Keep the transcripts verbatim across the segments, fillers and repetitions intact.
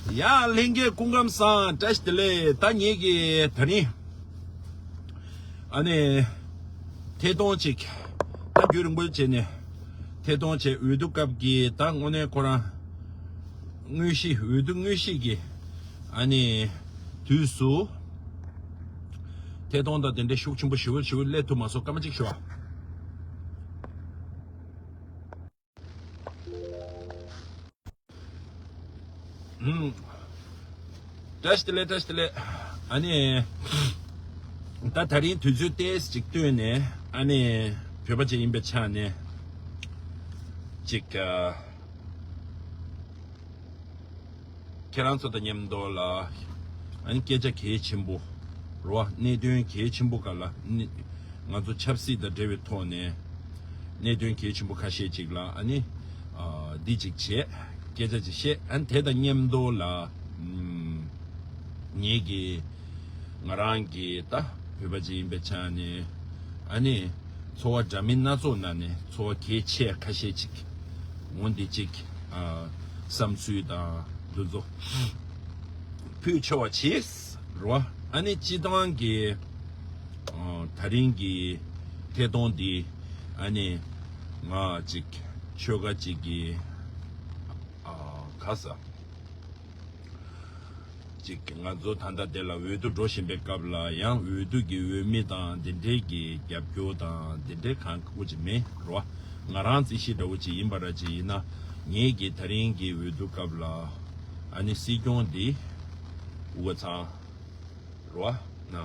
ཡ་ལྷན་རྒྱས་སྐུ་ཁམས་བཟང་། བཀྲ་ཤིས་བདེ་ལེགས། ད་ངེད་ཀྱི་ད་རིང་ཨ་ནི་ཐད་གཏོང་ཅིག་ད་རྒྱུན་རིང་པོ་བྱས་ནས་ཐད་གཏོང་བྱས། འོས་བསྡུ་སྐབས་ཀྱི་ད་དངོས་གནས་ཁོ་རང་དངོས་གཞི་འོས་བསྡུ་དངོས་གཞི་གི་ཨ་ནི་དུས་སུ་ཐད་གཏོང་དང་དེ་འདྲའི་ཤུགས་ཆེན་པོ་ཞེ་པོ་ཞེ་པོ་སླེབས་ཐུབ་མ་སོང་། སྐར་མ་གཅིག་ཞུ་ཨ། ཨུམ། བཀྲ་ཤིས་བདེ་ལེགས། བཀྲ་ཤིས་བདེ་ལེགས། ཨ་ནི། ད་ད་རིང་དུས་ཚོད་ཏོག་ཙམ་ཅིག་བཏོན་ནས་ཨ་ནི་བོད་པ་ཅིག་ཡིན་པའི་ཆ་ནས་ཅིག་ཨ། ཁྱེད་རང་ཚོ་དང་མཉམ་དུ་ལ་ཨ་ནི་སྐད་ཆ་གལ་ཆེན་པོ་རེད་བ། གནད་དོན་གལ་ཆེན་པོ་ག་ལ་ནི་ང་ཚོ་ཆབ་སྲིད་དང་འབྲེལ་བའི་ཐོག་ནས་གནད་དོན་གལ་ཆེན་པོ་ཁ་ཤས་ཅིག་ལ་ཨ་ནི་ཨ་འདི་ཅིག་བྱས། སྐད་ཆ་ཅིག་བཤད། ཨ་ནི་དེ་དང་མཉམ་དུ་ལ་ཨམ་ངེད་ཀྱི་ང་རང་གི་ད་བོད་པ་ཅིག་ཡིན་པའི་ཆ་ནས་ཨ་ནི་ཚོར་བ་འདྲ་མིན་སྣ་ཚོགས་ནང་ནས་ཚོར་བ་གལ་ཆེ་ཁ་ཤས་ཅིག་འོ་འདི་གཅིག་ཨ་བསམ་ཚུལ་དང་འདི་ཚོ་ཕུལ་ཆོག་པ་བྱེད་རོ། ཨ་ནི་སྤྱི་བཏང་གི་ཨ་ད་རིང་གི་ཐད་གཏོང་འདི་ཨ་ནི་ང་ཅིག་ཆོལ་ཁ་ཅིག་གི་ཨ་ག་ས་ཅིག་ང་ཚོ་ད་ལྟ་དེ་ལ་འོས་བསྡུ་འགྲོ་བཞིན་པའི་སྐབས་ལ་ཡང་འོས་བསྡུ་གི་འོས་མི་དང་དེ་འདྲའི་གི་རྒྱབ་སྐྱོར་དང་དེ་འདྲའི་གང་དགོས་ཀྱི་མེད་རོ། ང་རང་རྩིས་གཞི་འདྲ་བོ་ཅིག་ཡིན་པ་ར་ཅིག་ཡིན་ན་ངེད་ཀྱི་ད་རིང་གི་འོས་བསྡུ་སྐབས་ལ་ཨ་ནི་སྲིད་སྐྱོང་འདི་དབུ་ཚང་རོ། ན་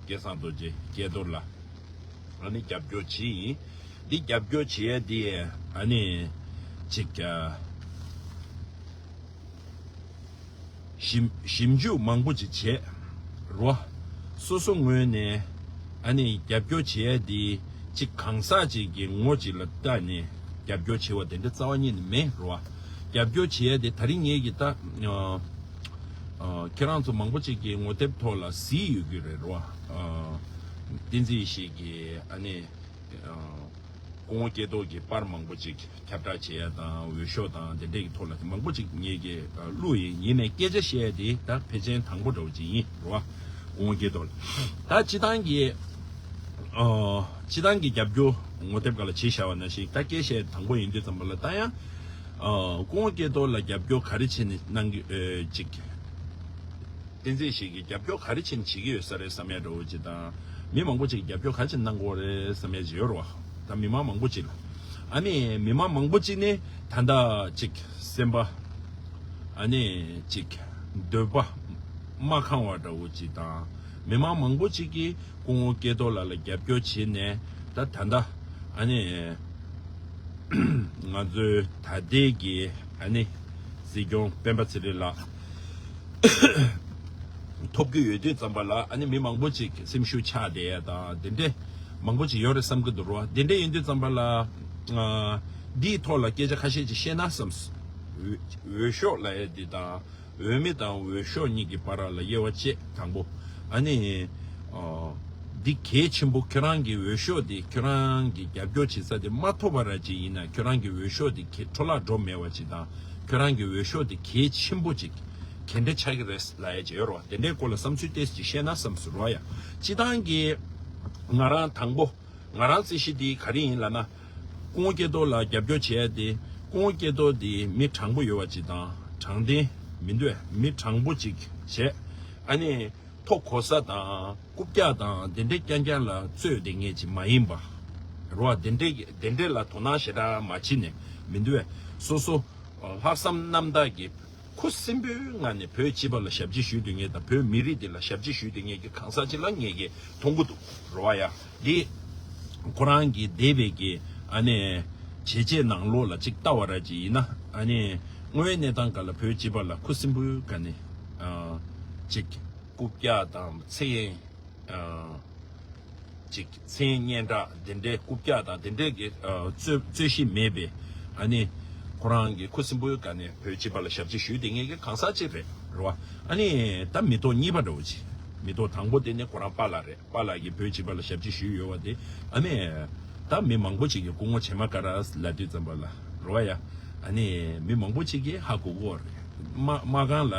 སྐལ་བཟང་རྡོ་རྗེ་སྐལ་རྡོར་ལ་ཨ་ནི་རྒྱབ་སྐྱོར་བྱེད་ཡིན། འདི་རྒྱབ་སྐྱོར་བྱེད་ཡ་འདི་ཨ་ནི་ཅིག་ཨ། ཞིབ་ཞིབ་འཇུག་མང་པོ་ཅིག་བྱས་རོ། སོ་སོ་ངོས་ནས་ཨ་ནི་རྒྱབ་སྐྱོར་བྱེད་ཡ་དེ་གཅིག་གང་ཟག་ཅིག་གི་ངོ་ཅིག་ལ་བལྟས་ནས་རྒྱབ་སྐྱོར་བྱེད་པ་དེ་འདྲ་རྩ་བ་ཉིད་ནས་མེད་རོ། རྒྱབ་སྐྱོར་བྱེད་ཡ་དེ་ད་རིང་ངེད་ཀྱི་ད་ཨ་ཨ་ཁྱེད་རང་ཚོ་མང་པོ་ཅིག་གི་ངོ་དེབ་ཐོག་ལ་གཟིགས་ཡོད་ཀྱི་རེད་རོ། ཨ་བསྟན་འཛིན་ཡེ་ཤེས་ཀྱི་ཨ་ནི་ཨ། སྐུ་ངོ་སྐལ་རྡོར་གྱི་པར་མང་པོ་ཅིག་ཁྱབ་བསྒྲགས་བྱེད་ཡ་དང་འོས་ཤོག་དང་དེ་འདྲའི་གི་ཐོག་ལ་མང་པོ་ཅིག་ངེད་ཀྱིས་ཨ་བླུགས་ཡིན། ཡིན་ནའི་སྐད་ཆ་བཤད་ཡ་དེ་ད་ཕལ་ཆེར་དང་པོ་འདྲ་བོ་ཅིག་ཡིན་རོ། སྐུ་ངོ་སྐལ་རྡོར་ལ་ད་སྤྱི་བཏང་གི་ཨ་སྤྱི་བཏང་གི་རྒྱབ་སྐྱོར་ངོ་དེབ་སྒང་ལ་བྱས་བཞག་པ་ནང་བཞིན་ད་སྐད་བཤད་དང་པོ་ཡིན་དུས་ཙམ་པ་ལ་ད་ཡང་ཨ་སྐུ་ངོ་སྐལ་རྡོར་ལ་རྒྱབ་སྐྱོར་ག་རེ་བྱས་ནས་གནང་གི་ཨ་ཅིག་བསྟན་འཛིན་ཡེ་ཤེས་ཀྱིས་རྒྱབ་སྐྱོར་ག་རེ་བྱས་ནས་བྱེད་ཀྱི་ཡོད་ས་རེད་བསམ་ཡ་འདྲ་བོ་ཅིག་དང་། མི་མང་པོ་ཅིག་གིས་རྒྱབ་སྐྱོར་ག་རེ་བྱས་ནས་གནང་གི་ཡོད་རེད་བསམ་ཡ་ཅིག་ཡོད་རེད་བ། ད་མི་མང་མང་པོ་ཅིག་ལ། ཨ་ནི་མི་མང་མང་པོ་ཅིག་ནི་ད་ལྟ་ཅིག་སེམས་པ་ཨ་ནི་ཅིག་འདོད་པ་མ་ཁེངས་པ་འདྲ་བོ་ཅིག་དང་། མི་མང་མང་པོ་ཅིག་གིས་སྐུ་ངོ་སྐལ་རྡོར་ལགས་ལ་རྒྱབ་སྐྱོར་བྱས་ནས་ད་ད་ལྟ་ཨ་ནི་ང་ཚོའི་ད་ལྟའི་གི་ཨ་ནི་སྲིད་སྐྱོང་སྤེན་པ་ཚེ་རིང་ལགས་ཐོབ་ཀྱི་ཡོད་དུས་ཙམ་པ་ལ་ཨ་ནི་མི་མང་པོ་ཅིག་སེམས་ཤུགས་ཆག་བསྡད་ཡ་དང་དེ་འདྲས་མང་པོ་ཅིག་ཡོད་རེད་བསམ་གྱི་འདུག་རོ། དེ་འདྲས་ཡིན་དུས་ཙམ་པ་ལ་ཨ་འདིའི་ཐོག་ལ་སྐད་ཆ་ཁ་ཤས་ཅིག་བཤད་ན་བསམས། འོས་འོས་ཤོག་ལབ་ཡ་འདི་དང་འོས་མི་དང་འོས་ཤོག་གཉིས་ཀྱི་བར་ལ་དབྱེ་བ་བཅད། དང་པོ་ཨ་ནི་ཨ་འདི་གལ་ཆེན་པོ། ཁྱོད་རང་གི་འོས་ཤོག་འདི་ཁྱོད་རང་གི་རྒྱབ་སྐྱོར་བྱེད་ས་དེ་མ་ཐོབ་པ་ར་ཅིག་ཡིན་ན་ཁྱོད་རང་གི་འོས་ཤོག་འདི་གལ་འཕྲོ་བརླག་འགྲོ་མེད་པ་ཅིག་དང་། ཁྱོད་རང་གི་འོས་ཤོག་འདི་གལ་ཆེན་པོ་ཅིག་ག་འདྲ་ཆགས་ཀྱི་རེད་ལབ་ཡ་ཅིག་ཡོད་རེད་བ། དེ་འདྲའི་སྐོར་ལ་བསམ་ཚུལ་ཏོག་ཙམ་ཅིག་བཤད་ན་བསམས་སོང་རོ། ཡ་སྤྱི་བཏང་གི་ང་རང་དང་པོ་ང་རང་རྩིས་གཞི་འདི་ག་རེ་ཡིན་ལབ་ན། སྐུ་ངོ་སྐལ་རྡོར་ལ་རྒྱབ་སྐྱོར་བྱེད་ཡ་དེ། སྐུ་ངོ་སྐལ་རྡོར་འདི་མི་དྲང་པོ་ཡོད་པ་ཅིག་དང་། དྲང་བདེན་མི་འདུག་ཨ། མི་དྲང་པོ་ཅིག་བྱས། ཨ་ནི་ཐོ་གོ་ས་དང་རྐུབ་བཀྱག་དང་དེ་འདྲའི་རྐྱང་རྐྱང་ལ་རྩོད་བསྡད་མཁན་ཅིག་མ་ཡིན་པ་རེད་བ། དེ་འདྲའི་དེ་འདྲའི་ལ་དོ་སྣང་ཞེ་དྲག་མ་བྱེད་ནས་མི་འདུག་ཨ། སོ་སོ་ལྷག་བསམ་རྣམ་དག་གིས་ཁུ་སིམ་པོའི་ངང་ནས་བོད་སྤྱི་པ་ལ་ཞབས་ཕྱི་ཞུས་སྡོད་མཁན་དང་བོད་མི་རིགས་འདི་ལ་ཞབས་ཕྱི་ཞུས་སྡོད་མཁན་གྱི་གང་ཟག་ཅིག་ལ་ངེད་ཀྱིས་མཐོང་གི་འདུག་རོ། ཡ་འདི་ཁོ་རང་གི་འདས་པའི་གི་ཨ་ནི་བྱས་རྗེས་ནང་ལོགས་ལ་ཅིག་ལྟ་བ་ར་ཅིག་ཡིན་ན། ཨ་ནི་དངོས་ཡོད་གནས་སྟངས་སྒང་ལ་བོད་སྤྱི་པ་ལ་ཁུ་སིམ་པོའི་སྒང་ནས་ཨ་ཅིག་རྐུབ་བཀྱག་དང་ཚེ་ཡིན། ཨ་ཅིག་མཚན་སྙན་གྲགས་དེ་འདྲའི་རྐུབ་བཀྱག་དང་དེ་འདྲའི་གི་ཨ་རྩོད་རྩོད་གཞི་མེད་པའི་ཨ་ནི་ཁོ་རང་གི་ཁུ་སིམ་པོའི་སྒང་ནས་བོད་སྤྱི་པ་ལ་ཞབས་ཕྱི་ཞུས་བསྡད་མཁན་གྱི་གང་ཟག་ཅིག་རེད་རེད་བ། ཨ་ནི་ད་མི་ཐོག་གཉིས་པ་འདྲ་བོ་ཅིག་མི་ཐོག་དང་པོ་དེ་ནི་ཁོ་རང་པཱ་ལགས་རེད། པཱ་ལགས་ཀྱིས་བོད་སྤྱི་པ་ལ་ཞབས་ཕྱི་ཞུས་ཡོད་པ་དེ། ཨ་ནི་ད་མི་མང་པོ་ཅིག་གིས་སྐུ་ངོ་བྱེ་མ་ཀ་ར་ལབ་དུས་ཙམ་པ་ལ་རེད་བ། ཡ་ཨ་ནི་མི་མང་པོ་ཅིག་གིས་ཧ་གོ་གི་ཡོད་རེད། མ་མ་གང་ལ་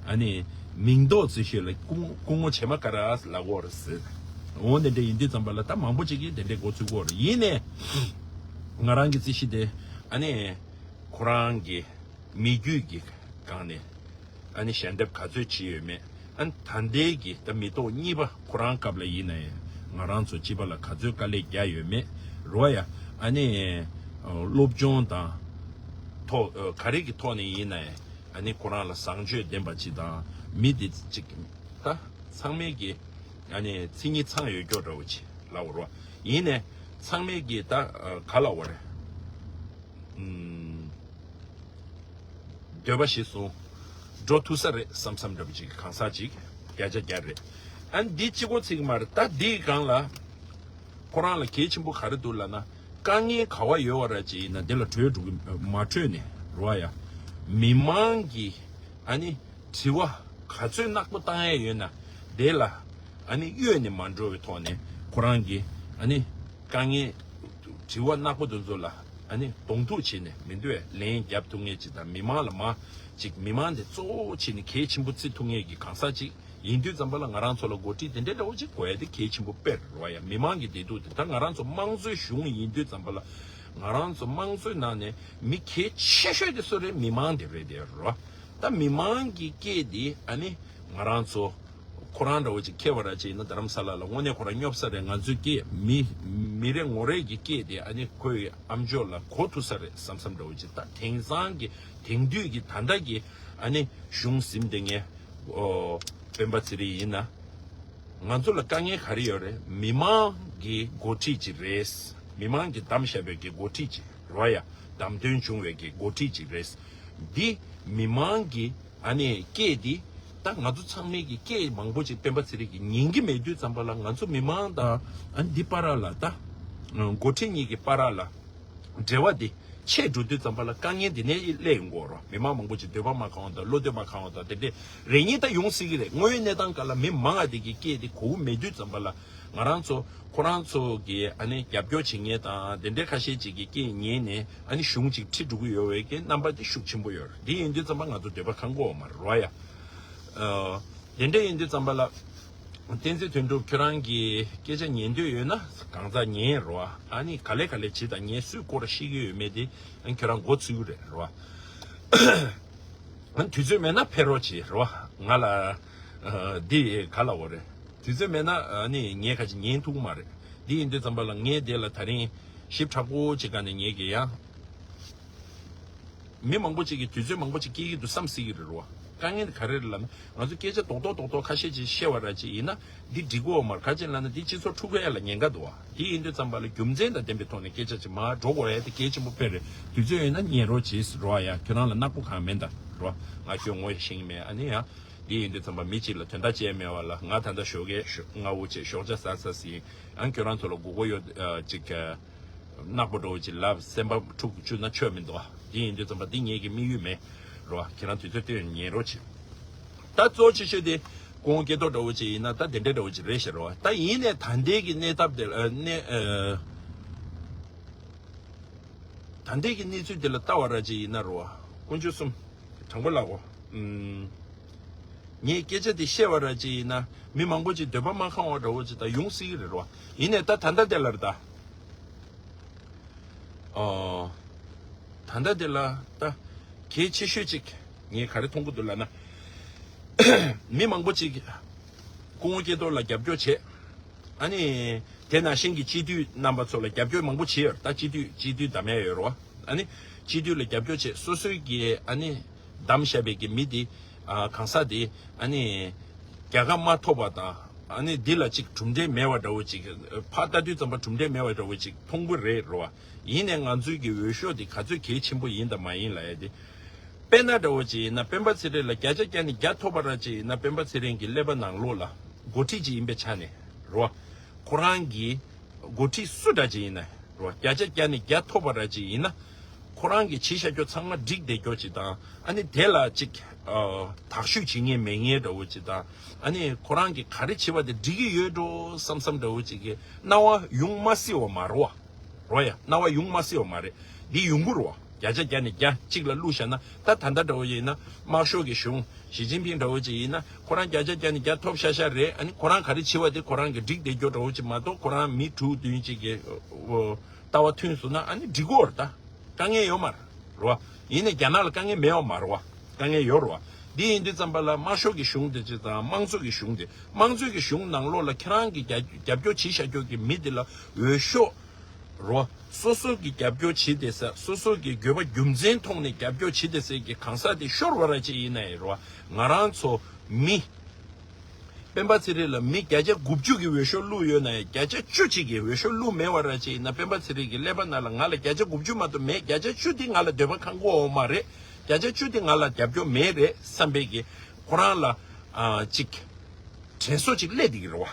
ཨ་ནི་མིང་འདོགས་རྩིས་ཤོད་ལ་སྐུ་སྐུ་ངོ་བྱེ་མ་ཀ་ར་ལ་གོ་ར་ཟེར། འོ་དེ་འདྲ་ཡིན་དུས་ཙམ་པ་ལ་ད་མང་པོ་ཅིག་གིས་དེ་འདྲའི་འགོ་ཚུགས་གོ་ར་ཡིན་ནས། ང་རང་གི་རྩིས་གཞི་དེ་ཨ་ནི་ཁོ་རང་གི་མི་རྒྱུད་ཀྱི་སྒང་ནས་ཨ་ནི་ཞལ་འདེབས་ག་ཚོད་བྱས་ཡོད་མེད། ཨ་ནི་ད་ལྟའི་གི་ད་མི་ཐོག་གཉིས་པ་ཁོ་རང་སྐབས་ལ་ཡིན་ན་ཡང་ང་རང་ཚོ་སྤྱི་པ་ལ་ག་ཚོད་དཀའ་ལས་རྒྱག་ཡོད་མེད་རོ་ཡ། ཨ་ནི་སློབ་སྦྱོང་དང་ཐོག་ག་རེ་གི་ཐོག་ནས་ཡིན་ན་ཡང་ཨ་ནི་ཁོ་རང་ལ་བཟང་སྤྱོད་ལྡན་པ་ཅིག་དང་མི་དེ་ཅིག་ད་ཚང་མས་ཀྱི་ཨ་ནི་མཚན་ཉིད་ཚང་ཡོད་སྐྱོ་འདྲ་བོ་ཅིག་ལབ་རོ། ཡིན་ནས་ཚང་མས་ཀྱི་ད་ག་ལབ་དགོས་རེད། འདོད་པ་གཞི་བཟུང་འགྲོ་ཐུབ་ས་རེད་བསམ་བསམ་འདྲ་པོ་ཅིག་གང་ཟག་ཅིག་བརྒྱ་ཆ་བརྒྱ་རེད། ཨ་ནི་འདི་གཅིག་པོ་ཚིག་མ་རེད། ད་འདིའི་སྒང་ལ་ཁོ་རང་ལ་གལ་ཆེན་པོ་ག་རེ་འདུག་ལབ་ན། དཀའ་ངལ་ག་བ་ཡོད་བ་ར་ཅིག་ཡིན་ན་འདི་ལ་བྲོས་འགྲོ་གི་མ་བྲོས་ནས་རོ་ཡ། མི་མང་གི་ཨ་ནི་དྲི་བ་ག་ཚོད་ནག་པོ་བཏང་ཡ་ཡོད་ན་དེ་ལ་ཨ་ནི་གཡོལ་ནས་མ་འགྲོ་བའི་ཐོག་ནས་ཁོ་རང་གི་ཨ་ནི་དཀའ་ངལ་དྲི་བ་ནག་པོ་དེ་ཚོ་ལ་ཨ་ནི་གདོང་ཐུག་བྱས་ནས་མི་འདུག་ལན་རྒྱབ་ཐུབ་མཁན་ཅིག་དང་མི་མང་ལ་མ་ཅིག་མི་མང་དེ་གཙོ་བོ་བྱས་ནས་གལ་ཆེན་པོ་བརྩི་ཐུབ་མཁན་གྱི་གང་ཟག་ཅིག་ཡིན་དུས་ཙམ་པ་ལ་ང་རང་ཚོ་ལ་འགོ་ཁྲིད་དེ་འདྲའི་འདྲ་བོ་ཅིག་དགོས་ཡ་དེ་གལ་ཆེན་པོ་དཔེ་རེད་རོ་ཡ། མི་མང་གི་བདེ་སྡུག་དེ་ད་ང་རང་ཚོ་དམངས་གཙོའི་གཞུང་ཡིན་དུས་ཙམ་པ་ལ་ང་རང་ཚོ་དམངས་གཙོའི་ནང་ནས་མི་གལ་ཆེ་ཤོས་དེ་སུ་རེད། མི་མང་དེ་རེད་དེ་རོ། ད་མི་མང་གི་སྐད་དེ་ཨ་ནི་ང་རང་ཚོ་ཁོ་རང་འདྲ་བོ་ཅིག་ཁྱེད་བ་ར་ཅིག་ཡིན་ན་རྡ་རམ་ས་ལ་ལ་དངོས་གནས་ཁོ་རང་སྙོབ་ས་རེད། ང་ཚོའི་སྐད་མི་མི་རེ་ངོ་རེ་གི་སྐད་དེ་ཨ་ནི་ཁོའི་ཨམ་ཅོག་ལ་གོ་ཐུབ་ས་རེད་བསམ་བསམ་འདྲ་བོ་ཅིག་ད་དེང་སང་གི་དེང་དུས་ཀྱི་ད་ལྟ་གི་ཨ་ནི་གཞུང་ཟིན་བསྡད་མཁན་ཨོ་སྤེན་པ་ཚེ་རིང་ཡིན་ན། ང་ཚོ་ལ་དཀའ་ངལ་ག་རེ་ཡོད་རེད། མི་མང་གི་འགོ་ཁྲིད་ཅིག་རེད། མི་མང་གིས་བདམས་བཞག་པའི་གི་འགོ་ཁྲིད་ཅིག་རོ་ཡ། བདམས་ཐོན་བྱུང་བའི་གི་འགོ་ཁྲིད་ཅིག་རེད། འདི་མི་མང་གི་ཨ་ནི་སྐད་འདི་ད་ང་ཚོ་ཚང་མས་ཀྱི་སྐད་མང་པོ་ཅིག་སྤེན་པ་ཚེ་རིང་གིས་ཉན་གྱི་མེད་དུས་ཙམ་པ་ལ་ང་ཚོ་མི་མང་དང་ཨ་ནི་འདི་བར་ལ་ད་འགོ་ཁྲིད་གཉིས་ཀྱི་བར་ལ་འབྲེལ་བ་འདི་ཆད་འགྲོ་དུས་ཙམ་པ་ལ་དཀའ་ངལ་འདི་ནས་སླེབས་ཡོང་གི་ཡོད་རེད། མི་མང་མང་པོ་ཅིག་འདོད་པ་མ་ཁེངས་པ་དང་བློ་འདོད་མ་ཁེངས་པ་དང་དེ་འདྲས་རེ་གཉིས་ད་ཡོང་སྲིད་ཀྱི་རེད། དངོས་ཡོད་གནས་སྟངས་སྒང་ལ་མི་མང་ང་དེ་གི་སྐད་དེ་གོ་གི་མེད་དུས་ཙམ་པ་ལ་ང་རང་ཚོ་ཁོ་རང་ཚོ་གི་ཨ་ནི་རྒྱབ་སྐྱོར་བྱེད་མཁན་དང་དེ་འདྲའི་ཁ་ཤས་ཅིག་གི་སྐད་ཉན་ནས་ཨ་ནི་གཞུང་ཅིག་ཁྲིད་འགྲོ་གི་ཡོད་པའི་གི་རྣམ་པ་དེ་ཤུགས་ཆེན་པོ་ཡོད་རེད། དེ་ཡིན་དུས་ཙམ་པ་ང་ཚོ་འདོད་པ་ཁེངས་ཀྱི་ཡོད་མ་རེད་རོ་ཡ། ཨ། དེ་འདྲ་ཡིན་དུས་ཙམ་པ་ལ། བསྟན་འཛིན་དོན་གྲུབ་ཁྱོད་རང་གིས་སྐད་ཆ་ཉན་འདོད་ཡོད་ན་གང་ཟག་ཉན་རོ། ཨ་ནི་ག་ལེ་ག་ལེ་བྱེད་དང་། ངས་སུའི་སྐོར་ཤེས་ཀྱི་ཡོད་མེད་དེ་ཨ་ནི་ཁྱོད་རང་མགོ་ཚོས་ཀྱི་རེད་རོ། ཨ་ནི་དུས་ཚོད་མེད་ན་ཕེབས་རོགས་བྱེད་རོ། ང་ལ་ཨ་འདི་ག་ལབ་དགོས་རེད། དུས་ཚོད་མེད་ན་ཨ་ནི་ངས་ཁ་ཅིག་ཉན་ཐུབ་ཀྱི་མ་རེད། འདི་ཡིན་དུས་ཙམ་པ་ལ་ངས་དེ་ལ་ད་རིང་ཞིབ་ཕྲ་པོ་ཅིག་ག་ནས་ཉན་གི་ཡ། མི་མང་པོ་ཅིག་གིས་དུས་ཚོད་མང་པོ་ཅིག་སྐྱེལ་གྱི་འདུག་བསམ་སྲིད་ཀྱི་རེད་རོ། དཀའ་ངལ་ག་རེ་རེད་ལབ་ན་ང་ཚོ་སྐད་ཆ་རྡོག་རྡོག་རྡོག་རྡོག་ཁ་ཤས་ཅིག་བཤད་པ་ར་ཅིག་ཡིན་ན་འདི་འགྲིག་གི་ཡོད་མ་རེད། ག་ཅི་ལབ་ན་འདི་སྤྱི་ཚོགས་འཁྲུག་ག་ཡ་ལ་ཉེན་ཁ་འདུག་བ། འདི་ཡིན་དུས་ཙམ་པ་ལ་རྒྱུ་མཚན་དང་ལྡན་པའི་ཐོག་ནས་སྐད་ཆ་ཅིག་མར་འགྲོ་དགོས་ཡ་དེ་གལ་ཆེན་པོ་དཔེ་རེད། དུས་ཚོད་ཡོད་ན་ཉན་རོགས་བྱེད་རོ་ཡ། ཁྱོད་རང་ལ་ནག་པོ་གང་མེད་ད་རོ། ང་ཁྱོད་ངོ་ཤེས་ཀྱི་མེད། ཨ་ནི་ཡ་འདི་ཡིན་དུས་ཙམ་པ་མི་གཅིག་ལ་དོན་དག་ཅི་ཡང་མེད་པ་ལ་ང་ད་ལྟ་ཞོགས་ཀས་ཞོགས་སྔ་པོ་བྱས་ཞོགས་ཇ་ཟ་ས་ཟིན། ཨ་ནི་ཁྱོད་རང་ཚོ་ལ་སྒུག་གི་ཡོད་ཅིག་ནག་པོ་འདྲ་བོ་ཅིག་ལབ་སེམས་པ་འཁྲུག་བཅུག་ན་ཆོ་མི་འདུག་ཨ། འདི་ཡིན་དུས་ཙམ་པ་འདི་ངེད་ཀྱི་དམིགས་ཡུལ་མེད་རོ། ཁྱེད་རང་དུས་ཚོད་བཏོན་ཉན་རོགས་བྱེད། ད་གཙོ་ཆེ་ཤོས་དེ་སྐུ་ངོ་སྐལ་རྡོར་འདྲ་བོ་ཅིག་ཡིན་ན་ད་དེ་འདྲ་འདྲ་བོ་ཅིག་རེད་ཤག་རོ། ད་ཡིན་ནའི་ད་ལྟའི་གི་གནས་སྟངས་དེ་ལ་ཨ་གནས་ཨ་ད་ལྟའི་གི་གནས་ཚུལ་དེ་ལ་ལྟ་བ་ར་ཅིག་ཡིན་ན་རོ། དཀོན་མཆོག་གསུམ། དྲང་པོ་ལབ་གོ་ཨུམ། ངས་སྐད་ཆ་དེ་བཤད་པ་ར་ཅིག་ཡིན་ན་མི་མང་པོ་ཅིག་འདོད་པ་མ་ཁེངས་པ་འདྲ་བོ་ཅིག་ད་ཡོང་སྲིད་ཀྱི་རེད་རོ། ཡིན་ནའི་ད་ད་ལྟ་དེ་ལ་རེད་ད། ཨོ། ད་ལྟ་དེ་ལ་ད་གལ་ཆེ་ཤོས་ཅིག་ངས་ག་རེ་མཐོང་གི་འདུག་ལབ་ན། མི་མང་པོ་ཅིག་སྐུ་ངོ་སྐལ་རྡོར་ལ་རྒྱབ་སྐྱོར་བྱས། ཨ་ནི་དེ་ནང་བཞིན་གྱི་སྤྱི་འཐུས་རྣམ་པ་ཚོ་ལ་རྒྱབ་སྐྱོར་མང་པོ་བྱས་ཡོད་རེད། ད་སྤྱི་འཐུས་སྤྱི་འཐུས་འདེམས་ཡ་ཡོད་རེད་བ། ཨ་ནི་སྤྱི་འཐུས་ལ་རྒྱབ་སྐྱོར་བྱས་སོ་སོའི་གི་ཨ་ནི་འདེམས་བཞག་པའི་གི་མི་དེ་ཨ་གང་ཟག་དེ་ཨ་ནི་རྒྱལ་ཁ་མ་ཐོབ་པ་དང་ཨ་ནི་འདི་ལ་ཅིག་གྲུབ་འབྲས་མེད་པ་འདྲ་བོ་ཅིག་ཕར་ལྟ་དུས་ཙམ་པ་གྲུབ་འབྲས་མེད་པ་འདྲ་བོ་ཅིག་མཐོང་གི་རེད་རེད་བ། ཡིན་ནའི་ང་ཚོའི་གི་འོས་ཤོག་དེ་ག་ཚོད་གལ་ཆེན་པོ་ཡིན་དང་མ་ཡིན་ལབ་ཡ་དེ། དཔེར་ན་འདྲ་བོ་ཅིག་ཡིན་ན་སྤེན་པ་ཚེ་རིང་ལ་བརྒྱ་ཆ་བརྒྱ་ནས་བརྒྱ་ཐོབ་པ་ར་ཅིག་ཡིན་ན་སྤེན་པ་ཚེ་རིང་གི་ཀླད་པ་ནང་ལོགས་ལ་འགོ་ཁྲིད་ཅིག་ཡིན་པའི་ཆ་ནས་རེད་བ། ཁོ་རང་གི་འགོ་ཁྲིད་སུ་འདྲ་ཅིག་ཡིན་ན་རོ། བརྒྱ་ཆ་བརྒྱ་ནས་བརྒྱ་ཐོབ་པ་ར་ཅིག་ཡིན་ན། ཁོ་རང་གིས་བྱས་བཞག་རྒྱུ་ཚང་མ་འགྲིག་བསྡད་རྒྱུ་ཅིག་དང་། ཨ་ནི་དེ་ལ་ཅིག་ཨ་དག་ཤུགས་བྱེད་མཁན་མེད་མཁན་འདྲ་བོ་ཅིག་དང་། ཨ་ནི་ཁོ་རང་གིས་ག་རེ་བྱས་པ་དེ་འགྲིག་གི་ཡོད་འགྲོ་བསམ་བསམ་འདྲ་བོ་ཅིག་གི་སྣང་བ་ཡོང་མ་སྲིད་པ་མ་རེད་བ། རོ་ཡ། སྣང་བ་ཡོང་མ་སྲིད་པ་མ་རེད། འདི་ཡོང་གི་རེད་བ། བརྒྱ་ཆ་བརྒྱ་ནས་བརྒྱ་གཅིག་ལ་བླུགས་བཞག་ན། ད་ད་ལྟ་འདྲ་བོ་ཡིན་ན་དམར་ཤོག་གི་གཞུང་ཞི་ཅིན་ཕིང་འདྲ་བོ་ཅིག་ཡིན་ན་ཁོ་རང་བརྒྱ་ཆ་བརྒྱ་ནས་བརྒྱ་ཐོབ་ཤག་ཤག་རེད། ཨ་ནི་ཁོ་རང་ག་རེ་བྱེད་པ་དེ་ཁོ་རང་གི་འགྲིག་བསྡད་རྒྱུ་འདྲ་བོ་ཅིག་མ་གཏོགས། ཁོ་རང་མི་དྲུག་བདུན་ཅིག་གི་ལྟ་བ་མཐུན་སོང་ན་ཨ་ནི་འགྲིག་གོ་རེད། ད་དཀའ་ངལ་ཡོད་མ་རེད་བ། ཡིན་ནའི་རྒྱ་ནག་ལ་དཀའ་ངལ་མེད་པ་མ་རེད་བ། དཀའ་ངལ་ཡོད་རེད་བ། འདི་ཡིན་དུས་ཙམ་པ་ལ་དམར་ཤོག་གི་གཞུང་དེ་ཅིག་དང་དམངས་གཙོ་གི་གཞུང་དེ། དམངས་གཙོ་གི་གཞུང་ནང་ལོགས་ལ་ཁྱེད་རང་གི་རྒྱབ་རྒྱབ་སྐྱོར་བྱེད་བཞག་རྒྱུ་གི་མི་དེ་ལ་འོས་ཤོག་རོ། སོ་སོ་གི་རྒྱབ་སྐྱོར་བྱེད་བསྡད་ས། སོ་སོ་གི་དགོས་པ་རྒྱུ་མཚན་ཐོག་ནས་རྒྱབ་སྐྱོར་བྱེད་བསྡད་སའི་གི་གང་ཟག་དེ་ཤོར་བ་ར་ཅིག་ཡིན་ན་ཡང་རོ། ང་རང་ཚོ་མི་སྤེན་པ་ཚེ་རིང་ལ་མི་བརྒྱ་ཆ་དགུ་བཅུ་གི་འོས་ཤོག་བླུགས་ཡོད་ན་ཡང་། བརྒྱ་ཆ་བཅུ་གཅིག་གི་འོས་ཤོག་བླུགས་མེད་པ་ར་ཅིག་ཡིན་ན། སྤེན་པ་ཚེ་རིང་གི་ཀླད་པ་ནང་ལ་ང་ལ་བརྒྱ་ཆ་དགུ་བཅུ་མ་གཏོགས་མེད། བརྒྱ་ཆ་བཅུ་དེ་ང་ལ་འདོད་པ་ཁེངས་གི་ཡོད་མ་རེད། བརྒྱ་ཆ་བཅུ་དེ་ང་ལ་རྒྱབ་སྐྱོར་མེད་རེད་བསམ་པའི་གི་ཁོ་རང་ལ་ཨ་ཅིག་དྲན་གསོ་ཅིག་སླེབས་བསྡད་ཀྱི་རེད་བ།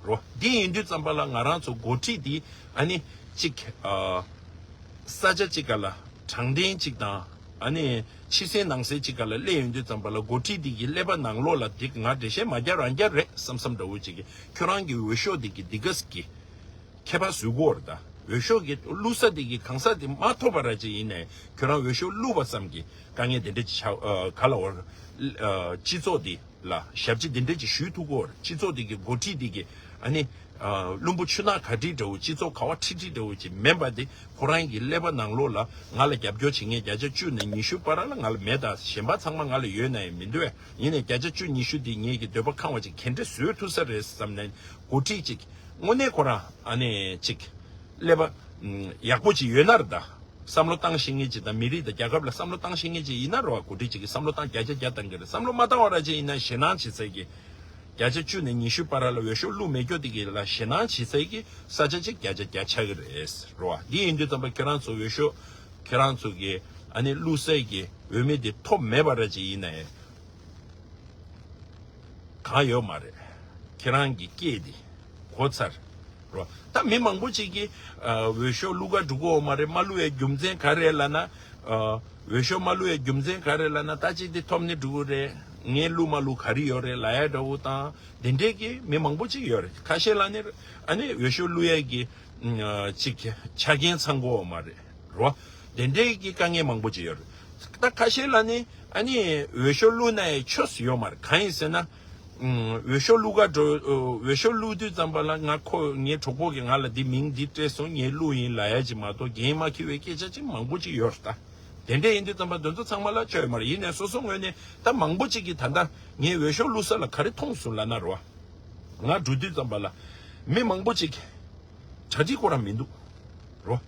རོ། འདི་ཡིན་དུས་ཙམ་པ་ལ་ང་རང་ཚོ་འགོ་ཁྲིད་འདི་ཨ་ནི་གཅིག་ཨ་ས་ཆ་གཅིག་ག་ལ་དྲང་བདེན་གཅིག་དང་ཨ་ནི་ཕྱི་གསལ་ནང་གསལ་གཅིག་ག་ལ་སླེབས་ཡོང་དུས་ཙམ་པ་ལ། འགོ་ཁྲིད་འདི་གི་ཀླད་པ་ནང་ལོགས་ལ་འདི་ང་འགྲེལ་བཤད་མ་རྒྱག་རང་རྒྱག་རེད་བསམ་བསམ་འདྲ་བོ་གཅིག་གི་ཁྱོད་རང་གི་འོས་ཤོག་འདི་གི་འདི་ག་ས་གི་ཁྱད་པར་བཟོ་གི་ཡོད་རེད། ད་འོས་ཤོག་གི་བླུགས་ས་འདི་གི་གང་ཟག་འདི་མ་ཐོབ་པ་ར་ཅིག་ཡིན་ནའི་ཁྱོད་རང་འོས་ཤོག་བླུགས་པ་ཙམ་གྱིས་དཀའ་ངལ་འདི་འདྲ་ཅིག་ཆགས། ཨ་ག་ལ་བར་ཨ་སྤྱི་ཚོགས་འདི་ལ་ཞབས་ཕྱི་འདི་འདྲ་ཅིག་ཞུ་ཐུབ་ཀྱི་ཡོད་རེད། སྤྱི་ཚོགས་འདི་གི་འགོ་ཁྲིད་འདི་གི་ཨ་ནི་ཨ་བླུན་པོ་ཆུ་ནག་ག་འདྲ་འདྲ་བོ། སྤྱི་ཚོགས་ཁ་བ་ཁྲིག་ཁྲིག་འདྲ་བོ་ཅིག་མིན་པ་འདི་ཁོ་རང་གི་ཀླད་པ་ནང་ལོགས་ལ་ང་ལ་རྒྱབ་སྐྱོར་བྱེད་མཁན་བརྒྱ་ཆ་བཅུ་ནས་ཉི་ཤུ་བར་ལ་ང་ལ་མེད། ད་གཞན་པ་ཚང་མ་ང་ལ་ཡོད་ན་ཡང་མི་འདུག་ཨེ། ཡིན་ནའི་བརྒྱ་ཆ་བཅུ་ཉི་ཤུ་འདི་ངེད་ཀྱི་འདོད་པ་ཁེངས་པ་ཅིག་ག་འདྲ་བཟོ་ཐུབ་ས་རེད་བསམ་ནས་འགོ་ཁྲིད་ཅིག་དངོས་གནས་ཁོ་རང་ཨ་ནི་ཅིག་ཀླད་པ་ཡག་པོ་ཅིག་ཡོད་ན་རེད། ད་བསམ་བློ་བཏང་ཤེས་མཁན་ཅིག་དང་། མི་རིགས་དང་རྒྱལ་ཁབ་ལ་བསམ་བློ་བཏང་ཤེས་མཁན་ཅིག་ཡིན་ན་རེད་བ། འགོ་ཁྲིད་ཅིག་གིས་བསམ་བློ་བཏང་བརྒྱ་ཆ་བརྒྱ་བཏང་གི་རེད། བསམ་བློ་མ་བཏང་བ་ར་ཅིག་ཡིན་ན་ཞེད་སྣང་བྱེད་སའི་གི་བརྒྱ་ཆ་བཅུ་ནས་ཉི་ཤུ་བར་ལ་འོས་ཤོག་བླུགས་མེད་རྒྱུ་དེ་གི་ལ་ཞེད་སྣང་བྱེད་སའི་གི་ས་ཆ་ཅིག་བརྒྱ་ཆ་བརྒྱ་ཆགས་ཀྱི་རེད་རེད་བ། འདི་ཡིན་དུས་ཙམ་པ་ཁྱོད་རང་ཚོ་འོས་ཤོག་ཁྱོད་རང་ཚོ་གི་ཨ་ནི་བླུགས་སའི་གི་འོས་མི་དེ་ཐོབ་མེད་པ་ར་ཅིག་ཡིན་ན་ཡང་གང་ཡོད་མ་རེད། ཁྱེད་རང་གི་སྐད་དེ་གོ་ཚར་རོ། ད་མི་མང་པོ་ཅིག་གིས་ཨ་འོས་ཤོག་བླུག་ག་འགྲོ་གི་ཡོད་མ་རེད། མ་བླུག་ཡའི་རྒྱུ་མཚན་ག་རེ་ལབ་ན། ཨ་འོས་ཤོག་མ་བླུག་ཡའི་རྒྱུ་མཚན་ག་རེ་ལབ་ན། ད་ཅིག་དེ་ཐོབ་ནས་འགྲོ་གི་རེད། ངས་བླུག་མ་བླུག་ག་རེ་ཡོད་རེད་ལབ་ཡ་འདྲ་བོ་དང་། དེ་འདྲའི་གི་མི་མང་པོ་ཅིག་ཡོད་རེད། ཁ་ཤས་ལ་ནི་ཨ་ནི་འོས་ཤོག་བླུག་ཡ་གི་ཨ་ཅིག་ཆ་རྐྱེན་ཚང་གི་ཡོད་མ་རེད་རོ། དེ་འདྲའི་གི་དཀའ་ངལ་མང་པོ་ཅིག་ཡོད་རེད། ད་ཁ་ཤས་ལ་ནི་ཨ་ནི་འོས་ཤོག་བླུག་ན་ཡང་ཆོས་སུ་ཡོད་མ་རེད། གང་ཡིན་ཟེར་ན། ཨུམ། འོས་ཤོག་བླུག་ག་འགྲོ། འོས་ཤོག་བླུག་དུས་ཙམ་པ་ལ་ང་ཁོ་ངའི་གྲོགས་པོ་གིས་ང་ལ་འདི་མིང་འདི་སྤྲད་སོང་། ངས་བླུག་ཡིན་ལབ་ཡ་ཅིག་མ་གཏོགས་འགན་མ་འཁྱེར་བའི་སྐད་ཆ་ཅིག་མང་པོ་ཅིག་ཡོད་རེད། ད་དེ་འདྲ་ཡིན་དུས་ཙམ་པ་དེ་ཚོ་ཚང་མ་ལ་ཆོ་ཡོད་མ་རེད། ཡིན་ནའི་སོ་སོ་ངོས་ནས་ད་མང་པོ་ཅིག་གིས་ད་ལྟ་ངའི་འོས་ཤོག་བླུག་ས་ལ་ག་རེ་མཐོང་སོང་ལབ་ན་རོ། ང་འགྲོ་དུས་ཙམ་པ་ལ་མི་མང་པོ་ཅིག་གྲ་སྒྲིག་ཁོ་རང་མི་འདུག་རོ།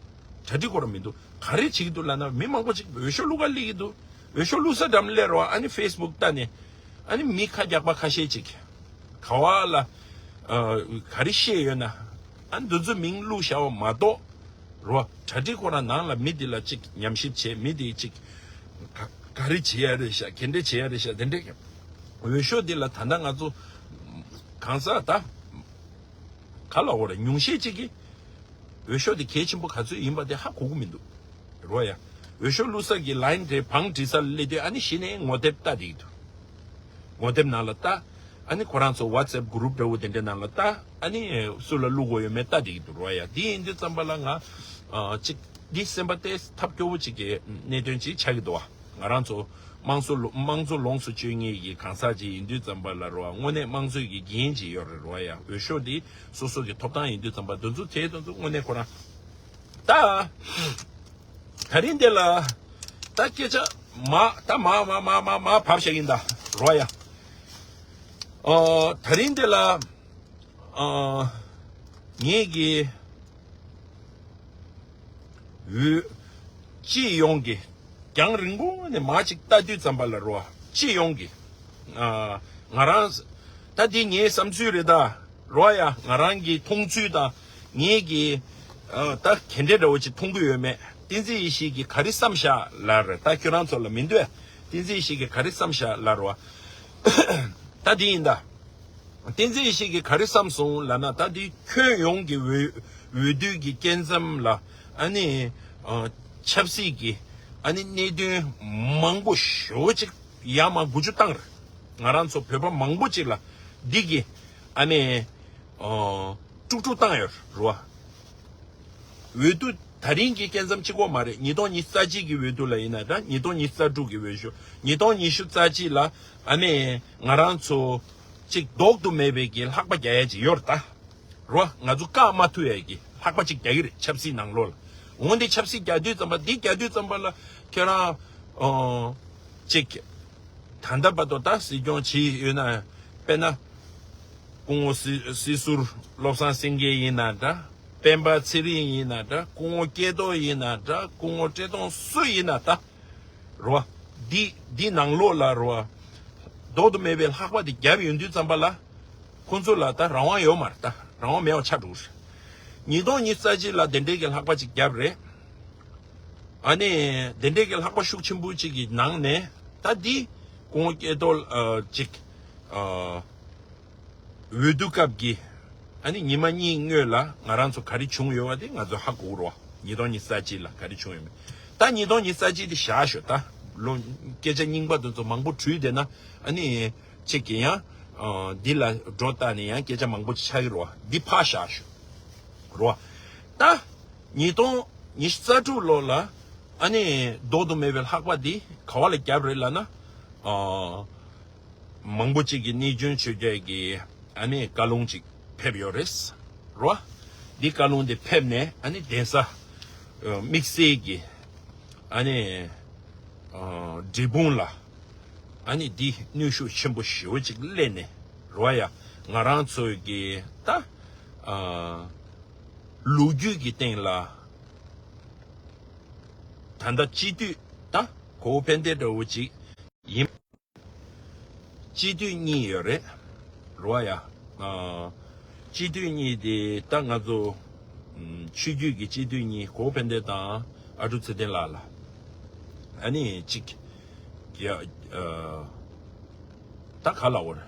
གྲ་སྒྲིག་ཁོ་རང་མི་འདུག། ག་རེ་བྱེད་ཀྱི་འདུག་ལབ་ན། མི་མང་པོ་ཅིག་འོས་ཤོག་བླུག་ག་སླེབས་ཀྱི་འདུག། འོས་ཤོག་བླུག་ས་འགྲམ་སླེབས་རོ། ཨ་ནི་ཕེ་སི་བུག་ལྟ་ནས་ཨ་ནི་མི་ཁ་རྒྱག་པ་ཁ་ཤས་ཅིག་ག་བ་ལ་ཨ་ག་རེ་བཤད་ཡོད་ན། ཨ་ནི་འདི་ཚོ་མིང་བླུག་བཞག་པ་མ་གཏོགས་རོ། གྲ་སྒྲིག་ཁོ་རང་ནང་ལ་མི་འདི་ལ་ཅིག་ཉམས་ཞིབ་བྱས། མི་འདི་ཅིག་ག་ག་རེ་བྱེད་ཡ་རེད་ཤག། ག་འདྲ་བྱེད་ཡ་རེད་ཤག། དེ་འདྲ་འོས་ཤོག་འདི་ལ་ད་ལྟ་ང་ཚོ་གང་ཟག་ད་ག་ལ་འོ་རེད། ཉུང་ཤས་ཅིག་གིས་འོས་ཤོག་དེ་གལ་ཆེན་པོ་ག་ཚོད་ཡིན་པ་དེ་ཧ་གོ་གི་མི་འདུག་རོ་ཡ། འོས་ཤོག་བླུག་ས་གི་ལའིན་དེ་བང་སྒྲིག་ས་ལ་སླེབས་དུས་ཨ་ནི་གཞི་ནས་ངོ་དེབ་ལྟ་བསྡད་ཀྱི་འདུག། ངོ་དེབ་ནང་ལ་ལྟ། ཨ་ནི་ཁོ་རང་ཚོ་ཝ་ཊི་སེབ་གུ་རུབ་འདྲ་བོ་དེ་འདྲའི་ནང་ལ་ལྟ། ཨ་ནི་སུ་ལ་བླུག་དགོས་ཡོད་མེད་ལྟ་བསྡད་ཀྱི་འདུག་རོ་ཡ། འདི་ཡིན་དུས་ཙམ་པ་ལ་ང་ཨ་ཅིག་འདི་སེམས་པ་ཏོག་ཙམ་ཐབས་སྐྱོ་བོ་ཅིག་གི་གནད་དོན་ཅིག་ཆགས་ཀྱི་འདུག་བ། ང་རང་ཚོ་དམངས་གཙོ་ལོ་དམངས་གཙོ་ལོངས་སུ་སྤྱོད་མཁན་གྱི་གང་ཟག་ཅིག་ཡིན་དུས་ཙམ་པ་ལ་རོ། དངོས་གནས་དམངས་གཙོའི་གི་འགན་ཅིག་ཡོད་རེད་རོ་ཡ། འོས་ཤོག་འདི་སོ་སོ་གི་ཐོབ་ཐང་ཡིན་དུས་ཙམ་པ་འདི་ཚོ་དེ་དེ་ཚོ་དངོས་གནས་ཁོ་རང་ད་ད་རིང་འདི་ལ་ད་སྐད་ཆ་མ་ད་མ་མ་མ་མ་མ་བབས་བཞག་ཡིན་ད་རོ་ཡ། ཨོ་ད་རིང་འདི་ལ་ཨ་ངེད་ཀྱི་འོས་སྤྱི་ཡོངས་ཀྱི་རྒྱང་རིང་པོ་ནས་མར་ཅིག་ལྟ་དུས་ཙམ་པ་ལ་རོ། སྤྱི་ཡོངས་ཀྱི་ཨ་ང་རང་ད་འདི་ངའི་བསམ་ཚུལ་རེད་ད་རོ་ཡ། ང་རང་གི་མཐོང་ཚུལ་དང་ངེད་ཀྱི་ཨ་ད་ག་འདྲ་འདྲ་བོ་ཅིག་མཐོང་གི་ཡོད་མེད། བསྟན་འཛིན་ཡེ་ཤེས་ཀྱིས་ག་རེ་བསམ་བཞག་ལབ་རེད། ད་ཁྱོད་རང་ཚོ་ལ་མི་འདོད། བསྟན་འཛིན་ཡེ་ཤེས་ཀྱིས་ག་རེ་བསམ་བཞག་ལབ་རོ། ད་འདི་ཡིན་ད། བསྟན་འཛིན་ཡེ་ཤེས་ཀྱིས་ག་རེ་བསམ་སོང་ལབ་ན། ད་འདི་ཁྱོན་ཡོངས་ཀྱི་འོས་འོས་བསྡུ་གི་སྐབས་མཚམས་ལ་ཨ་ནི་ཨ་ཆབ་སྲིད་ཀྱི་ཨ་ནི་གནད་དོན་མང་པོ་ཞེ་པོ་ཅིག་ཡར་མར་འགུལ་སྐྱོད་བཏང་རེད། ང་རང་ཚོ་བོད་པ་མང་པོ་ཅིག་ལ་འདི་གི་ཨ་ནི་ཨ་དཀྲུག་དཀྲུག་བཏང་ཡོད་རེད་བ། འོས་བསྡུ་ ད་རིང་གི་སྐད་མཚམས་གཅིག་པོ་མ་རེད། ཉིས་སྟོང་ཉི་ཤུ་རྩ་གཅིག་གི་འོས་བསྡུ་ལ་ཡིན་ན་འདྲ། ཉིས་སྟོང་ཉི་ཤུ་རྩ་དྲུག་གི་འོས་ཤོག་ཉིས་སྟོང་ཉི་ཤུ་རྩ་གཅིག་ལ་ཨ་ནི་ང་རང་ཚོ་གཅིག་ལྡོག་ཏུ་མེད་པའི་གི་ལྷག་པ་རྒྱག་ཡ་ཅིག་ཡོད་རེད་ད། རོ། ང་ཚོ་བཀག་མ་ཐུབ་ཡ་གི་ལྷག་པ་ཅིག་རྒྱག་གི་རེད། ཆབ་སྲིད་ནང་ལོགས་ལ། འོན་ཏེ་ཆབ་སྲིད་རྒྱག་དུས་ཙམ་པ། འདི་རྒྱག་དུས་ཙམ་པ་ལ་ཁྱེད་རང་ཨོ་ཅིག་ད་ལྟ་བར་དུ་ད་སྲིད་སྐྱོང་བྱས་ཡོད་ན། དཔེར་ན་སྐུ་ངོ་སྲིད་སྲིད་ཟུར་བློ་བཟང་སེང་གེ་ཡིན་ན་འདྲ། སྤེན་པ་ཚེ་རིང་ཡིན་ན་འདྲ། སྐུ་ངོ་སྐལ་རྡོར་ཡིན་ན་འདྲ། སྐུ་ངོ་བཀྲས་མཐོང་སུ་ཡིན་ན་ད། རོ། འདི་འདི་ནང་ལོགས་ལ་རོ། ལྡོག་ཏུ་མེད་པའི་ལྷག་པ་དེ་བརྒྱབ་ཡོང་དུས་ཙམ་པ་ལ། ཁོང་ཚོ་ལ་ད་རང་དབང་ཡོད་མ་རེད། ད་རང་དབང་མེད་པ་ཆགས་འགྲོ་གི་རེད། ཉིས་སྟོང་ཉི་ཤུ་རྩ་གཅིག་ལ་དེ་འདྲའི་གི་ལྷག་པ་ཅིག་བརྒྱབ་རེད། ཨ་ནི་དེ་འདྲའི་གི་ལྷག་པ་ཤུགས་ཆེན་པོ་ཅིག་གི་ནང་ནས་ད་འདི་སྐུ་ངོ་སྐལ་རྡོར་ཨ་ཅིག་ཨ། འོས་བསྡུ་སྐབས་ཀྱི་ཨ་ནི་ཉི་མ་གཉིས་སྔོན་ལ་ང་རང་ཚོ་ག་རེ་བྱུང་ཡོད་པ་དེ་ང་ཚོ་ཧ་གོ་རོ། ཉིས་སྟོང་ཉི་ཤུ་རྩ་གཅིག་ལ་ག་རེ་བྱུང་ཡོད་མེད། ད་ཉིས་སྟོང་ཉི་ཤུ་རྩ་གཅིག་དེ་བཞག་ཞོག་ད་ལོ་སྐད་ཆ་རྙིང་པ་དེ་ཚོ་མང་པོ་དྲུད་བསྡད་ན་ཨ་ནི་ཅིག་གི་ཡང་ཨ་འདི་ལ་སྒྲོ་བཏགས་ནས་ཡང་སྐད་ཆ་མང་པོ་ཅིག་ཆགས་ཀྱི་རོ། འདི་ཕར་བཞག་ཞོག་རོ། ད་ཉིས་སྟོང་ཉི་ཤུ་རྩ་དྲུག་ལོ་ལ་ཨ་ནི་ལྡོག་ཏུ་མེད་པའི་ལྷག་པ་འདི་ག་བ་ལ་བརྒྱབ་རེད་ལབ་ན། ཨ། མང་པོ་ཅིག་གིས་གནས་ཆུང་ཆོས་རྒྱལ་གྱི་ཨ་ནི་བཀའ་ལུང་ཅིག་ཕེབས་ཡོད་རེད། རོ། འདི་བཀའ་ལུང་འདི་ཕེབས་ནས་ཨ་ནི་གདན་ས་དམིགས་བསལ་གྱི་ཨ་ནི་འབྲས་སྤུངས་ལ་ཨ་ནི་འདི་གནོན་ཤུགས་ཆེན་པོ་ཞེ་པོ་ཅིག་སླེབས་ནས། རོ། ཡ། ང་རང་ཚོའི་གི་ད་ལོ་རྒྱུས་ཀྱི་སྟེང་ལ་ད་ལྟ་སྤྱི་འཐུས་ད་གོ་བོ་ཕན་བདེ་འདྲ་བོ་ཅིག་ཡིན། སྤྱི་འཐུས་གཉིས་ཡོད་རེད། རོ། ཡ། ཨ། སྤྱི་འཐུས་གཉིས་དེ་ད་ང་ཚོ་ཨམ་ཆོས་བརྒྱུད་ཀྱི་སྤྱི་འཐུས་གཉིས། གོ་བོ་ཕན་བདེ་དང་ཨ་ཀྲུག་ཚེ་བརྟན་ལགས་ལ་ཨ་ནི་གཅིག་ཡ། ཨ། ད་ག་ལ་བར་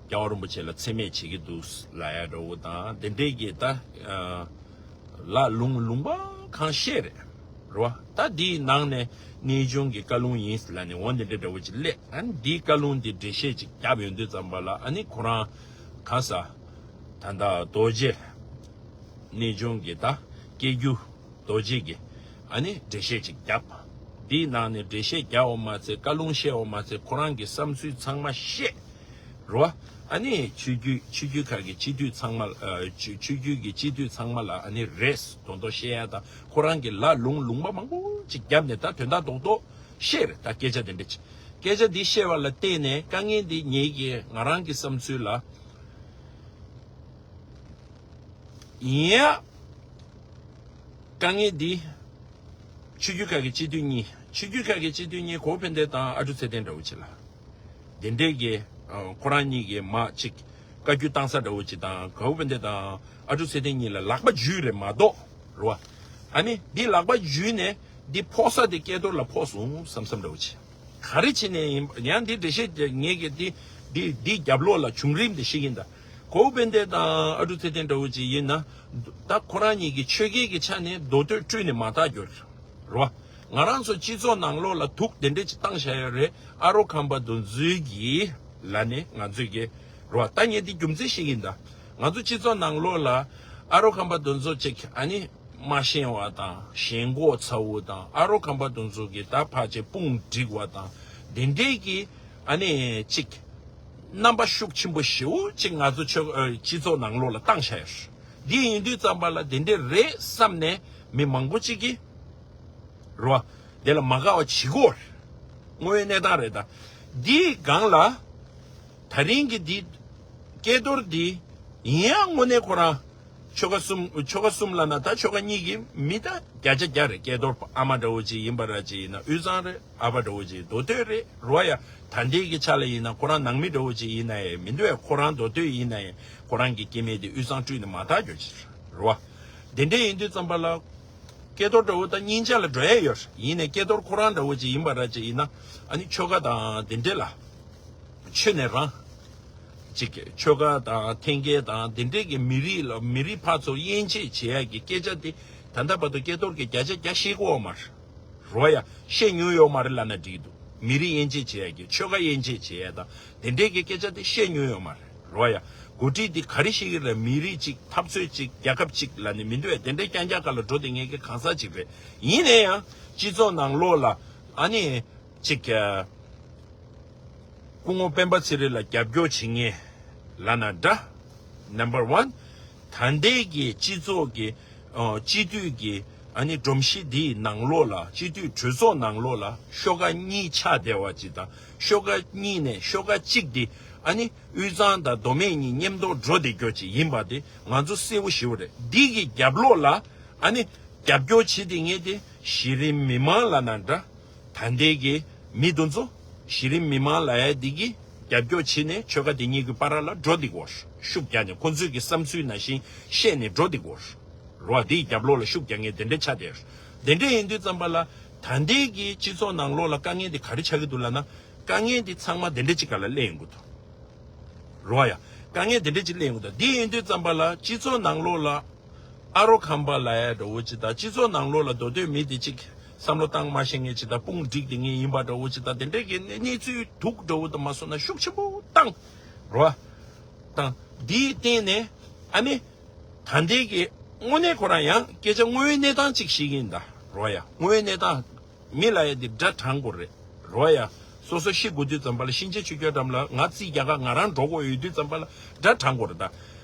རྒྱལ་བ་རིན་པོ་ཆེ་ལ་མཚན་སྨད་བྱེད་ཀྱི་འདུག་ལབ་ཡ་འདྲ་བོ་དང་དེ་འདྲའི་གི་ད་ཨ། ལ་ལུང་ལུང་པ་གང་བཤད་རེད། རོ། ད་འདིའི་ནང་ནས་གནས་ཆུང་གི་བཀའ་ལུང་ཡིན་ལབ་ནས་འོ་འདི་འདྲ་འདྲ་བོ་ཅིག་སླེབས། ཨ་ནི་འདིའི་བཀའ་ལུང་འདི་འགྲེལ་བཤད་ཅིག་བརྒྱབ་ཡོང་དུས་ཙམ་པ་ལ་ཨ་ནི་ཁོ་རང་ག་ས་ད་ལྟ་རྡོ་རྗེ་གནས་ཆུང་གི་ད་སྐྱེ་རྒྱུ་རྡོ་རྗེ་གི་ཨ་ནི་འགྲེལ་བཤད་ཅིག་བརྒྱབ། འདིའི་ནང་ནས་འགྲེལ་བཤད་བརྒྱབ་པ་མ་ཚད་བཀའ་ལུང་བཤད་པ་མ་ཚད་ཁོ་རང་གི་བསམ་ཚུལ་ཚང་མ་བཤད། རོ། ཨ་ནི་ཆོས་བརྒྱུད་ཆོས་བརྒྱུད་ཁག་གི་སྤྱི་འཐུས་ཚང་མ་ཨ་ཆོས་ཆོས་བརྒྱུད་ཀྱི་སྤྱི་འཐུས་ཚང་མ་ལ་ཨ་ནི་རེས་དོན་དུ་བཤད་ཡ་དང་ཁོ་རང་གི་ལ་ལུང་ལུང་པ་མང་པོ་ཅིག་བརྒྱབ་ནས་ད་དོན་དག་རྡོག་རྡོག་བཤད་རེད། ད་སྐད་ཆ་དེ་འདྲ་ཅིག་སྐད་ཆ་འདི་བཤད་པ་ལ་བརྟེན་ནས་དཀའ་ངལ་འདི་ངེད་ཀྱི་ང་རང་གི་བསམ་ཚུལ་ལ་ཡིན་ཡ། དཀའ་ངལ་འདི་ཆོས་བརྒྱུད་ཁག་གི་སྤྱི་འཐུས་གཉིས། ཆོས་བརྒྱུད་ཁག་གི་སྤྱི་འཐུས་གཉིས་གོ་བོ་ཕན་བདེ་དང་ཨ་ཀྲུག་ཚེ་བརྟན་འདྲ་བོ་ཅིག་ལ། དེ་འདྲས་ཀྱི་ཨ་ཁོ་རང་གཉིས་ཀྱི་མ་ཅིག་བཀའ་བཀྱོན་བཏང་ས་འདྲ་བོ་ཅིག་དང་གོ་བོ་ཕན་བདེ་དང་ཨ་ཀྲུག་ཚེ་བརྟན་གཉིས་ལ་ལག་པ་འཇུས་རེད་མ་གཏོགས། རོ། ཨ་ནི་འདི་ལག་པ་འཇུས་ནས་འདི་ཕོག་ས་དེ་སྐལ་རྡོར་ལ་ཕོག་སོང་བསམ་བསམ་འདྲ་བོ་ཅིག་ག་རེ་བྱས་ནས་ཡིན་ཡང་འདི་འགྲེལ་བཤད་ངེད་ཀྱི་འདི་འདི་འདི་རྒྱབ་ལོགས་ལ་བྱུང་རིམ་དེ་ཤེས་ཀྱིན་གདའ། གོ་བོ་ཕན་བདེ་དང་ཨ་ཀྲུག་ཚེ་བརྟན་འདྲ་བོ་ཅིག་ཡིན་ན། ད་ཁོ་རང་གཉིས་ཀྱི་ཆོས་སྐལ་གྱི་ཆ་ནས་མདོ་སྟོད་བཀྲུས་ནས་མ་བཏགས་རྒྱུ་རེད། རོ། ང་རང་ཚོ་སྤྱི་ཚོགས་ནང་ལོགས་ལ་དུག་དེ་འདྲས་ཅིག་བཏང་བཞག་ཡོད་རེད། ཨ་རོ་ཁམས་པ་དེ་ཚོའི་གི་ལ་ནས་ང་ཚོས་གི་རོ། ད་ངས་འདི་རྒྱུ་མཚན་ཤེས་ཀྱིན་གདའ། ང་ཚོ་སྤྱི་ཚོགས་ནང་ལོགས་ལ་ཨ་རོ་ཁམས་པ་དེ་ཚོ་ཅིག་ཨ་ནི་མ་ཞེན་པ་དང་ཞེན་ཁོག་ཚ་བོ་དང་ཨ་རོ་ཁམས་པ་དེ་ཚོ་གི་ད་ཕར་ཅིག་དཔུང་སྒྲིག་པ་དང་དེ་འདྲས་ཀྱི་ཨ་ནི་ཅིག་རྣམ་པ་ཤུགས་ཆེན་པོ་ཞེ་པོ་ཅིག་ང་ཚོ་ཆོས་ཨ་སྤྱི་ཚོགས་ནང་ལོགས་ལ་བཏང་བཞག་ཡོད་རེད། འདི་ཡིན་དུས་ཙམ་པ་ལ་དེ་འདྲས་རེད་བསམ་ནས་མི་མང་པོ་ཅིག་གིས་རོ། དེ་ལ་མ་དགའ་བ་བྱེད་ཀྱི་ཡོད་རེད། དངོས་ཡོད་གནས་སྟངས་རེད་ད། འདིའི་སྒང་ལ་ད་རིང་གི་འདི་སྐལ་རྡོར་འདི་ཡིན་ཡང་དངོས་གནས་ཁོ་རང་ཆོལ་ཁ་གསུམ་ཆོལ་ཁ་གསུམ་ལབ་ན་ད་ཆོལ་ཁ་གཉིས་ཀྱི་མི་ད་བརྒྱ་ཆ་བརྒྱ་རེད། སྐལ་རྡོར་ཨ་མ་འདྲ་བོ་ཅིག་ཡིན་པ་ར་ཅིག་ཡིན་ན་དབུས་གཙང་རེད། ཨ་ཕ་འདྲ་བོ་ཅིག་མདོ་སྟོད་རེད། རོ། ཡ། ད་ལྟའི་གི་ཆ་ལ་ཡིན་ན་ཁོ་རང་ནང་མི་འདྲ་བོ་ཅིག་ཡིན་ན་ཡང་མི་འདུག་ཡ། ཁོ་རང་མདོ་སྟོད་ཡིན་ན་ཡང་ཁོ་རང་གི་སྐྱེ་དམན་དེ་དབུས་གཙང་བཀྲུས་ནས་མ་བཏགས་རྒྱུ་ཅིག་རེད་བ། དེ་འདྲ་ཡིན་དུས་ཙམ་པ་ལ་སྐལ་རྡོར་འདྲ་བོ་ད་སྙིང་རྗེ་ལ་འགྲོ་ཡ་ཡོད་རེད། ཡིན་ནའི་སྐལ་རྡོར་ཁོ་རང་འདྲ་བོ་ཅིག་ཡིན་པ་ར་ཅིག་ཡིན་ན་ཨ་ནི་ཆོལ་ཁ་དང་དེ་འདྲ་ལ་ཆོས་ནས་རང་ཅིག་ཆོལ་ཁ་དང་འཐེན་འཁྱེར་དང་དེ་འདྲས་ཀྱི་མི་རིགས་ལ་མི་རིགས་ཕར་ཚུར་དབྱེ་འབྱེད་བྱེད་ཡ་གི་སྐད་ཆ་དེ་ད་ལྟ་བར་དུ་སྐལ་རྡོར་གྱིས་བརྒྱ་ཆ་བརྒྱ་བཤད་ཀྱི་ཡོད་མ་རེད། རོ། ཡ། བཤད་མྱོང་ཡོད་མ་རེད་ལབ་ན་འགྲིག་འདུག་མི་རིགས་དབྱེ་འབྱེད་བྱེད་ཡ་གི་ཆོལ་ཁ་དབྱེ་འབྱེད་བྱེད་ཡ་དང་དེ་འདྲས་ཀྱི་སྐད་ཆ་དེ་བཤད་མྱོང་ཡོད་མ་རེད། རོ། ཡ། འགོ་ཁྲིད་འདི་ག་རེ་ཤེས་ཀྱི་རེད། མི་རིགས་གཅིག་འཐབ་རྩོད་གཅིག་རྒྱལ་ཁབ་གཅིག་ལབ་ནས་མི་འདུག་བས། དེ་འདྲའི་རྐྱང་རྐྱང་སྒང་ལ་འགྲོ་བསྡད་མཁན་གྱི་གང་ཟག་གཅིག་རེད། ཡིན་ན་ཡང་སྤྱི་ཚོགས་ནང་ལོགས་ལ་ཨ་ནི་གཅིག་སྐུ་ངོ་སྤེན་པ་ཚེ་རིང་ལ་རྒྱབ་སྐྱོར་བྱེད་མཁན་ལབ་ན་འདྲ། Number one། ད་ལྟའི་གི་སྤྱི་ཚོགས་ཀྱི་ཨ་སྤྱི་འཐུས་ཀྱི་ཨ་ནི་སྒྲོམ་གཞི་འདིའི་ནང་ལོགས་ལ། སྤྱི་འཐུས་གྲོས་ཚོགས་ནང་ལོགས་ལ་ཤོག་ཁག་གཉིས་ཆགས་བསྡད་པ་ཅིག་དང་། ཤོག་ཁག་གཉིས་ནས་ཤོག་ཁག་གཅིག་འདི་ཨ་ནི་དབུས་གཙང་དང་མདོ་སྨད་གཉིས་མཉམ་དུ་འགྲོ་བསྡད་རྒྱུ་ཅིག་ཡིན་པ་དེ་ང་ཚོ་གསལ་པོ་ཞེ་པོ་རེད། འདི་གི་རྒྱབ་ལོགས་ལ་ཨ་ནི་རྒྱབ་སྐྱོར་བྱེད་བསྡད་མཁན་དེ་གཞི་རིམ་མི་མང་ལབ་ན་འདྲ། ད་ལྟའི་གི་མི་དེ་ཚོ་གཞི་རིམ་མི་མང་ལབ་ཡ་འདི་གིས་རྒྱབ་སྐྱོར་བྱས་ནས་ཆོལ་ཁ་དེ་གཉིས་ཀྱི་བར་ལ་འགྲོ་བསྡད་ཀྱི་ཡོད། ཤུགས་རྒྱག་ནས་ཁོ་ཚོས་ཀྱི་བསམ་ཚུལ་ནང་བཞིན་བཤད་ནས་འགྲོ་བསྡད་ཀྱི་ཡོད། རེད་བ། དེའི་རྒྱབ་ལོགས་ལ་ཤུགས་རྒྱག་མཁན་དེ་འདྲ་ཆགས་བསྡད་ཡོད། དེ་འདྲ་ཡིན་དུས་ཙམ་པ་ལ་ད་ལྟའི་གི་སྤྱི་ཚོགས་ནང་ལོགས་ལ་དཀའ་ངལ་དེ་ག་རེ་ཆགས་ཀྱི་འདུག་ལབ་ན། དཀའ་ངལ་དེ་ཚང་མ་དེ་འདྲ་གཅིག་སྒང་ལ་སླེབས་ཡོང་གི་འདུག་རེད་བ། ཡ། དཀའ་ངལ་དེ་འདྲ་གཅིག་སླེབས་ཡོང་གི་འདུག་དེ་ཡིན་དུས་ཙམ་པ་ལ་སྤྱི་ཚོགས་ནང་ལོགས་ལ་ཨ་རོ་ཁམ་པ་ལབ་ཡ་འདྲ་བོ་ཅིག་དང་། སྤྱི་ཚོགས་ནང་ལོགས་ལ་མདོ་སྟོད་མི་དེ་གཅིག་བསམ་བློ་བཏང་མ་ཤེས་མཁན་ཅིག་དང་། དཔུང་སྒྲིག་དེ་ངས་ཡིན་པ་འདྲ་བོ་ཅིག་དང་། དེ་འདྲ་གི་གནས་གནས་ཚུལ་སྡུག་འདྲ་བོ་དང་མ་སོང་ན་ཤུགས་ཆེན་པོ་བཏང་། རེད་བ། དང་། འདིའི་སྟེང་ནས་ཨ་ནི་ད་ལྟའི་གི་དངོས་གནས་ཁོ་རང་ཡང་སྐད་ཆ་དངོས་ཡོད་གནས་སྟངས་གཅིག་བཤད་ཀྱི་ཡིན་ད། རེད་བ། ཡ། དངོས་ཡོད་གནས་སྟངས། མི་ལབ་ཡ་དེ་སྒྲ་དྲང་དགོས་རེད། རེད་བ། ཡ། སོ་སོ་ཤི་དགོས་དུས་ཙམ་པ་ལ་གཤིན་རྗེ་ཆོས་སྐྱོང་འགྲམ་ལ་ང་རྩིས་རྒྱག་ག་ང་རང་འགྲོ་དགོས་ཡོད་དུས་ཙམ་པ་ལ་སྒྲ་དྲང་དགོས་རེད་ད།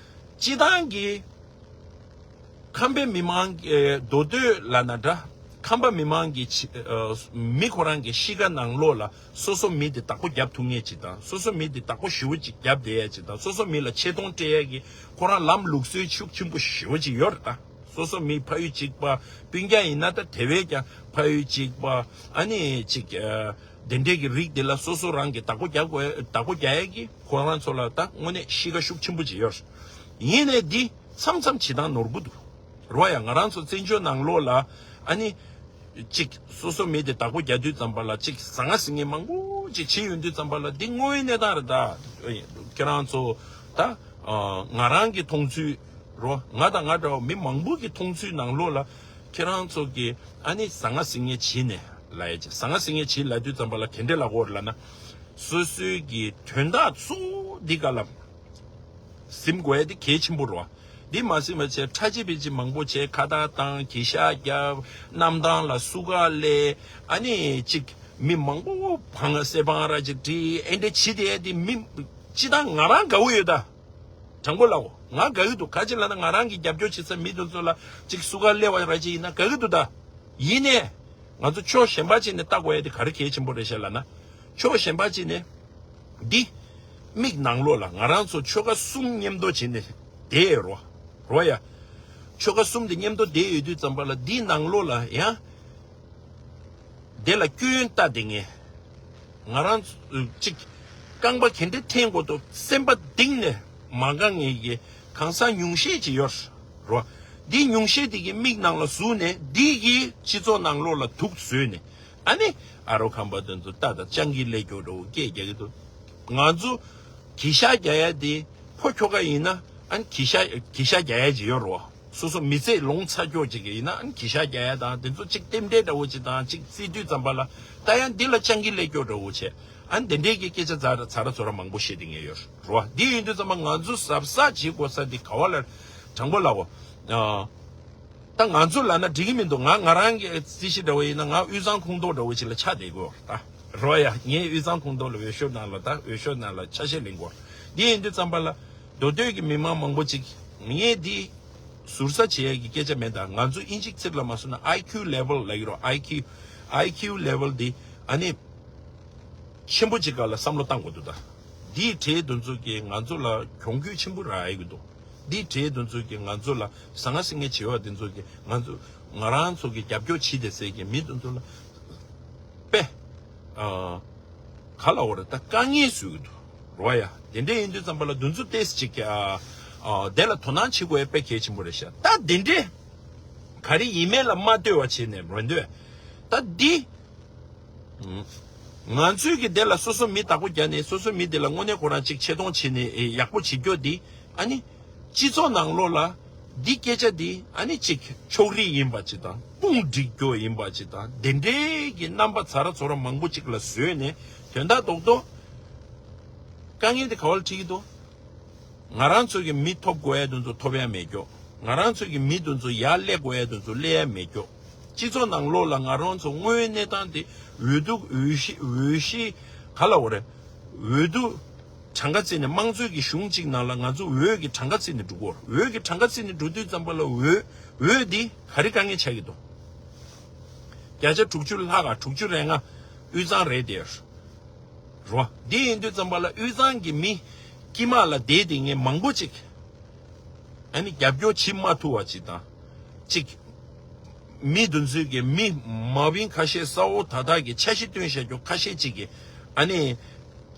སྤྱི་བཏང་གི་ཁམས་པའི་མི་མང་གི་མདོ་སྟོད་ལབ་ན་འདྲ། ཁམས་པ་མི་མང་གི་ཕྱི་ཨ་མི་ཁོ་རང་གི་གཤིས་ཀ་ནང་ལོགས་ལ་སོ་སོ་མི་དེ་བདག་པོ་རྒྱབ་ཐུབ་མཁན་ཅིག་དང་། སོ་སོ་མི་དེ་བདག་པོ་ཞེ་པོ་ཅིག་རྒྱབ་བསྡད་ཡ་ཅིག་དང་། སོ་སོ་མི་ལ་ཆེ་མཐོང་སྤྲད་ཡ་གི་ཁོ་རང་ལམ་ལུགས་སྲོལ་ཤུགས་ཆེན་པོ་ཞེ་པོ་ཅིག་ཡོད་རེད་ད། སོ་སོ་མི་ཕ་ཡུལ་གཅིག་པ། སྤུན་ཀྱག་ཡིན་ན་ད་དེ་བས་ཀྱང་ཕ་ཡུལ་གཅིག་པ། ཨ་ནི་ཅིག་ཨ་དེ་འདྲས་ཀྱི་རིགས་དེ་ལ་སོ་སོ་རང་གི་བདག་པོ་རྒྱག་དགོས། བདག་པོ་རྒྱག་ཡས་ཀྱི་ཁོ་རང་ཚོ་ལ་ད་དངོས་གནས་གཤིས་ཀ་ཤུགས་ཆེན་པོ་ཅིག་ཡོད། ཡིན་ནའི་འདི་མཚམས་མཚམས་བྱེད་སྟངས་ནོར་བུ་འདུག་རོ། ཡ། ང་རང་ཚོ་བཙན་བྱོལ་ནང་ལོགས་ལ་ཨ་ནི་ཅིག་སོ་སོ་མི་དེ་བདག་པོ་རྒྱག་དུས་ཙམ་པ་ལ་ཅིག་ཟང་ངེ་ཟིང་ངེ་མང་པོ་ཅིག་བྱེད་ཡོང་དུས་ཙམ་པ་ལ་འདི་དངོས་ཡོད་གནས་སྟངས་རེད་ད། ཁྱེད་རང་ཚོ་ད་ཨ་ང་རང་གི་མཐོང་ཚུལ་རོ། ང་དང་ང་འདྲ་བ་མི་མང་པོ་གི་མཐོང་ཚུལ་ནང་ལོགས་ལ་ཁྱེད་རང་ཚོ་གི་ཨ་ནི་ཟང་ངེ་ཟིང་ངེ་བྱེད་ནས་ལབ་ཡ་ཅིག་ཟང་ངེ་ཟིང་ངེ་བྱེད་ལབ་དུས་ཙམ་པ་ལ་ག་འདྲས་ལབ་དགོས་རེད་ལབ་ན། སོ་སོའི་གི་དོན་དག་གཙོ་བོ་འདི་ག་ལ་ཟིན་དགོས་ཡ་དེ་གལ་ཆེན་པོ་རེད་བ། འདི་མ་ཟིན་པ་བྱས་ཁྲ་ཆིལ་པི་ཆིལ་མང་པོ་བྱས། ཁ་བརྡ་བཏང་། གྱི་ཤག་བརྒྱབ། གནམ་ཐང་ལ་སུ་ག་སླེབས། ཨ་ནི་ཅིག་མི་མང་པོ་བང་སེ་བང་ར་ཅིག་བྲིས། ཨེ་འདྲ་བྱེད་དེ་ཡ་དེ་མི་སྤྱི་བཏང་ང་རང་དགའ་བོ་ཡོད་ད། དྲང་པོ་ལབ་འོ། ང་དགའ་གི་འདུག་ག་ཅི་ལབ་ན་ང་རང་གི་རྒྱབ་སྐྱོར་བྱེད་ས་མི་དེ་ཚོ་ལ་ཅིག་སུ་ག་སླེབས་པ་ར་ཅིག་ཡིན་ན་དགའ་གི་འདུག་ད། ཡིན་ནའི་ང་ཚོ་ཕྱོགས་གཞན་པ་ཅིག་ནས་ལྟ་དགོས་ཡ་དེ་ག་རེ་གལ་ཆེན་པོ་རེད་ཤག་ལབ་ན། ཕྱོགས་གཞན་པ་ཅིག་ནས་འདི་མིག་ནང་ལོགས་ལ་ང་རང་ཚོ་ཆོལ་ཁ་གསུམ་མཉམ་དུ་བྱས་ནས་བསྡད་ཡོད་རོ། རོ། ཡ། ཆོལ་ཁ་གསུམ་དེ་མཉམ་དུ་བསྡད་ཡོད་དུས་ཙམ་པ་ལ་འདི་ནང་ལོགས་ལ་ཡང་དེ་ལ་སྐྱོན་ལྟ་དེ་ངས་ང་རང་ཚོ་གཅིག་རྐང་པ་ག་འདྲ་འཐེན་དགོས་འདུག་སེམས་པ་གཏིང་ནས་མ་དགའ་མཁན་གྱི་གང་ཟག་ཉུང་ཤས་ཅིག་ཡོད་རོ། འདི་ཉུང་ཤས་དེ་གི་མིག་ནང་ལ་ཟུག་ནས་འདི་གི་སྤྱི་ཚོགས་ནང་ལོགས་ལ་དུག་བཟོས་ནས། ཨ་ནི་ཨ་རོ་ཁམས་པ་དེ་ཚོ་ལྟ་དང་སྤྱང་ཀི་ལས་སྐྱོ་འདྲ་བོ་སྐད་རྒྱག་གི་འདུག་ང་ཚོ་གྱི་ཤག་རྒྱག་ཡ་དེ་ཕོ་ཁྱོ་ག་ཡིན་ན་ཨ་ནི་གྱི་ཤག་གྱི་ཤག་རྒྱག་ཡ་ཅིག་ཡོད་རོ། སོ་སོ་མི་ཚེ་ལོངས་ཚར་ཀྱོག་ཅིག་ཡིན་ན་ཨ་ནི་གྱི་ཤག་རྒྱག་ཡ་དང་དེ་ཚོ་གཅིག་རྟེན་འབྲེལ་འདྲ་བོ་ཅིག་དང་གཅིག་བརྩི་དུས་ཙམ་པ་ལ་ད་ཡང་འདི་ལ་སྤྱང་ཀི་ལས་སྐྱོ་འདྲ་བོ་བྱས། ཨ་ནི་དེ་འདྲས་ཀྱི་སྐད་ཆ་ཚ་ར་ཚ་ར་ཚོ་ར་མང་པོ་བཤད་དེ་ངས་ཡོད་རོ། འདི་ཡིན་དུས་ཙམ་པ་ང་ཚོ་གཟབ་གཟབ་བྱེད་དགོས་ས་འདི་ག་བ་ལ་དྲང་པོ་ལབ་འོ། ད་ང་ཚོ་ལབ་ན་འགྲིག་གི་མི་འདུག་ང་ང་རང་གི་རྩིས་གཞི་འདྲ་བོ་ཡིན་ན་ང་དབུས་གཙང་ཁོངས་གཏོགས་འདྲ་བོ་ཅིག་ལ་ཆགས་བསྡད་དགོས་ད། རོ། ཡ། ངས་དབུས་གཙང་ཁོངས་གཏོགས་ལ་འོས་ཤོག་ནང་ལ་ད་འོས་ཤོག་ནང་ལ་ཆ་ཤས་ལེན་དགོས། འདི་ཡིན་དུས་ཙམ་པ་ལ་མདོ་སྟོད་ཀྱི་མི་མང་མང་པོ་ཅིག་ངས་འདི་ཟུར་ཟ་བྱེད་ཡ་གི་སྐད་ཆ་མེད་ད། ང་ཚོ་ཨིན་ཇིག་ཚིག་ལ་མ་སོང་ན་ཨའི་ཁིའུ་ལེ་ཝལ་ལབ་ཀྱི་རོ། ཨའི་ཁིའུ་ཨའི་ཁིའུ་ལེ་ཝལ་འདི་ཨ་ནི། ཆེན་པོ་ཅིག་སྒང་ལ་བསམ་བློ་བཏང་དགོས་འདུག་ད། འདིའི་གྲས་དེ་ཚོ་གིས་ང་ཚོ་ལ་གྱོང་གུད་ཆེན་པོ་རག་ཡོད་ཀྱི་འདུག་འདིའི་གྲས་དེ་ཚོ་གིས་ང་ཚོ་ལ་ཟང་ངེ་ཟིང་ངེ་བྱེད་པ་དེ་ཚོ་གིས་ང་ཚོ་ང་རང་ཚོ་གི་རྒྱབ་སྐྱོར་བྱེད་བསྡད་སའི་གི་མི་དེ་ཚོ་ལ་དཔེ་ཨ་ག་ལབ་དགོས་རེད་ད། དཀའ་ངལ་བཟོ་གི་འདུག་རོ། ཡ། དེ་འདྲ་ཡིན་དུས་ཙམ་པ་ལ་དེ་ཚོ་ཏོག་ཙམ་ཅིག་ཨ་ཨ་དེ་ལ་དོ་སྣང་བྱེད་དགོས་ཡ་དཔེ་གལ་ཆེན་པོ་རེད་ཤག་ད་དེ་འདྲས་ག་རེ་ཡིན་མིན་ལ་མ་ལྟོས་པ་བྱས་ནས་རོ་འདོད་ད་འདི། ང་ཚོས་ཀྱི་དེ་ལ་སོ་སོ་མི་བདག་པོ་རྒྱག་ནས་སོ་སོ་མི་དེ་ལ་དངོས་གནས་ཁོ་རང་ཅིག་ཆེ་མཐོང་བྱེད་ནས་ཨེ་ཡག་པོ་བྱེད་རྒྱུ་འདི་ཨ་ནི་སྤྱི་ཚོགས་ནང་ལོགས་ལ་འདི་སྐད་ཆ་འདི་ཨ་ནི་ཅིག་ཕྱོགས་རིས་ཡིན་པ་ཅིག་དང་དཔུང་སྒྲིག་རྒྱུ་ཡིན་པ་ཅིག་དང་དེ་འདྲའི་གི་རྣམ་པ་ཚ་ར་ཚོ་ར་མང་པོ་ཅིག་ལ་བཟོས་ནས་དོན་དག་རྡོག་རྡོག་དཀའ་ངལ་འདི་ག་བ་ལ་འཕྲད་ཀྱི་འདུག་ང་རང་ཚོ་གི་མི་ཐོབ་དགོས་ཡ་དེ་ཚོ་ཐོབ་ཡ་མེད་ཀྱོག་ང་རང་ཚོ་གི་མི་དེ་ཚོ་ཡར་སླེབས་དགོས་ཡ་དེ་ཚོ་སླེབས་ཡ་མེད་ཀྱོག་སྤྱི་ཚོགས་ནང་ལོགས་ལ་ང་རང་ཚོ་དངོས་ཡོད་གནས་སྟངས་དེ་འོས་བསྡུ་འོས་གཞི་འོས་གཞི་ག་ལ་འོ་རེད། འོས་བསྡུ་གྲངས་ཀ་བརྩིས་ནས་དམངས་གཙོའི་གི་གཞུང་གཅིག་ནང་ལ་ང་ཚོ་འོས་ཀྱི་གྲངས་ཀ་བརྩིས་ནས་འགྲོ་གི་ཡོད་རེད། འོས་ཀྱི་གྲངས་ཀ་བརྩིས་ནས་འགྲོ་དུས་ཙམ་པ་ལ་འོས་འོས་འདི་ག་རེ་དཀའ་ངལ་ཆགས་ཀྱི་འདུག་བརྒྱ་ཆ་དྲུག་ཅུ་ལྷག་ག་དྲུག་ཅུ་རེ་ལྔ་དབུས་གཙང་རེད་དེ། རོ། འདི་ཡིན་དུས་ཙམ་པ་ལ་དབུས་གཙང་གི་མི་དཀྱིལ་མ་ལ་བསྡད་དེ་ངས་མང་པོ་ཅིག་ཨ་ནི་རྒྱབ་སྐྱོར་བྱེད་མ་ཐུབ་པ་ཅིག་དང་། ཅིག་མི་འདི་ཚོའི་གི་མི་མ་བིན་ཁ་ཤས་ས་འོག་ད་དག་གི་འཆར་གཞི་བཏོན་བཞག་རྒྱུ་ཁ་ཤས་ཅིག་གི་ཨ་ནི་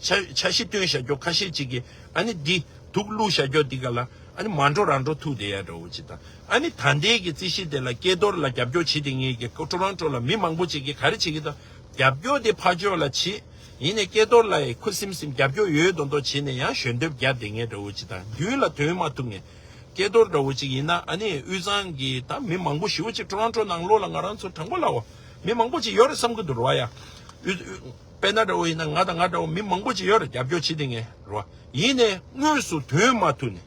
འཆར་འཆར་གཞི་བཏོན་བཞག་རྒྱུ་ཁ་ཤས་ཅིག་གི་ཨ་ནི་འདི་དུག་བླུགས་བཞག་རྒྱུ་འདི་ག་ལ་ཨ་ནི་མ་འགྲོ་རང་འགྲོ་ཐུག་བསྡད་ཡ་འདྲ་བོ་ཅིག་དང་། ཨ་ནི་ད་ལྟའི་གི་རྩིས་གཞི་དེ་ལ་སྐལ་རྡོར་ལ་རྒྱབ་སྐྱོར་བྱེད་དེ་ངེས་ཀྱི་ཊོ་རོན་ཊོ་ལ་མི་མང་པོ་ཅིག་གིས་ག་རེ་བྱེད་ཀྱི་དང་། རྒྱབ་སྐྱོར་དེ་ཕར་ཕྱོགས་ལ་བྱེད། ཡིན་ནའི་སྐལ་རྡོར་ལ་ཡི་ཁུ་སིམ་སིམ་རྒྱབ་སྐྱོར་ཡོད་མདོག་མདོག་བྱེད་ནས་ཡང་ཞལ་འདེབས་རྒྱབ་བསྡད་མཁན་འདྲ་བོ་ཅིག་དང་རྒྱུན་ལ་དོན་མ་ཐུབ་མཁན། སྐལ་རྡོར་འདྲ་བོ་ཅིག་ཡིན་ན་ཨ་ནི་དབུས་གཙང་གི་ད་མི་མང་པོ་ཞེ་པོ་ཅིག་ཊོ་རོན་ཊོ་ནང་ལོགས་ལ་ང་རང་ཚོ་དྲང་པོ་ལབ་འོ། མི་མང་པོ་ཅིག་ཡོད་རེད་བསམ་གི་འདུག་རོ་ཡ། དབུས་དབུས་དཔེར་ན་འདྲ་བོ་ཡིན་ན་ང་དང་ང་འདྲ་བོ་མི་མང་པོ་ཅིག་ཡོད་རེད་རྒྱབ་སྐྱོར་བྱེད་བསྡད་མཁན་རོ། ཡིན་ནའི་དངོས་སུ་དོན་མ་ཐུབ་ནས།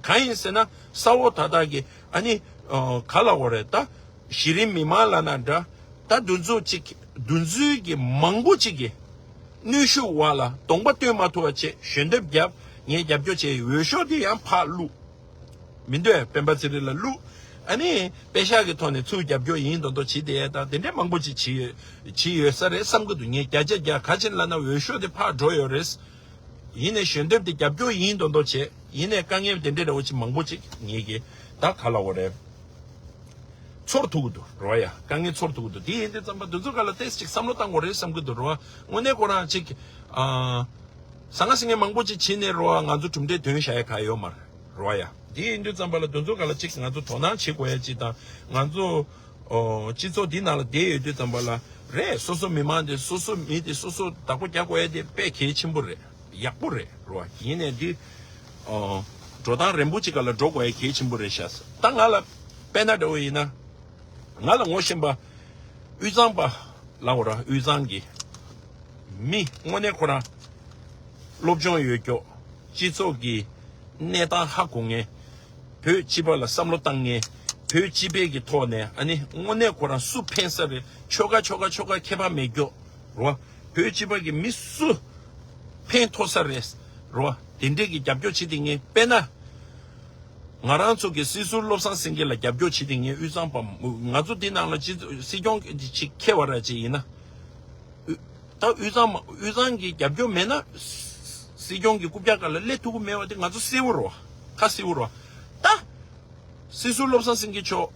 གང་ཡིན་ཟེར་ན་ས་འོག་ད་དག་གི་ཨ་ནི་ཨ་ག་ལ་འོ་རེད་ད། གཞི་རིམ་མི་མང་ལབ་ན་འདྲ། ད་འདུ་འཛོམས་གཅིག་འདུ་འཛོམས་ཀྱི་མང་པོ་གཅིག་གི་གནོན་ཤུགས་འོག་ལ་གདོང་པ་སྟོན་མ་ཐུབ་པ་བྱས་ཞལ་འདེབས་བརྒྱབ། ངས་རྒྱབ་སྐྱོར་བྱས་འོས་ཤོག་དེ་ཡང་ཕར་བླུགས། མི་འདོད་སྤེན་པ་ཚེ་རིང་ལ་བླུགས། ཨ་ནི་པད་ཤག་གི་ཐོག་ནས་ཚུར་རྒྱབ་སྐྱོར་ཡིན་མདོག་མདོག་བྱེད་བསྡད་ཡ་དང་དེ་འདྲའི་མང་པོ་ཅིག་བྱེད་ཡོད་བྱེད་ཡོད་ས་རེད་བསམ་གི་འདུག་ངས་བརྒྱ་ཆ་བརྒྱ་ག་ཅིག་ལབ་ན་འོས་ཤོག་དེ་ཕར་འགྲོ་ཡོད་རེད། ཡིན་ནའི་ཞལ་འདེབས་དེ་རྒྱབ་སྐྱོར་ཡིན་མདོག་མདོག་བྱས། ཡིན་ནའི་དཀའ་ངལ་དེ་འདྲའི་འདྲ་བོ་ཅིག་མང་པོ་ཅིག་ངེད་ཀྱིས་ད་ག་ལ་འོ་རེད། ཚོར་ཐུབ་ཀྱི་འདུག་རོ་ཡ། དཀའ་ངལ་ཚོར་ཐུབ་ཀྱི་འདུག་དེ་ཡིན་དུས་ཙམ་པ་འདི་ཚོ་ག་ལ་ཏོག་ཙམ་ཅིག་བསམ་བློ་བཏང་དགོས་རེད་བསམ་གྱི་འདུག་རོ། དངོས་གནས་ཁོ་རང་ཅིག་ཨ། ཟང་ངེ་ཟིང་ངེ་མང་པོ་ཅིག་བྱས་ནས་རོ་ང་ཚོ་གྲུབ་འབྲས་དོན་བཞག་ཡ་ག་ཡོད་མ་རེད་རོ་ཡ། དེ་ཡིན་དུས་ཙམ་པ་ལ་འདི་ཚོ་ག་ལ་ཅིག་ང་ཚོ་དོ་སྣང་བྱེད་དགོས་ཡ་ཅིག་དང་ང་ཚོ། ཨོ། སྤྱི་ཚོགས་འདི་ནང་ལ་བསྡད་ཡོད་དུས་ཙམ་པ་ལ་རེད། སོ་སོ་མི་མང་དེ་སོ་སོ་མི་དེ་སོ་སོ་བདག་པོ་རྒྱག་དགོས་ཡ་དེ་དཔེ་གལ་ཆེན་པོ་རེད། ཡག་པོ་རེད་རོ། ཡིན་ནའི་འདི་ཨོ། འགྲོ་སྟངས་རན་པོ་ཅིག་ག་ལ་འགྲོ་དགོས་ཡ་གལ་ཆེན་པོ་རེད་ཤག་ད་ང་ལ་དཔེར་ན་འདྲ་བོ་ཡིན་ན་ང་ལ་ངོ་ཤེས་པ་དབུས་གཙང་པ་ལ་འོ་ར་དབུས་གཙང་གི་མི་དངོས་གནས་ཁོ་རང་སློབ་སྦྱོང་ཡོད་ཀྱོག་སྤྱི་ཚོགས་ཀྱི་གནས་སྟངས་ཧ་གོ་མཁན། བོད་སྤྱི་པ་ལ་བསམ་བློ་བཏང་མཁན། བོད་སྤྱི་པའི་གི་ཐོག་ནས་ཨ་ནི་དངོས་གནས་ཁོ་རང་སུ་ཕན་ས་རེད། ཆོལ་ཁ་ཆོལ་ཁ་ཆོལ་ཁ་ཁྱད་པར་མེད་ཀྱོག་རོ། བོད་སྤྱི་པ་གི་མི་སུ་ཕན་ཐོགས་ས་རེད་རོ། དེ་འདྲས་ཀྱི་རྒྱབ་སྐྱོར་བྱེད་དེ་ངས་དཔེར་ན། ང་རང་ཚོ་གི་སྲིད་ཟུར་བློ་བཟང་སེང་གེ་ལ་རྒྱབ་སྐྱོར་བྱེད་དེ་ངས་དབུས་གཙང་པ་ང་ཚོ་འདི་ནང་ལ་སྤྱི་སྲིད་སྐྱོང་ཅིག་ཁེལ་བ་ར་ཅིག་ཡིན་ན། ད་དབུས་གཙང་མ་དབུས་གཙང་གི་རྒྱབ་སྐྱོར་མེད་ན། སྲིད་སྐྱོང་གི་རྐུབ་བཀྱག་སྒང་ལ་སླེབས་ཐུབ་ཀྱི་མེད་པ་དེ་ང་ཚོ་གསལ་བོ་རོ། ཁ་གསལ་བོ་རོ། ད། སྲིད་ཟུར་བློ་བཟང་སེང་གེ་མཆོག་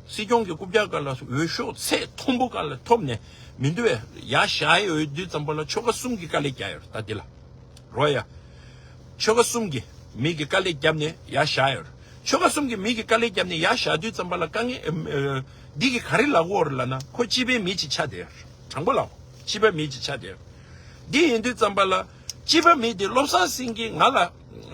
སྲིད་སྐྱོང་གི་རྐུབ་བཀྱག་སྒང་ལ་འོས་ཤོག་ཚད་མཐོན་པོ་སྒང་ལ་ཐོབ་ནས་མི་འདུག་བས། ཡར་བཞག་ཡོད་དུས་ཙམ་པ་ལ་ཆོལ་ཁ་གསུམ་གྱི་དཀའ་ལས་རྒྱག་ཡོད་རེད་ད་འདི་ལ། རོ་ཡ། ཆོལ་ཁ་གསུམ་གྱི་མི་གི་དཀའ་ལས་བརྒྱབ་ནས་ཡར་བཞག་ཡོད་རེད། ཆོལ་ཁ་གསུམ་གྱི་མི་གི་དཀའ་ལས་བརྒྱབ་ནས་ཡར་བཞག་དུས་ཙམ་པ་ལ་དཀའ་ངལ་ཨེམ་ཨེ་འདི་གི་ག་རེ་ལབ་དགོས་རེད་ལབ་ན་ཁོ་སྤྱི་པའི་མི་ཅིག་ཆགས་བསྡད་ཡོད་རེད། དྲང་པོ་ལབ། སྤྱི་པ་མི་ཅིག་ཆགས་བསྡད། འདི་ཡིན་དུས་ཙམ་པ་ལ་སྤྱི་པ་མི་དེ་བློ་བཟང་སེང་གེ་ང་ལ་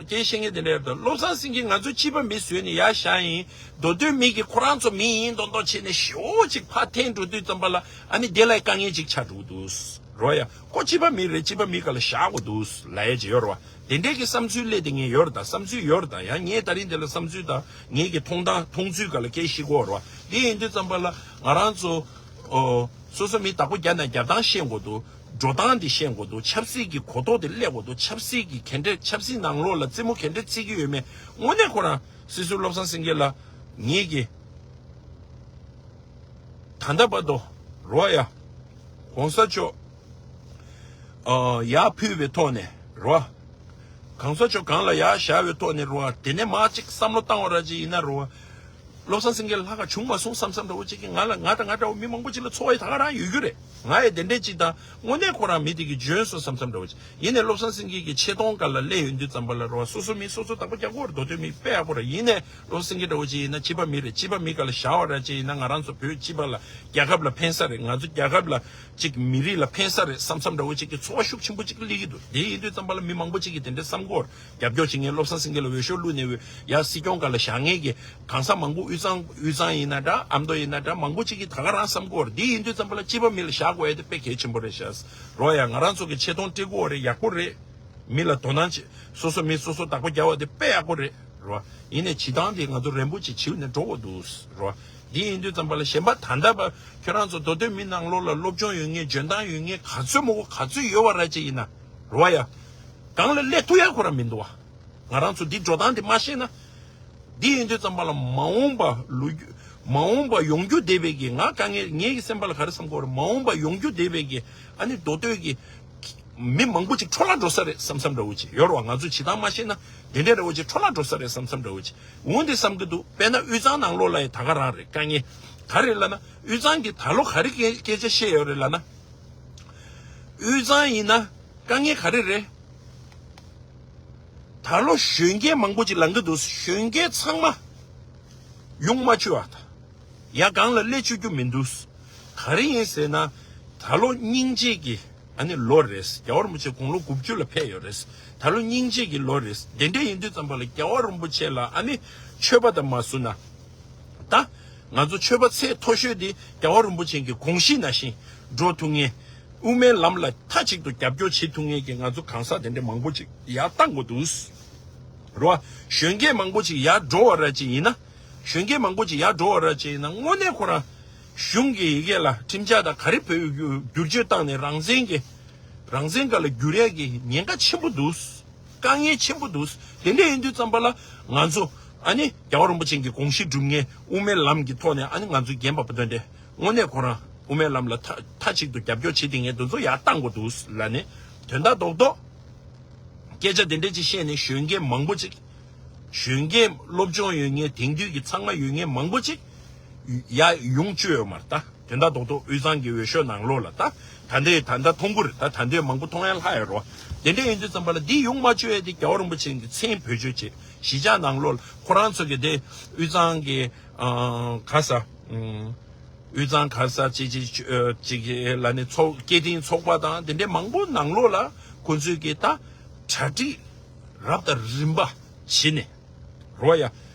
སྐད་བཤད་མཁན་དེ་འདྲ་ཡོད་དོ། བློ་བཟང་སེང་གེ་ང་ཚོའི་སྤྱི་པ་མི་བཟོས་ནས་ཡར་བཞག་ཡིན། མདོ་སྟོད་མི་གིས་ཁོ་རང་ཚོ་མི་ཡིན་མདོག་མདོག་བྱས་ནས་ཞེ་པོ་ཅིག་ཕར་འཐེན་འགྲོ་དུས་ཙམ་པ་ལ་ཨ་ནི་དེ་ལ་དཀའ་ངལ་ཅིག་ཆགས་འགྲོ་གི་འདུག་རོ་ཡ། ཁོ་སྤྱི་པ་མི་རེད། སྤྱི་པ་མི་ག་ལ་བཞག་དགོས་འདུག་ལབ་ཡ་ཅིག་ཡོད་རེད་བ། དེ་འདྲའི་གི་བསམ་ཚུལ་སླེབས་དེ་ངས་ཡོད་རེད་ད། བསམ་ཚུལ་ཡོད་རེད་ད། ཡང་ངས་ད་རིང་དེ་ལ་བསམ་ཚུལ་དང་ངས་གི་མཐོང་སྟངས་མཐོང་ཚུལ་ག་ལ་སྐད་བཤད་ཀྱི་ཡོད་རེད་བ། དེ་ཡིན་དུས་ཙམ་པ་ལ་ང་རང་ཚོ་ཨོ། སོ་སོ་མི་བདག་པོ་རྒྱག་ན་རྒྱབ་སྟངས་ཤེས་དགོས་འདུག་འགྲོ་སྟངས་འདི་ཤེས་དགོས་འདུག་ཆབ་སྲིད་ཀྱི་གོ་རྟོགས་དེ་སླེབས་དགོས་འདུག་ཆབ་སྲིད་ཀྱི་ག་འདྲས་ཆབ་སྲིད་ནང་ལོགས་ལ་རྩེད་མོ་ག་འདྲས་རྩེ་གི་ཡོད་མེད་དངོས་གནས་ཁོ་རང་སྲིད་ཟུར་བློ་བཟང་སེང་གེ་ལ་ངེད་ཀྱི་ད་ལྟ་བར་དུ་རོ་ཡ་གོང་ས་མཆོག་ཨ་ཡར་ཕུལ་བའི་ཐོག་ནས་རོ། གོང་ས་མཆོག་སྒང་ལ་ཡར་བཞག་པའི་ཐོག་ནས་རོ། དེ་ནས་མར་ཅིག་བསམ་བློ་བཏང་བ་ར་ཅིག་ཡིན་ན་རོ། བློ་བཟང་སེང་གེ་ལྷག་ག་བྱུང་མ་སོང་བསམ་བསམ་འདྲ་བོ་ཅིག་གིས་ང་ལ་ང་དང་ང་འདྲ་བོ་མི་མང་པོ་ཅིག་ལ་ཚོར་བ་ད་ག་རང་ཡོད་རྒྱུ་རེད། ང་ཡི་དེ་འདྲས་ཅིག་དང་དངོས་གནས་ཁོ་རང་མི་དེ་གི་འཇོན་སོང་བསམ་བསམ་འདྲ་བོ་ཅིག་ཡིན་ནའི་བློ་བཟང་སེང་གེ་གི་ཆེ་མཐོང་སྒང་ལ་སླེབས་ཡོང་དུས་ཙམ་པ་ལ་རོ། སོ་སོ་མི་སོ་སོ་བདག་པོ་རྒྱག་དགོས་རེད། མདོ་སྟོད་མི་དཔེ་ཡག་པོ་རེད། ཡིན་ནའི་བློ་བཟང་སེང་གེ་འདྲ་བོ་ཅིག་ཡིན་ན་སྤྱི་པ་མི་རེད། སྤྱི་པ་མི་སྒང་ལ་བཞག་པ་ར་ཅིག་ཡིན་ན་ང་རང་ཚོ་བོད་སྤྱི་པ་ལ་རྒྱལ་ཁབ་ལ་ཕན་ས་རེད། ང་ཚོ་རྒྱལ་ཁབ་ལ་ཅིག་མི་རིགས་ལ་ཕན་ས་རེད་བསམ་བསམ་འདྲ་བོ་ཅིག་གི་ཚོར་བ་ཤུགས་ཆེན་པོ་ཅིག་སླེབས་ཀྱི་འདུག་དེ་ཡིན་དུས་ཙམ་པ་ལ་མི་མང་པོ་ཅིག་གིས་དེ་འདྲ་བསམ་གྱི་ཡོད་རེད། རྒྱབ་སྐྱོར་བྱེད་མཁན་བློ་བཟང་སེང་གེ་ལ་འོས་ཤོག་བླུགས་ནས་འོས་ཡ་སྲིད་སྐྱོང་སྒང་ལ་བཞག་མཁན་གྱི་གང་ཟག་མང་པོ་དབུས་གཙང་དབུས་གཙང་ཡིན་ན་འདྲ་ཨ་མདོ་ཡིན་ན་འདྲ་མང་པོ་ཅིག་གིས་ད་ག་རང་བསམ་གྱི་ཡོད་རེད། དེ་ཡིན་དུས་ཙམ་པ་ལ་སྤྱི་པ་མི་ལ་བཞག་དགོས་ཡ་དེ་དཔེ་གལ་ཆེན་པོ་རེད་ཤག་རོ་ཡ། ང་རང་ཚོ་གི་ཆེ་མཐོང་སྤྲད་ཀྱི་ཡོད་རེད། ཡག་པོ་རེད། མི་ལ་དོ་སྣང་བྱེད། སོ་སོ་མི་སོ་སོ་བདག་པོ་རྒྱག་པ་དེ་དཔེ་ཡག་པོ་རེད། རེད་བ། ཡིན་ནའི་བྱེད་སྟངས་དེ་ང་ཚོ་རན་པོ་ཅིག་བྱེད་ནས་འགྲོ་དགོས་འདུག། རེད་བ། འདི་ཡིན་དུས་ཙམ་པ་ལ་གཞན་པ་ད་ལྟ་བ་ཁྱོད་རང་ཚོ་མདོ་སྟོད་མི་ནང་ལོགས་ལ་སློབ་སྦྱོང་ཡོད་མཁན་འཇོན་ཐང་ཡོད་མཁན་ག་ཚོད་མང་པོ་ག་ཚོད་ཡོད་པ་ར་ཅིག་ཡིན་ན། རེད་བ་ཡ། སྒང་ལ་སླེབས་ཐུབ་ཡ་ཁོ་རང་མི་འདུག་བ། ང་རང་ཚོ་འདི་འགྲོ་སྟངས་འདི་མ་ཤེས་ན། འདི་ཡིན་དུས་ཙམ་པ་ལ་མ་འོངས་པ་ལོ་རྒྱུས། མ་འོངས་པ་ཡོང་རྒྱུ་བསྡད་པའི་གི། ང་དཀའ་ངལ། ངའི་གི་སེམས་པ་ལ་ག་རེ་བསམ་གྱི་ཡོད་རེད། མ་འོངས་པ་ཡོང་རྒྱུ་བསྡད་པའི་གི་ཨ་ནི་མདོ་སྟོད་ཀྱི་མི་མང་པོ་ཅིག་འཕྲོ་བརླག་འགྲོ་ས་རེད་བསམ་བསམ་འདྲ་བོ་ཅིག་ཡོད་རེད་བ། ང་ཚོས་བྱེད་སྟངས་མ་ཤེས་ན་དེ་འདྲ་འདྲ་བོ་ཅིག་འཕྲོ་བརླག་འགྲོ་ས་རེད་བསམ་བསམ་འདྲ་བོ་ཅིག་འོ་འདི་བསམ་གྱི་འདུག། དཔེར་ན་དབུས་གཙང་ནང་ལོགས་ལ་ཡང་ད་ག་རང་རེད། དཀའ་ངལ་ག་རེ་ལབ་ན། དབུས་གཙང་གི་ད་ལོ་ག་རེ་སྐད་སྐད་ཆ་བཤད་ཡོད་རེད་ལབ་ན། དབུས་གཙང་ཡིན་ན་དཀའ་ངལ་ག་རེ་རེད། ད་ལོ་གཞོན་སྐྱེས་མང་པོ་ཅིག་ལངས་ཀྱི་འདུག། གཞོན་སྐྱེས་ཚང་མ་ཡོང་མ་བཅུག་ཨ། ད་ཡ་སྒང་ལ་སླེབས་བཅུག་རྒྱུ་མི་འདུག། ག་རེ་ཡིན་ཟེར་ན། ད་ལོ་སྙིང་རྗེ་གི་ཨ་ནི་ལོ་རེད། རྒྱལ་བ་རིན་པོ་ཆེ་དགུང་ལོ་དགུ་བཅུ་ལ་ཕེབས་ཡོད་རེད། ད་ལོ་སྙིང་རྗེ་གི་ལོ་རེད། དེ་འདྲ་ཡིན་དུས་ཙམ་པ་ལ་རྒྱལ་བ་རིན་པོ་ཆེ་ལ་ཨ་ནི་མཆོད་པ་དང་མ་བསུ་ན། ད་ང་ཚོ་མཆོད་པ་ཚད་མཐོ་ཤོས་དེ་རྒྱལ་བ་རིན་པོ་ཆེ་གི་དགོངས་གཞི་ནང་བཞིན་འགྲོ་ཐུབ་མཁན། དབུ་མའི་ལམ་ལ་མཐའ་གཅིག་ཏུ་རྒྱབ་སྐྱོར་བྱེད་ཐུབ་མཁན་གྱི་ང་ཚོ་གང་ཟག་དེ་འདྲ་མང་པོ་ཅིག་ཡར་བཏང་དགོས་འདུག། རེད་བ། གཞོན་སྐྱེས་མང་པོ་ཅིག་ཡར་འགྲོ་བ་ར་ཅིག་ཡིན་ན། གཞོན་སྐྱེས་མང་པོ་ཅིག་ཡར་འགྲོ་བ་ར་ཅིག་ཡིན་ན། དངོས་གནས་ཁོ་རང་གཞུང་གི་ཡི་གེ་ལ་ཁྲིམས་འཆར་དང་ག་རེ་བོད་བསྒྱུར་བཅོས་བཏང་ནས་རང་བཙན་གྱི། རང་བཙན་སྒང་ལ་བསྒྱུར་ཡ་གི་ཉེན་ཁ་ཆེན་པོ་འདུག། དཀའ་ངལ་ཆེན་པོ་འདུག། དེ་འདྲ་ཡིན་དུས་ཙམ་པ་ལ་ང་ཚོ་ཨ་ནི་རྒྱལ་བ་རིན་པོ་ཆེ་གི་དགོངས་གཞི་སྒྲུབ་མཁན། དབུ་མའི་ལམ་གྱི་ཐོག་ནས་ཨ་ནི་ང་ཚོ་རྒན་པ་པོ་དོན་ཏེ་དངོས་གནས་ཁོ་རང་དབུ་མའི་ལམ་ལ་མཐའ་མཐའ་གཅིག་ཏུ་རྒྱབ་སྐྱོར་བྱེད་བསྡད་མཁན་དེ་ཚོ་ཡར་བཏང་དགོས་འདུག་ལབ་ནས། དོན་དག་རྡོག་རྡོག་སྐད་ཆ་དེ་འདྲ་ཅིག་བཤད་ནས། གཞོན་སྐྱེས་མང་པོ་ཅིག། གཞོན་སྐྱེས་སློབ་སྦྱོང་ཡོད་མཁན། དེང་དུས་ཀྱི་ཚང་མ་ཡོད་མཁན་མང་པོ་ཅིག་ཡར་ཡོང་བཅུག་ཡོད་མ་རེད་ད། དོན་དག་རྡོག་རྡོག་དབུས་གཙང་གི་འོས་ཤོག་ནང་ལོགས་ལ་ད། ད་ལྟའི་ད་ལྟ་མཐོང་གི་རེད་ད། ད་ལྟའི་མང་པོ་མཐོང་ཡ་ལྷག་ཡོད་རེད་བ། དེ་འདྲ་ཡིན་དུས་ཙམ་པ་ལ་འདི་ཡོང་མ་བཅུག་ཡ་དེ་རྒྱལ་བ་རིན་པོ་ཆེ་གི་མཚན་བེད་སྤྱོད་བྱེད། གཞིས་ཆགས་ནང་ལོགས་ལ་ཁོ་རང་ཚོ་གི་དེ་དབུས་གཙང་གི་ཨ་ག་ས། ཨ་དབུས་གཙང་ག་ས་ཅིག་ཅིག་ཨ་ཅིག་ལ་ནི་ཚོགས། སྐད་འཕྲིན་ཚོགས་པ་དང་དེ་འདྲའི་མང་པོ་ནང་ལོགས་ལ་ཁོ་ཚོས་གི་ད་གྲ་སྒྲིག་རབ་དང་རིམ་པ་བྱས་ནས། རོ་ཡ།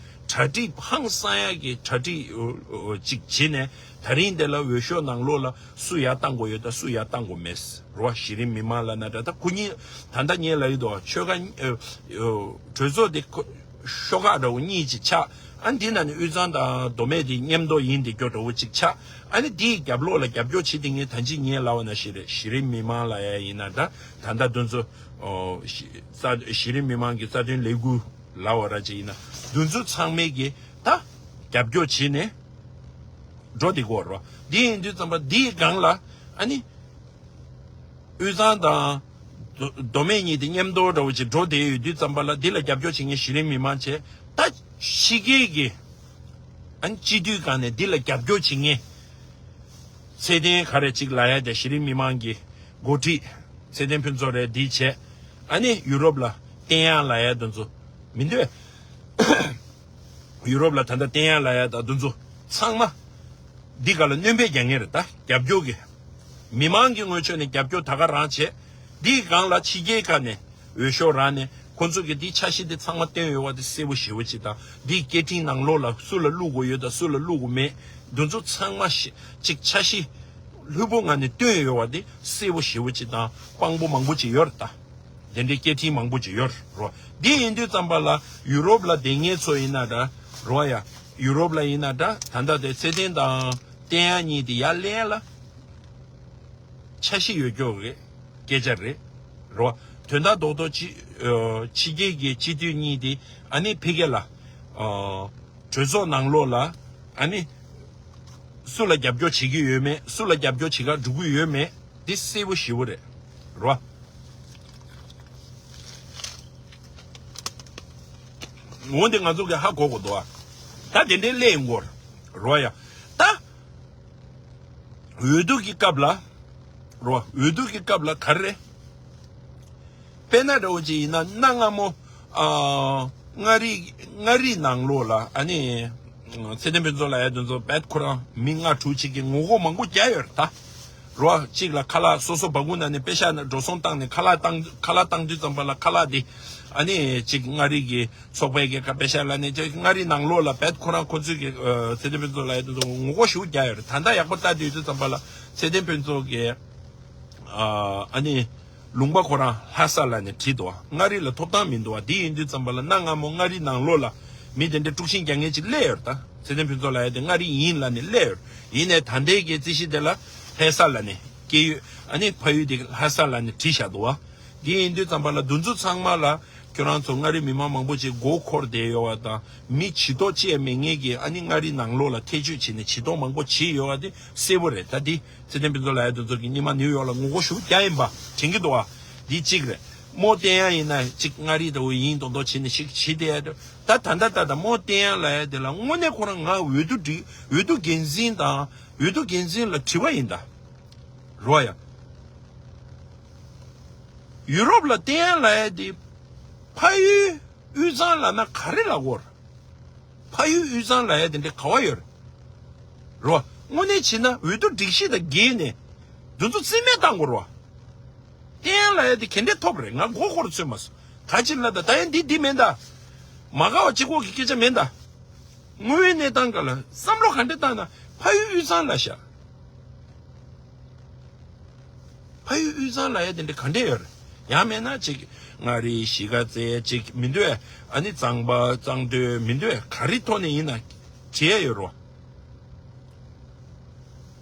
གྲ་སྒྲིག་ཧང་སང་ཡ་གི་གྲ་སྒྲིག་ཨོ་ཨོ་ཅིག་བྱས་ནས། ད་རིང་དེ་ལ་འོས་ཤོག་ནང་ལོགས་ལ་སུ་ཡར་བཏང་དགོས་ཡོད་དང་སུ་ཡར་བཏང་དགོས་མེད། རོ། གཞི་རིམ་མི་མང་ལབ་ན་འདྲ། ད་ཁོ་གཉིས་ད་ལྟ་ངས་ལབ་ཡོད་དོ། ཆོལ་ཁ་ཨོ་ཨོ་གྲོས་ཚོགས་དེ་ཁོ་ཤོག་ཁག་འདྲ་བོ་གཉིས་ཅིག་ཆགས། ཨ་ནི་དེ་ནང་ནས་དབུས་གཙང་དང་མདོ་སྨད་དེ་མཉམ་དུ་ཡིན་དེ་སྐྱོ་འདྲ་བོ་ཅིག་ཆགས། ཨ་ནི་དེའི་རྒྱབ་ལོགས་ལ་རྒྱབ་སྐྱོར་བྱེད་དེ་ངས་ད་ཅི་ངས་ལབ་པ་ནང་བཞིན་རེད། གཞི་རིམ་མི་མང་ལབ་ཡ་ཡིན་ན་འདྲ། ད་ལྟ་དེ་ཚོ་ཨོ་གཞི་རྩ་གཞི་རིམ་མི་མང་གི་རྩ་དོན་ལས་འགུལ་ལབ་པ་ར་ཅིག་ཡིན་ན། འདི་ཚོ་ཚང་མས་ཀྱི་ད་རྒྱབ་སྐྱོར་བྱས་ནས་འགྲོ་བསྡད་ཀྱི་ཡོད་རེད། འདི་ཡིན་དུས་ཙམ་པ་འདིའི་སྒང་ལ་ཨ་ནི་དབུས་གཙང་དང་མདོ་མདོ་སྨད་གཉིས་དེ་མཉམ་དུ་འདྲ་བོ་ཅིག་འགྲོ་བསྡད་ཡོད་དུས་ཙམ་པ་ལ། འདི་ལ་རྒྱབ་སྐྱོར་བྱེད་མཁན་གཞི་རིམ་མི་མང་བྱས། ད་ཕྱི་རྒྱལ་གྱི་ཨ་ནི་སྤྱི་འཐུས་སྒང་ནས་འདི་ལ་རྒྱབ་སྐྱོར་བྱེད་མཁན། ཚེ་བརྟན་ག་རེ་ཅིག་ལབ་ཡ་དེ། གཞི་རིམ་མི་མང་གི་འགོ་ཁྲིད་ཚེ་བརྟན་ཕུན་ཚོགས་རེད། འདི་བྱས། ཨ་ནི་ཡུ་རོབ་ལ་བསྟན་ཡག་ལབ་ཡ་དེ་ཚོ་མི་འདུག། ཡུ་རོབ་ལ་ད་ལྟ་བསྟན་ཡག་ལབ་ཡ་དང་དེ་ཚོ་ཚང་མ་འདི་ག་ལ་སྣོན་པ་རྒྱག་མཁན་རེད། ད་རྒྱབ་སྐྱོར་གྱི་མི་མང་གི་ངོས་ཕྱོགས་ནས་རྒྱབ་སྐྱོར་ད་ག་རང་བྱས། འདིའི་སྒང་ལ་ཕྱི་རྒྱལ་ཁག་ནས་འོས་ཤོག་རག་ནས་ཁོང་ཚོ་གིས་འདིའི་འཆར་གཞི་འདི་ཚང་མ་བཏོན་ཡོད་པ་དེ་གསལ་པོ་ཞེ་པོ་ཅིག་དང་། འདིའི་སྐད་འཕྲིན་ནང་ལོགས་ལ་སུ་ལ་བླུག་དགོས་ཡོད་དང་སུ་ལ་བླུག་དགོས་མེད། འདི་ཚོ་ཚང་མ་ཞིག་ཅིག་འཆར་གཞི་ལྷུག་པོ་ངང་ནས་བཏོན་ཡོད་པ་དེ་གསལ་པོ་ཞེ་པོ་ཅིག་དང་། དཔང་པོ་མང་པོ་ཅིག་ཡོད་རེད་ད། དེ་འདྲའི་སྐད་འཕྲིན་མང་པོ་ཅིག་ཡོད་རེད། འདི་ཡིན་དུས་ཙམ་པ་ལ་ཡུ་རོབ་ལ་བསྡད་མཁན་ཚོ་ཡིན་ན་འདྲ། རེད་ཡ། ཡུ་རོབ་ལ་ཡིན་ན་འདྲ། ད་ལྟ་དེ་ཚེ་བརྟན་དང་བསྟན་ཡག་གཉིས་དེ་ཡར་སླེབས་ལ་འཆར་གཞི་ཡོད་ཀྱོག་གི་སྐད་ཆ་རེད། རེད་བ། དོན་དག་རྡོག་རྡོག་ཅིག་ཨ་ཕྱི་རྒྱལ་གྱི་སྤྱི་འཐུས་གཉིས་དེ་ཨ་ནི་ཕ་གི་ལ་ཨ་གྲོས་ཚོགས་ནང་ལོགས་ལ་ཨ་ནི་སུ་ལ་རྒྱབ་སྐྱོར་བྱེད་ཀྱི་ཡོད་མེད། སུ་ལ་རྒྱབ་སྐྱོར་བྱེད་ག་འགྲོ་གི་ཡོད་མེད་དེ་གསལ་པོ་ཞེ་པོ་རེད། རེད་བ། འོན་ཏེ་ང་ཚོ་གི་ཧ་གོ་དགོས་འདུག་ཨ། ད་དེ་འདྲའི་སླེབས་ཡོང་གི་ཡོད་རེད། རེད་བ་ཡ། ད་འོས་བསྡུ་གི་སྐབས་ལ། རེད་བ། འོས་བསྡུ་གི་སྐབས་ལ་ག་རེ་རེད། དཔེར་ན་འདྲ་བོ་ཅིག་ཡིན་ན། གནའ་སྔ་མོ་ཨ་མངའ་རིས་མངའ་རིས་ནང་ལོགས་ལ་ཨ་ནི་ཚེ་བརྟན་ཕུན་ཚོགས་ལབ་ཡ་དེ་ཚོ་རྦད་ཁོ་རང་མི་ལྔ་དྲུག་ཅིག་གིས་ངོ་རྒོལ་མང་པོ་རྒྱག་ཡོད་རེད་ད། རེད་བ། གཅིག་ལ་ཁ་ལག་སོ་སོ་སྦ་ཁུག་ནང་ནས་པེ་ཤག་ནང་འགྲོ་སོང་བཏང་ནས་ཁ་ལག་བཏང་། ཁ་ལག་བཏང་དུས་ཙམ་པ་ལ་ཁ་ལག་དེ་ཨ་ནི་ཅིག་མངའ་རིས་ཀྱི་ཚོགས་པའི་གི་ཁ་པེ་ཤག་ལ་ནས་ཅིག་མངའ་རིས་ནང་ལོགས་ལ་རྦད་ཁོ་རང་ཁོ་ཚོས་གི་ཨ་ཚེ་བརྟན་ཕུན་ཚོགས་ལབ་ཡ་དེ་ཚོ་ངོ་རྒོལ་ཞེ་པོ་རྒྱག་ཡོད་རེད། ད་ལྟ་ཡག་པོ་ལྟ་དུས་དུས་ཙམ་པ་ལ་ཚེ་བརྟན་ཕུན་ཚོགས་ཀྱི་ཨ་ཨ་ནི་ ལུང་པ་ཁོ་རང་ལྷ་ས་ལ་ནས་བྲིས་འདུག་བ། མངའ་རིས་ལ་ཐོབ་ཐང་མི་འདུག་བ། འདི་ཡིན་དུས་ཙམ་པ་ལ་གནའ་སྔ་མོ་མངའ་རིས་ནང་ལོགས་ལ་མི་དེ་འདྲ་དཀྲུག་ཤིང་རྒྱག་མཁན་ཅིག་སླེབས་ཡོད་རེད། ད་ཚེ་བརྟན་ཕུན་ཚོགས་ལབ་ཡ་དེ་མངའ་རིས་ཡིན་ལབ་ནས་སླེབས་ཡོད་རེད། ཡིན་ནའི་ད་ལྟའི་གི་རྩིས་གཞི་དེ་ལ་ལྷ་ས་ལ་ནས་སྐྱེས་ཡུལ་ཨ་ནི་ཕ་ཡུལ་དེ་ལྷ་ས་ལ་ནས་བྲིས་བཞག་འདུག་བ། འདི་ཡིན་དུས་ཙམ་པ་ལ་འདི་ཚོ་ཚང་མ་ལ་ཁྱོད་རང་ཚོ་མངའ་རིས་མི་མང་མང་པོ་ཅིག་མགོ་འཁོར་བསྡད་ཡོད་བ་དང་། མི་བྱི་དོགས་ཅི་ཡང་མེད་མཁན་གྱི་ཨ་ནི་མངའ་རིས་ནང་ལོགས་ལ་ཐེ་བྱུས་བྱས་ནས་བྱི་དོགས་མང་པོ་བྱས་ཡོད་བ་དེ་གསལ་པོ་རེད། ད་འདི་ཚེ་བརྟན་ཕུན་ཚོགས་ལབ་ཡ་དེ་ཚོ་གི་སྔོན་མ་ནིའུ་ཡོག་ལ་ངོ་རྒོལ་ཞེ་པོ་རྒྱག་ཡིན་པ་དྲན་གྱི་འདུག་བ། འདི་གཅིག་རེད། རྨོ་བསྟན་དབྱངས་ཡིན་ན་གཅིག་མངའ་རིས་ལྟ་བུ་ཡིན་མདོག་མདོག་བྱས་ནས་ཞིག་བྱེད་བསྡད་ཡ་འདུག་ད་ད་ལྟ་ད་ལྟ་རྨོ་བསྟན་དབྱངས་ལབ་ཡ་དེ་ལ་དངོས་གནས་ཁོ་རང་ང་འོས་བསྡུ་སྒྲིག་འོས་བསྡུ་འགན་འཛིན་དང་འོས་བསྡུ་འགན་འཛིན་ལ་དྲི་བ་ཡིན་ད། རོ་ཡ། ཡུ་རོབ་ལ་བསྟན་དབྱངས་ལབ་ཡ་དེ་ཕ་ཡུལ་དབུས་གཙང་ལབ་ན་ག་རེ་ལབ་དགོས་རེད། ཕ་ཡུལ་དབུས་གཙང་ལབ་ཡ་དེ་འདྲ་ག་བ་ཡོད་རེད། རོ། དངོས་གནས་བྱས་ན་འོས་བསྡུ་སྒྲིག་གཞི་དང་འགལ་ནས་འདི་ཚོ་རྩིས་མེད་བཏང་དགོས་རེད་བ། བསྟན་དབྱངས་ལབ་ཡ་དེ་ག་འདྲས་ཐོབ་རེད། ང་མགོ་འཁོར་ཚོད་མ་སོང་། ག་ཅི་ལ་ད་ད་ཡང་འདི་འདི་མིན་ད། མ་དགའ་བ་གཅིག་པོ་གི་སྐད་ཆ་མིན་ད། དངོས་ཡོད་གནས་སྟངས་སྒང་ལ་བསམ་བློ་ག་འདྲས་བཏང་ན་ཕ་ཡུལ་དབུས་གཙང་ལབ་ཤག་ཕ་ཡུལ་དབུས་གཙང་ལབ་ཡ་དེ་འདྲ་ག་འདྲས་ཡོད་རེད། ཡང་མེད་ན་ཅིག་མངའ་རིས་གཞིས་ཀ་རྩེ་ཅིག་མི་འདུག་ཨ། ཨ་ནི་གཙང་པ་གཙང་སྟོད་མི་འདུག་ཨ། ག་རེ་ཐོག་ནས་ཡིན་ན་བྱེད་ཡ་ཡོད་རོ།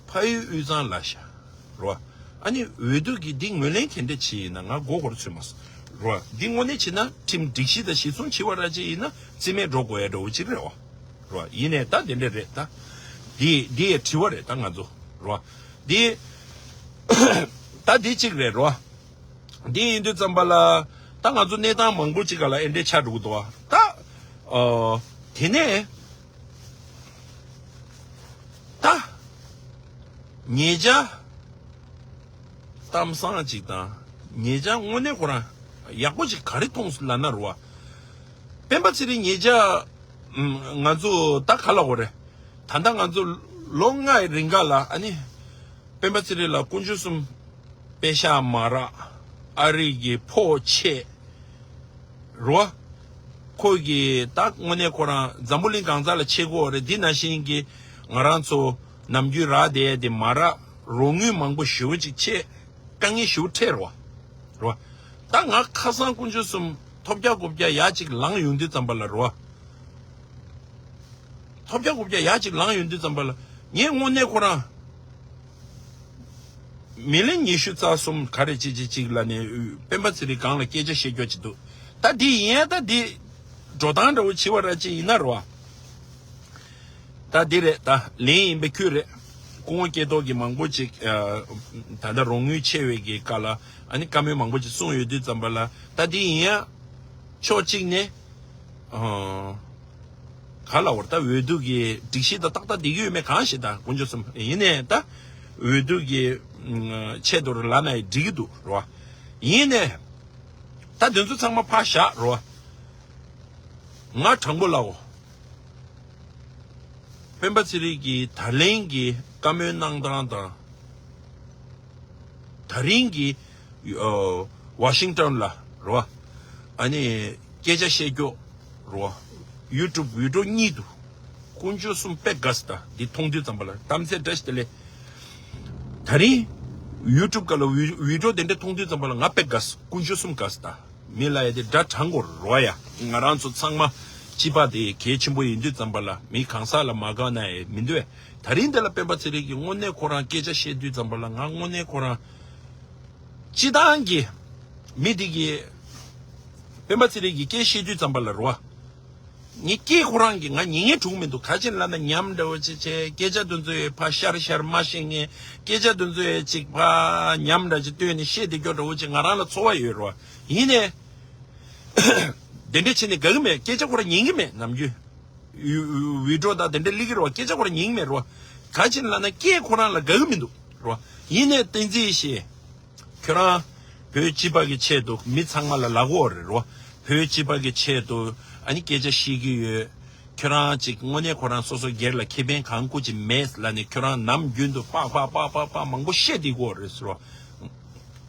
ཕ་ཡུལ་དབུས་གཙང་ལབ་ཤག་རོ། ཨ་ནི་འོས་བསྡུ་གི་འདི་ངོས་ལེན་ག་འདྲས་བྱེད་ཡིན་ན་ང་མགོ་འཁོར་ཚོད་མ་སོང་རོ། འདི་དངོས་གནས་བྱེད་ན་ཁྲིམས་སྒྲིག་གཞི་དང་གཞི་བཟུང་བྱེད་པ་ར་ཅིག་ཡིན་ན་རྩིས་མེད་འགྲོ་དགོས་ཡ་འདྲ་བོ་ཅིག་རེད་བ། རོ། ཡིན་ནའི་ད་དེ་འདྲས་རེད་ད། འདི་འདི་ཡའི་དྲི་བ་རེད་ད་ང་ཚོ་རོ། འདི་ད་འདི་གཅིག་རེད་རོ། འདི་ཡིན་དུས་ཙམ་པ་ལ་ད་ང་ཚོ་གནས་སྟངས་མང་པོ་ཅིག་ག་ལ་ཨེ་འདྲས་ཆགས་འགྲོ་གི་འདུག་བ། ད་ཨོ་དེ་ནས་ད་ཉེ་ཆར་གཏམ་བཟང་ཅིག་དང་ཉེ་ཆར་དངོས་གནས་ཁོ་རང་ཡག་པོ་ཅིག་ག་རེ་མཐོང་སོང་ལབ་ན་རོ་བ། སྤེན་པ་ཚེ་རིང་ཉེ་ཆར་ང་ཚོ་ད་ག་ལ་འོ་རེད། ད་ལྟ་ང་ཚོ་ལོ་ལྔའི་རིང་ག་ལ་ཨ་ནི་སྤེན་པ་ཚེ་རིང་ལ་དཀོན་མཆོག་གསུམ་པད་ཤག་མ་རག་ཨ་རི་གི་ཕོ་ཆེ་རོ། ཁོ་གི་ད་དངོས་གནས་ཁོ་རང་འཛམ་བུ་གླིང་གང་ས་ལ་ཆེ་གོ་རེད། འདི་ནང་བཞིན་གྱི་ང་རང་ཚོ་ནམ་རྒྱུན་རག་བསྡད་དེ་མ་རག་རོགས་དངུལ་མང་པོ་ཞེ་པོ་ཅིག་ཆེ་དཀའ་ངལ་ཞེ་པོ་འཕྲད་རོ། རོ། ད་ང་ཁ་སང་དཀོན་མཆོག་གསུམ་ཐོབ་རྒྱག་རྐུབ་རྒྱག་ཡག་ཅིག་ལངས་ཡོང་དུས་ཙམ་པ་ལ་རོ། ཐོབ་རྒྱག་རྐུབ་རྒྱག་ཡག་ཅིག་ལངས་ཡོང་དུས་ཙམ་པ་ལ་ངས་དངོས་གནས་ཁོ་རང་མི་ལན་ཉི་ཤུ་རྩ་གསུམ་ག་རེ་ཅིག་ཅིག་ཅིག་ལ་ནས་སྤེན་པ་ཚེ་རིང་སྒང་ལ་སྐད་ཆ་བཤད་རྒྱུ་ཅིག་འདུག་ད་འདི་ཡིན་ཡ་ད་འདི་འགྲོ་སྟངས་འདྲ་བོ་བྱེད་པ་ར་ཅིག་ཡིན་ན་རོ། ད་འདི་རེད། ད་ལན་ཡིན་པའི་ཁུལ་རེད། སྐུ་ངོ་སྐྱེ་ཐོག་གི་མང་པོ་ཅིག་ད་ལྟ་རོགས་དངུལ་ཆེ་བའི་གི་སྐབས་ལ་ཨ་ནི་བཀའ་མོལ་མང་པོ་ཅིག་གསུངས་ཡོད་དུས་ཙམ་པ་ལ་ད་འདི་ཡིན་ཡ་ཕྱོགས་གཅིག་ནས་ག་ལ་བར་ད་འོས་བསྡུ་གི་སྒྲིག་གཞི་ད་ཏག་ཏག་འདི་གི་ཡོད་མེད་གང་ཤེས། ད་དཀོན་མཆོག་གསུམ་ཡིན་ནས་ད་འོས་བསྡུ་གི་ཆེད་དུ་ལ་ན་ཡི་འགྲིག་གི་འདུག་རོ། ཡིན་ནས་ད་དེ་ཚོ་ཚང་མ་ཕར་བཞག་རོ། ང་དྲང་པོ་ལབ་འོ། སྤེན་པ་ཚེ་རིང་གིས་ད་ལན་གྱི་བཀའ་མོལ་གནང་སྟངས་དང་། ད་རིང་གི་ཝ་ཤིང་ཊོན་ལ་རོ། ཨ་ནི་སྐད་ཆ་བཤད་རྒྱུ་རོ། ཡུ་ཊུབ་བི་ཌི་ཡོ་གཉིས་འདུག་དཀོན་མཆོག་གསུམ་དཔེ་དགའ་སི་ད་འདི་མཐོང་དུས་ཙམ་པ་ལ་གཏམ་ཚད་བཀྲ་ཤིས་བདེ་ལེགས། ད་རིང་ཡུ་ཊུབ་སྒང་ལ་བི་ཌི་ཡོ་དེ་འདྲ་མཐོང་དུས་ཙམ་པ་ལ་ང་དཔེ་དགའ་སི། དཀོན་མཆོག་གསུམ་དགའ་སི་ད། མི་ལ་ཡ་དེ་དགྲ་དྲང་གོ་རོ་ཡ། ང་རང་ཚོ་ཚང་མ་སྤྱི་པ་དེ་གལ་ཆེན་པོ་ཡིན་དུས་ཙམ་པ་ལ་མི་གང་ཟག་ལ་མ་དགའ་ན་ཡ་མི་འདུག་བས། ད་རིང་འདི་ལ་སྤེན་པ་ཚེ་རིང་གིས་དངོས་གནས་ཁོ་རང་སྐད་ཆ་བཤད་དུས་ཙམ་པ་ལ་ང་དངོས་གནས་ཁོ་རང་སྤྱི་བཏང་གི་མི་དེ་གི་སྤེན་པ་ཚེ་རིང་གིས་སྐད་བཤད་དུས་ཙམ་པ་ལ་རོ། ངའི་སྐད་ཁོ་རང་གིས་ང་ཉན་ངེས་གྲུང་མི་འདུག་ག་ཅི་ལབ་ན་ཉམས་འདྲ་བོ་ཅིག་བྱས། སྐད་ཆ་དེ་ཚོ་ཡི་ཕར་ཤར་ཤར་མ་བཤད་མཁན། སྐད་ཆ་དེ་ཚོ་ཡི་ཅིག་ཕར་ཉམས་འདྲ་ཅིག་བཏོན་ནས་བཤད་བསྡད་རྒྱུ་འདྲ་བོ་ཅིག་ང་རང་ལ་ཚོར་བ་ཡོད་རོ། ཡིན་ནའི་དེ་འདྲ་བྱས་ནས་དགའ་གི་མེད། སྐད་ཆ་ཁོ་རང་ཉན་གི་མེད། ནམ་རྒྱུན་བི་ཌི་ཡོ་དང་དེ་འདྲ་སླེབས་ཀྱི་རོ། སྐད་ཆ་ཁོ་རང་ཉན་གི་མེད་རོ། ག་ཅི་ལབ་ན་སྐད་ཁོ་རང་ལ་དགའ་གི་མི་འདུག་རོ། ཡིན་ནའི་བསྟན་འཛིན་ཡེ་ཤེས། ཁྱོད་རང་བོད་སྤྱི་པ་གི་ཆེད་དུ་མི་ཚང་མ་ལ་ལབ་དགོས་རེད་རོ། བོད་སྤྱི་པ་གི་ཆེད་དུ་ཨ་ནི་སྐད་ཆ་བཤད་ཀྱི་ཡོད། ཁྱོད་རང་ཅིག་དངོས་གནས་ཁོ་རང་སོ་སོ་སྒེར་ལ་ཁེ་ཕན་གང་སྐུ་ཅིག་མེད་ལབ་ནས་ཁྱོད་རང་ནམ་རྒྱུན་དུ་པག་པག་པག་པག་པག་མང་པོ་བཤད་བསྡད་དགོས་རེད་ཟེར་རོ།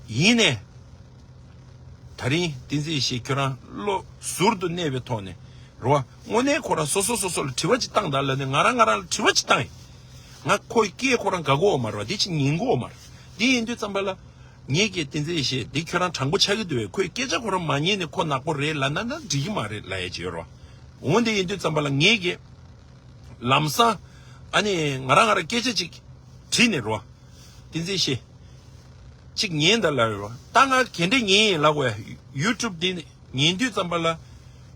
ཡིན་ནའི་ད་རིང་བསྟན་འཛིན་ཡེ་ཤེས་ཁྱོད་རང་བློ་ཟུར་དུ་གནས་པའི་ཐོག་ནས་རོ། དངོས་གནས་ཁོ་རང་སོ་སོ་སོ་སོ་ལ་དྲི་བ་ཅིག་བཏང་དང་ལབ་ནས་ང་རང་ང་རང་ལ་དྲི་བ་ཅིག་བཏང་ཡིན། ང་ཁོའི་སྐད་ཁོ་རང་དགའ་གོ་མ་རེད་བ། འདི་ཅིག་ཉན་གོ་མ་རེད། འདི་ཡིན་དུས་ཙམ་པ་ལ། ངེད་ཀྱིས་བསྟན་འཛིན་ཡེ་ཤེས་འདི་ཁྱོད་རང་དྲང་པོ་ཆགས་ཀྱི་འདུག་བས། ཁོས་སྐད་ཆ་ཁོ་རང་མ་ཉན་ནས་ཁོ་ནག་པོ་རེད་ལབ་ན་ན་འགྲིག་གི་མ་རེད་ལབ་ཡས་ཅིག་ཡོད་རེད་བ། འོ་འདི་ཡིན་དུས་ཙམ་པ་ལ་ངེད་ཀྱིས་ལམ་སང་ཨ་ནི་ང་རང་ང་རང་སྐད་ཆ་ཅིག་དྲིས་ནས་རེད་བ། བསྟན་འཛིན་ཡེ་ཤེས། གཅིག་ཉན་ད་ལབ་ཡོད་རེད་བ། ད་ང་ག་འདྲས་ཉན་ཡིན་ལབ་དགོས་ཡ། ཡུ་ཊུབ་འདི་ཉན་དུས་ཙམ་པ་ལ།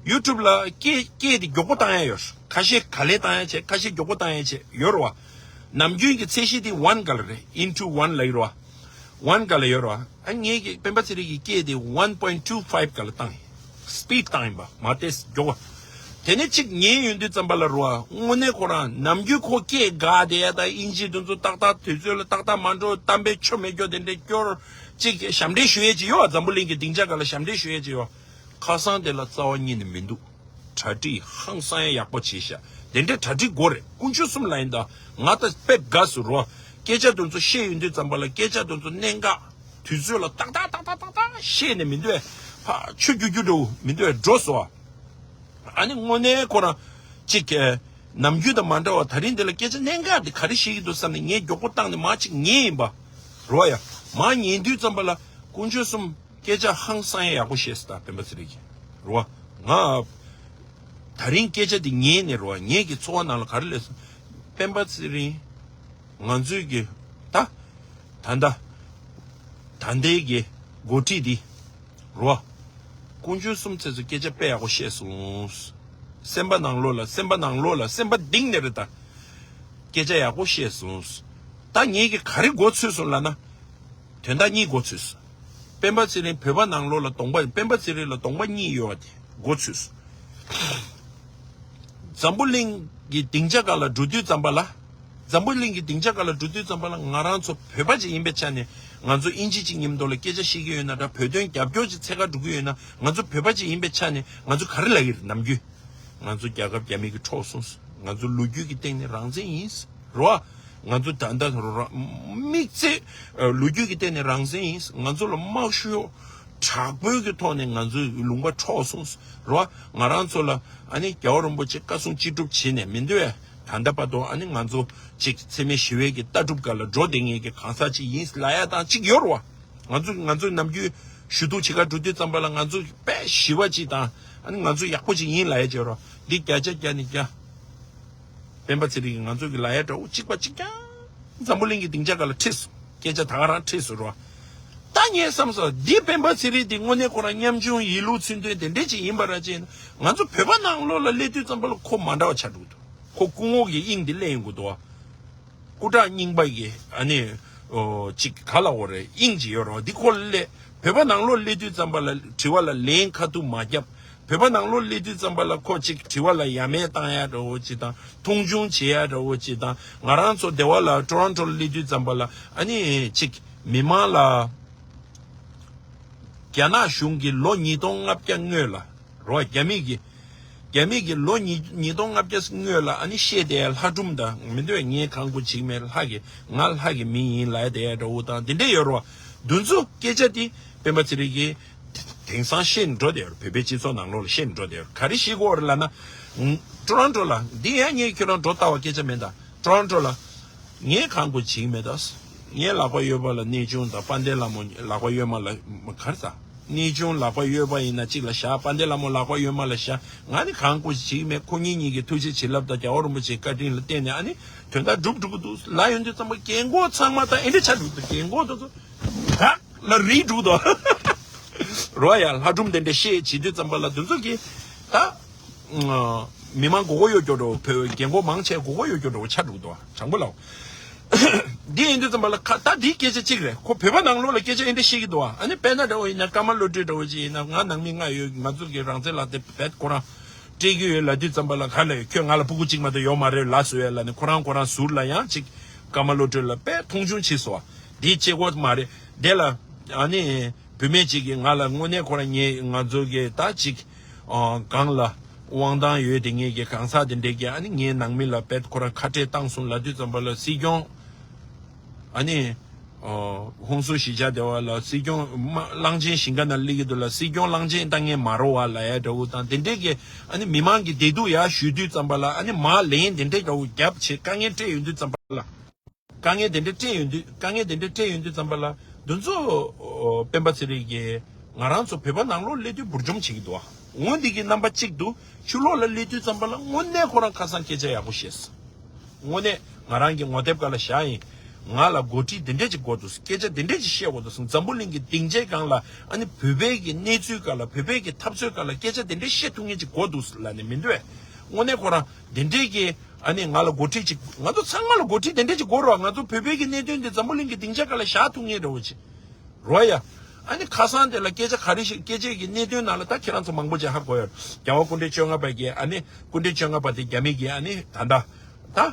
ཡུ་ཊུབ་ལ་སྐད་སྐད་དེ་མགྱོགས་པོ་བཏང་ཡ་ཡོད། ཁ་ཤས་ག་ལེར་བཏང་ཡ་བྱས། ཁ་ཤས་མགྱོགས་པོ་བཏང་ཡ་བྱས་ཡོད་རེད་བ། ནམ་རྒྱུན་གྱི་ཚད་གཞི་དེ་ཝན་ག་ལ་རེད། ཨིན་ཊུ་ཝན་ལབ་ཀྱི་རེད་བ། ཝན་ག་ལ་ཡོད་རེད་བ། ཨ་ངེད་ཀྱིས་སྤེན་པ་ཚེ་རིང་གི་སྐད་དེ་ཝན་པོ་ཡིན་ཊུ་ཕའིབ་ག་ལ་བཏང་ཡིན། སི་པིཌ་བཏང་ཡིན་པ་མ་གཏད་མགྱོགས་པ། དེ་ནས་གཅིག་ཉན་ཡོང་དུས་ཙམ་པ་ལ་རེད་བ། དངོས་གནས་ཁོ་རང་ནམ་རྒྱུན་ཁོ་སྐད་དགའ་བསྡད་ཡ་དང་ཨིན་ཇི་དེ་ཚོ་ཏག་ཏག་དུས་ཚོད་ལ་ཏག་ཏག་མ་འགྲོ། གཏམ་དཔེ་ཆོ་མེད་སྐྱོ་དེ་འདྲས་སྐྱོར། གཅིག་ཞབས་འདྲེན་ཞུ་ཡས་ཅིག་ཡོད་བ། འཛམ་བུ་གླིང་གི་སྡིངས་ཆ་སྒང་ལ་ཞབས་འདྲེན་ཞུ་ཡས་ཅིག་ཡོད། ཁ་སང་དེ་ལ་རྩ་བ་ཉིད་ནས་མི་འདུག་གྲ་སྒྲིག་ཧང་སང་ཡག་པོ་བྱས་ཤག་དེ་འདྲའི་གྲ་སྒྲིག་དགོས་རེད། དཀོན་མཆོག་གསུམ་ལ་ཡིན་ད། ང་ད་དཔེ་དགའ་སོང་རོ། སྐད་ཆ་དེ་ཚོ་བཤད་ཡོང་དུས་ཙམ་པ་ལ་སྐད་ཆ་དེ་ཚོ་གནད་འགག་དུས་ཚོད་ལ་ཏག་ཏག་ཏག་ཏག་ཏག་ཏག་བཤད་ནས་མི་འདུག་ཨེ། ཕ་ཆུ་རྒྱུག་རྒྱུག་འགྲོ་མི་འདུག་ཨེ། འགྲོ་སོང་ཨ། ཨ་ནི་དངོས་གནས་ཁོ་རང་གཅིག་གི་ནམ་རྒྱུན་དང་མ་འདྲ་བ། ད་རིང་འདི་ལ་སྐད་ཆ་གནད་འགག་འདི་ག་རེ་བཤད་ཀྱི་འདུག་བསམ་ནས་ངས་མགྱོགས་པོ་བཏང་ནས་མར་གཅིག་ཉན་ཡིན་པ་རོ་ཡ། མར་ཉན་དུས་ཙམ་པ་ལ་དཀོན་མཆོག་གསུམ། སྐད་ཆ་ཧང་སང་ཡག་པོ་བཤད་སོང་ད་སྤེན་པ་ཚེ་རིང་གིས། རེད་བ། ང་ད་རིང་སྐད་ཆ་འདི་ཉན་ནས་རེད་བ། ངེད་ཀྱི་ཚོར་བ་ནང་ལ་ག་རེ་སླེབས་སོང་། སྤེན་པ་ཚེ་རིང་། ང་ཚོའི་གི་ད་ད་ད་ད་ལྟའི་གི་འགོ་ཁྲིད་འདི་རེད་བ། དཀོན་མཆོག་གསུམ་ཚེ་ཚོ་སྐད་ཆ་དཔེ་ཡག་པོ་བཤད་སོང་། སེམས་པ་ནང་ལོགས་ལ། སེམས་པ་ནང་ལོགས་ལ། སེམས་པ་གཏིང་ནས་རེད་ད། སྐད་ཆ་ཡག་པོ་བཤད་སོང་། ད་ངེད་ཀྱི་ག་རེ་མགོ་ཚོས་སོང་ལབ་ན། དོན་དག་གཉིས་མགོ་ཚོས་སོང་། སྤེན་པ་ཚེ་རིང་བོད་པ་ནང་ལོགས་ལ་གདོང་པ། སྤེན་པ་ཚེ་རིང་ལ་གདོང་པ་གཉིས་ཡོད་པ་དེ་མགོ་ཚོས་སོང་། འཛམ་བུ་གླིང་གི་སྡིངས་ཆ་སྒང་ལ་འགྲོ་དུས་ཙམ་པ་ལ། འཛམ་བུ་གླིང་གི་སྡིངས་ཆ་སྒང་ལ་འགྲོ་དུས་ཙམ་པ་ལ་ང་རང་ཚོ་བོད་པ་ཅིག་ཡིན་པའི་ཆ་ནས། ང་ཚོ་ཨིན་ཇི་ཅིག་མཉམ་དུ་ལ་སྐད་ཆ་བཤད་ཀྱི་ཡོད་ན་འདྲ། བོད་དོན་རྒྱབ་སྐྱོར་ཅིག་འཚོལ་ག་འགྲོ་གི་ཡོད་ན། ང་ཚོ་བོད་པ་ཅིག་ཡིན་པའི་ཆ་ནས་ང་ཚོ་ག་རེ་ལབ་ཀྱི་རེད། ནམ་རྒྱུན་ང་ཚོ་རྒྱལ་ཁབ་རྒྱ་མི་གིས་འཕྲོག་སོང་། ང་ཚོ་ལོ་རྒྱུས་ཀྱི་སྟེང་ནས་རང་བཙན་ཡིན། རོ། ང་ཚོ་ད་ལྟ་རོ་ར་དམིགས་བརྩེ། ཨ། ལོ་རྒྱུས་ཀྱི་སྟེང་ནས་རང་བཙན་ཡིན། ང་ཚོ་ལ་དམག་ཤུགས་དྲག་པོའི་གི་ཐོག་ནས་ང་ཚོའི་ལུང་པ་འཕྲོག་སོང་། རོ། ང་རང་ཚོ་ལ་ཨ་ནི་རྒྱལ་བ་རིན་པོ་ཆེ་བཀའ་གསུང་ཅི་སྒྲུབ་བྱས་ནས་མི་འདུག་ཨེ། ད་ལྟ་བར་དུ་ཨ་ནི་ང་ཚོ་ཅིག་འཚེ་མེད་ཞི་བའི་གི་ལྟ་གྲུབ་སྒང་ལ་འགྲོ་བསྡད་མཁན་གྱི་གང་ཟག་ཅིག་ཡིན་ལབ་ཡ་དང་ཅིག་ཡོད་རེད་བ། ང་ཚོ་ང་ཚོ་ནམ་རྒྱུན་ཞུ་གཏུག་བྱེད་ག་འགྲོ་དུས་ཙམ་པ་ལ་ང་ཚོ་དཔེ་ཞི་བ་ཅིག་དང་། ཨ་ནི་ང་ཚོ་ཡག་པོ་ཅིག་ཡིན་ལབ་ཡ་ཅིག་ཡོད་རེད་བ། འདི་བརྒྱ་ཆ་བརྒྱ་ནས་བརྒྱ། སྤེན་པ་ཚེ་རིང་གིས་ང་ཚོ་གི་ལབ་ཡ་འདྲ་བོ་གཅིག་པ་གཅིག་རྐྱང་། འཛམ་བུ་གླིང་གི་སྡིངས་ཆ་སྒང་ལ་ཁྲིད་སོང་། སྐད་ཆ་ད་ག་རང་ཁྲིད་སོང་རོ། ད་ངས་བསམ་སོང་། འདི་སྤེན་པ་ཚེ་རིང་འདི་དངོས་གནས་ཁོ་རང་ཉམ་ཆུང་ཡིད་ལུགས་ཚུལ་མཐུན་དེ་འདྲས་ཅིག་ཡིན་པ་ར་ཅེ་ན། ང་ཚོ་བོད་པ་ནང་ལོགས་ལ་སླེབས་དུས་ཙམ་པ་ལ་ཁོ་མ་འདྲ་བ་ཆགས་འགྲོ་གི་འདུག་ཁོ་སྐུ་ངོ་གི་དབྱིངས་འདི་སླེབས་ཡོང་གི་འདུག་བ། སྐུ་དྲག་རྙིང་པ་གི་ཨ་ནི། ཨོ། ཅིག་ག་ལབ་དགོས་རེད། དབྱིངས་ཅིག་ཡོད་རེད་བ། འདི་ཁོ་སླེབས། བོད་པ་ནང་ལོགས་སླེབས་དུས་ཙམ་པ་ལ་དྲི་བ་ལ་ལན་ཁ་ཐུག་མ་བརྒྱབ། བོད་པ་ནང་ལོགས་སླེབས་དུས་ཙམ་པ་ལ་ཁོ་ཅིག་དྲི་བ་ལ་ཡ་མེད་བཏང་ཡ་འདྲ་བོ་ཅིག་དང་། མཐོང་ཆུང་བྱེད་ཡ་འདྲ་བོ་ཅིག་དང་། ང་རང་ཚོ་སྡེ་བ་ལ་ཊོ་རོན་ཊོ་ལ་སླེབས་དུས་ཙམ་པ་ལ་ཨ་ནི་ཅིག་མི་མང་ལ། རྒྱ་ནག་གཞུང་གིས་ལོ་ཉིས་སྟོང་ལྔ་བརྒྱ་སྔོན་ལ་རོ། རྒྱ་མི་གིས། རྒྱ་མི་གིས་ལོ་ཉིས་ཉིས་སྟོང་ལྔ་བརྒྱ་སྔོན་ལ་ཨ་ནི་བཤད་བསྡད་ཡ་ལྷ་སྒྲུང་དང་མི་འདུག་ངས་གང་དགོས་བྱེད་ཀྱི་མེད། ལྷ་གི། ང་ལྷ་གི་མི་ཡིན་ལབ་བསྡད་ཡ་འདྲ་བོ་དང་དེ་འདྲས་ཡོད་རེད་བ། འདི་ཚོ་སྐད་ཆ་དེ་སྤེན་པ་ཚེ་རིང་གིས་དེང་སང་བཤད་ནས་འགྲོ་བསྡད་ཡོད་རེད། བོད་པའི་སྤྱི་ཚོགས་ནང་ལོགས་ལ་བཤད་ནས་འགྲོ་བསྡད་ཡོད་རེད། ག་རེ་བཤད་ཀྱི་ཡོད་རེད་ལབ་ན། ཊོ་རོན་ཊོ་ལ། འདི་ཡང་ངས་ཁྱོད་རང་འགྲོ་ལྟ་བ་སྐད་ཆ་མིན་ད། ཊོ་རོན་ཊོ་ལ། ངས་གང་དགོས་བྱེད་ཀྱི་མེད་ད། ངའི་ལག་པ་གཡས་པ་ལ་གནས་ཆུང་དང་། དཔལ་ལྡན་ལྷ་མོ་ལག་པ་གཡོན་མ་ལ། ག་རེ་ཟ། གནས་ཆུང་ལག་པ་གཡས་པ་ཡིན་ན་གཅིག་ལ་བཞག་དཔལ་ལྡན་ལྷ་མོ་ལག་པ་གཡོན་མ་ལ་བཞག་ང་ནི་གང་དགོས་བྱེད་ཀྱི་མེད། ཁོ་གཉིས་གཉིས་ཀྱི་ཐུགས་རྗེ་བྱིན་རླབས་དང་རྒྱལ་བ་རིན་པོ་ཆེའི་བཀའ་དྲིན་ལ་བརྟེན་ནས་ཨ་ནི་དོན་དག་འགྲུབ་འགྲོ་གི་འདུག་ལབ་ཡོང་དུས་ཙམ་པ་རྒན་གོག་ཚང་མ་ད་ཨེ་འདྲ་ཆགས་འགྲོ་གི་འདུག་རྒན་གོག་དེ་ཚོ་དག་ལ་རིལ་འགྲོ་གི་འདུག་རོ་ཡ། ལྷ་སྒྲུང་དེ་འདྲ་བཤད་བྱེད་དུས་ཙམ་པ་ལ་དེ་ཚོ་གིས་ད། མི་མང་མགོ་སྐོར་གཡོག་སྐྱོ་འགྲོ། བོད་རྒན་གོག་མང་ཆེ་མགོ་སྐོར་གཡོག་སྐྱོ་འགྲོ་ཆགས་འགྲོ་གི་འདུག་དྲང་པོ་ལབ། འདི་ཡིན་དུས་ཙམ་པ་ལ་ཁ་ད་འདིའི་སྐད་ཆ་གཅིག་རེད། ཁོ་བོད་པ་ནང་ལོགས་ལ་སྐད་ཆ་ཨེ་འདྲ་བཤད་ཀྱི་འདུག་ཨ་ནི་དཔེར་ན་འདྲ་བོ་ཡིན་ན་ཀརྨ་བློ་གྲོས་འདྲ་བོ་ཅིག་ཡིན་ན། ང་ནང་མི་ལྔ་ཡོད། ང་ཚོ་གི་རང་བཙན་ལག་དེབ་བེད་ཁོ་རང་སྤྲད་ཀྱི་ཡོད་ལབ་དུས་ཙམ་པ་ལ་ག་ལ་ཡོད། ཁྱོད་ང་ལ་ཕྲུ་གུ་གཅིག་མ་གཏོགས་ཡོད་མ་རེད་ལབ་སོང་ཡ་ལབ་ནས་ཁོ་རང་ཁོ་རང་ཟུར་ལ་ཡང་ཅིག་ཀརྨ་བློ་གྲོས་ལ་དཔེ་མཐོང་ཆུང་བྱས་སོང་བ། འདི་བྱེད་དགོས་མ་རེད། དེ་ལ་ཨ་ནི་བུད་མེད་ཅིག་གིས་ང་ལ་དངོས་གནས་ཁོ་རང་ངས་ང་ཚོ་གི་ད་ཅིག་ཨ་སྒང་ལ་དབང་ཐང་ཡོད་དེ་ངེད་ཀྱི་གང་ཟག་དེ་འདྲས་ཀྱིས་ཨ་ནི་ངའི་ནང་མི་ལ་དཔེ་ཁོ་རང་ཁ་བྲལ་བཏང་སོང་ལབ་དུས་ཙམ་པ་ལ་སྲིད་སྐྱོང་ཨ་ནི་ཨ་ཧོན་སུར་གཞིས་ཆགས་སྡེ་བ་ལ་སྲིད་སྐྱོང་མ་གླང་ཆེན་ཞིང་ཁ་ནང་སླེབས་ཀྱི་འདུག་ལ། སྲིད་སྐྱོང་གླང་ཆེན་ལྟ་མཁན་མ་རེད་བ་ལབ་ཡ་འདྲ་བོ་དང་དེ་འདྲས་ཀྱི་ཨ་ནི་མི་མང་གི་བདེ་སྡུག་ཡར་ཞུ་དུས་ཙམ་པ་ལ་ཨ་ནི་མར་ལན་དེ་འདྲས་འདྲ་བོ་རྒྱབ་བྱས་དཀའ་ངལ་སྤྲད་ཡོང་དུས་ཙམ་པ་ལ། དཀའ་ངལ་དེ་འདྲ་སྤྲད་ཡོང་དུས། དཀའ་ངལ་དེ་འདྲ་སྤྲད་ཡོང་དུས་ཙམ་པ་ལ་ དེ་ཚོ་ཨོ་སྤེན་པ་ཚེ་རིང་གིས་ང་རང་ཚོ་བོད་པ་ནང་ལོགས་སླེབས་དུས་འབུར་འཇོམས་བྱེད་ཀྱི་འདུག་ཨ། འོ་འདི་གི་རྣམ་པ་གཅིག་ཏུ་ཕྱི་ལོགས་ལ་སླེབས་དུས་ཙམ་པ་ལ་དངོས་གནས་ཁོ་རང་ཁ་སང་སྐད་ཆ་ཡག་པོ་བཤད་སོང་། དངོས་གནས་ང་རང་གི་ངོ་དེབ་སྒང་ལ་བཞག་ཡིན། ང་ལ་འགོ་ཁྲིད་དེ་འདྲས་ཅིག་དགོས་འདུག་སྐད་ཆ་དེ་འདྲས་ཅིག་བཤད་དགོས་འདུག་འཛམ་བུ་གླིང་གི་སྡིངས་ཆའི་སྒང་ལ་ཨ་ནི་བོད་པའི་གི་གནས་ཚུལ་སྒང་ལ་བོད་པའི་གི་འཐབ་རྩོད་སྒང་ལ་སྐད་ཆ་དེ་འདྲས་བཤད་ཐུབ་མཁན་ཅིག་དགོས་འདུག་ལབ་ནས་མི་འདུག་གས། དངོས་གནས་ཁོ་རང་དེ་འདྲས་ཀྱི་ཨ་ནི་ང་ལ་འགོ་ཁྲིད་ཅིག་ང་ཚོ་ཚང་མ་ལ་འགོ་ཁྲིད་དེ་འདྲས་ཅིག་དགོས་རེད་བ། ང་ཚོ་བོད་པའི་གི་གནད་དོན་དེ་འཛམ་བུ་གླིང་གི་སྡིངས་ཆ་སྒང་ལ་བཞག་ཐུབ་མཁན་འདྲ་བོ་ཅིག་རོ་ཡ། ཨ་ནི་ཁ་སང་དེ་ལ་སྐད་ཆ་ག་རེ་ཞིག་སྐད་ཆའི་གི་གནད་དོན་ནང་ལ་ད་ཁྱེད་རང་ཚོ་མང་པོ་ཅིག་ཧ་གོ་ཡོད། རྒྱལ་བ་སྐུ་ཕྲེང་བཅོ་ལྔ་པ་གི་ཨ་ནི་སྐུ་ཕྲེང་བཅོ་ལྔ་པ་དེ་རྒྱ་མི་གི་ཨ་ནི་ད་ལྟ་ད་ཨ་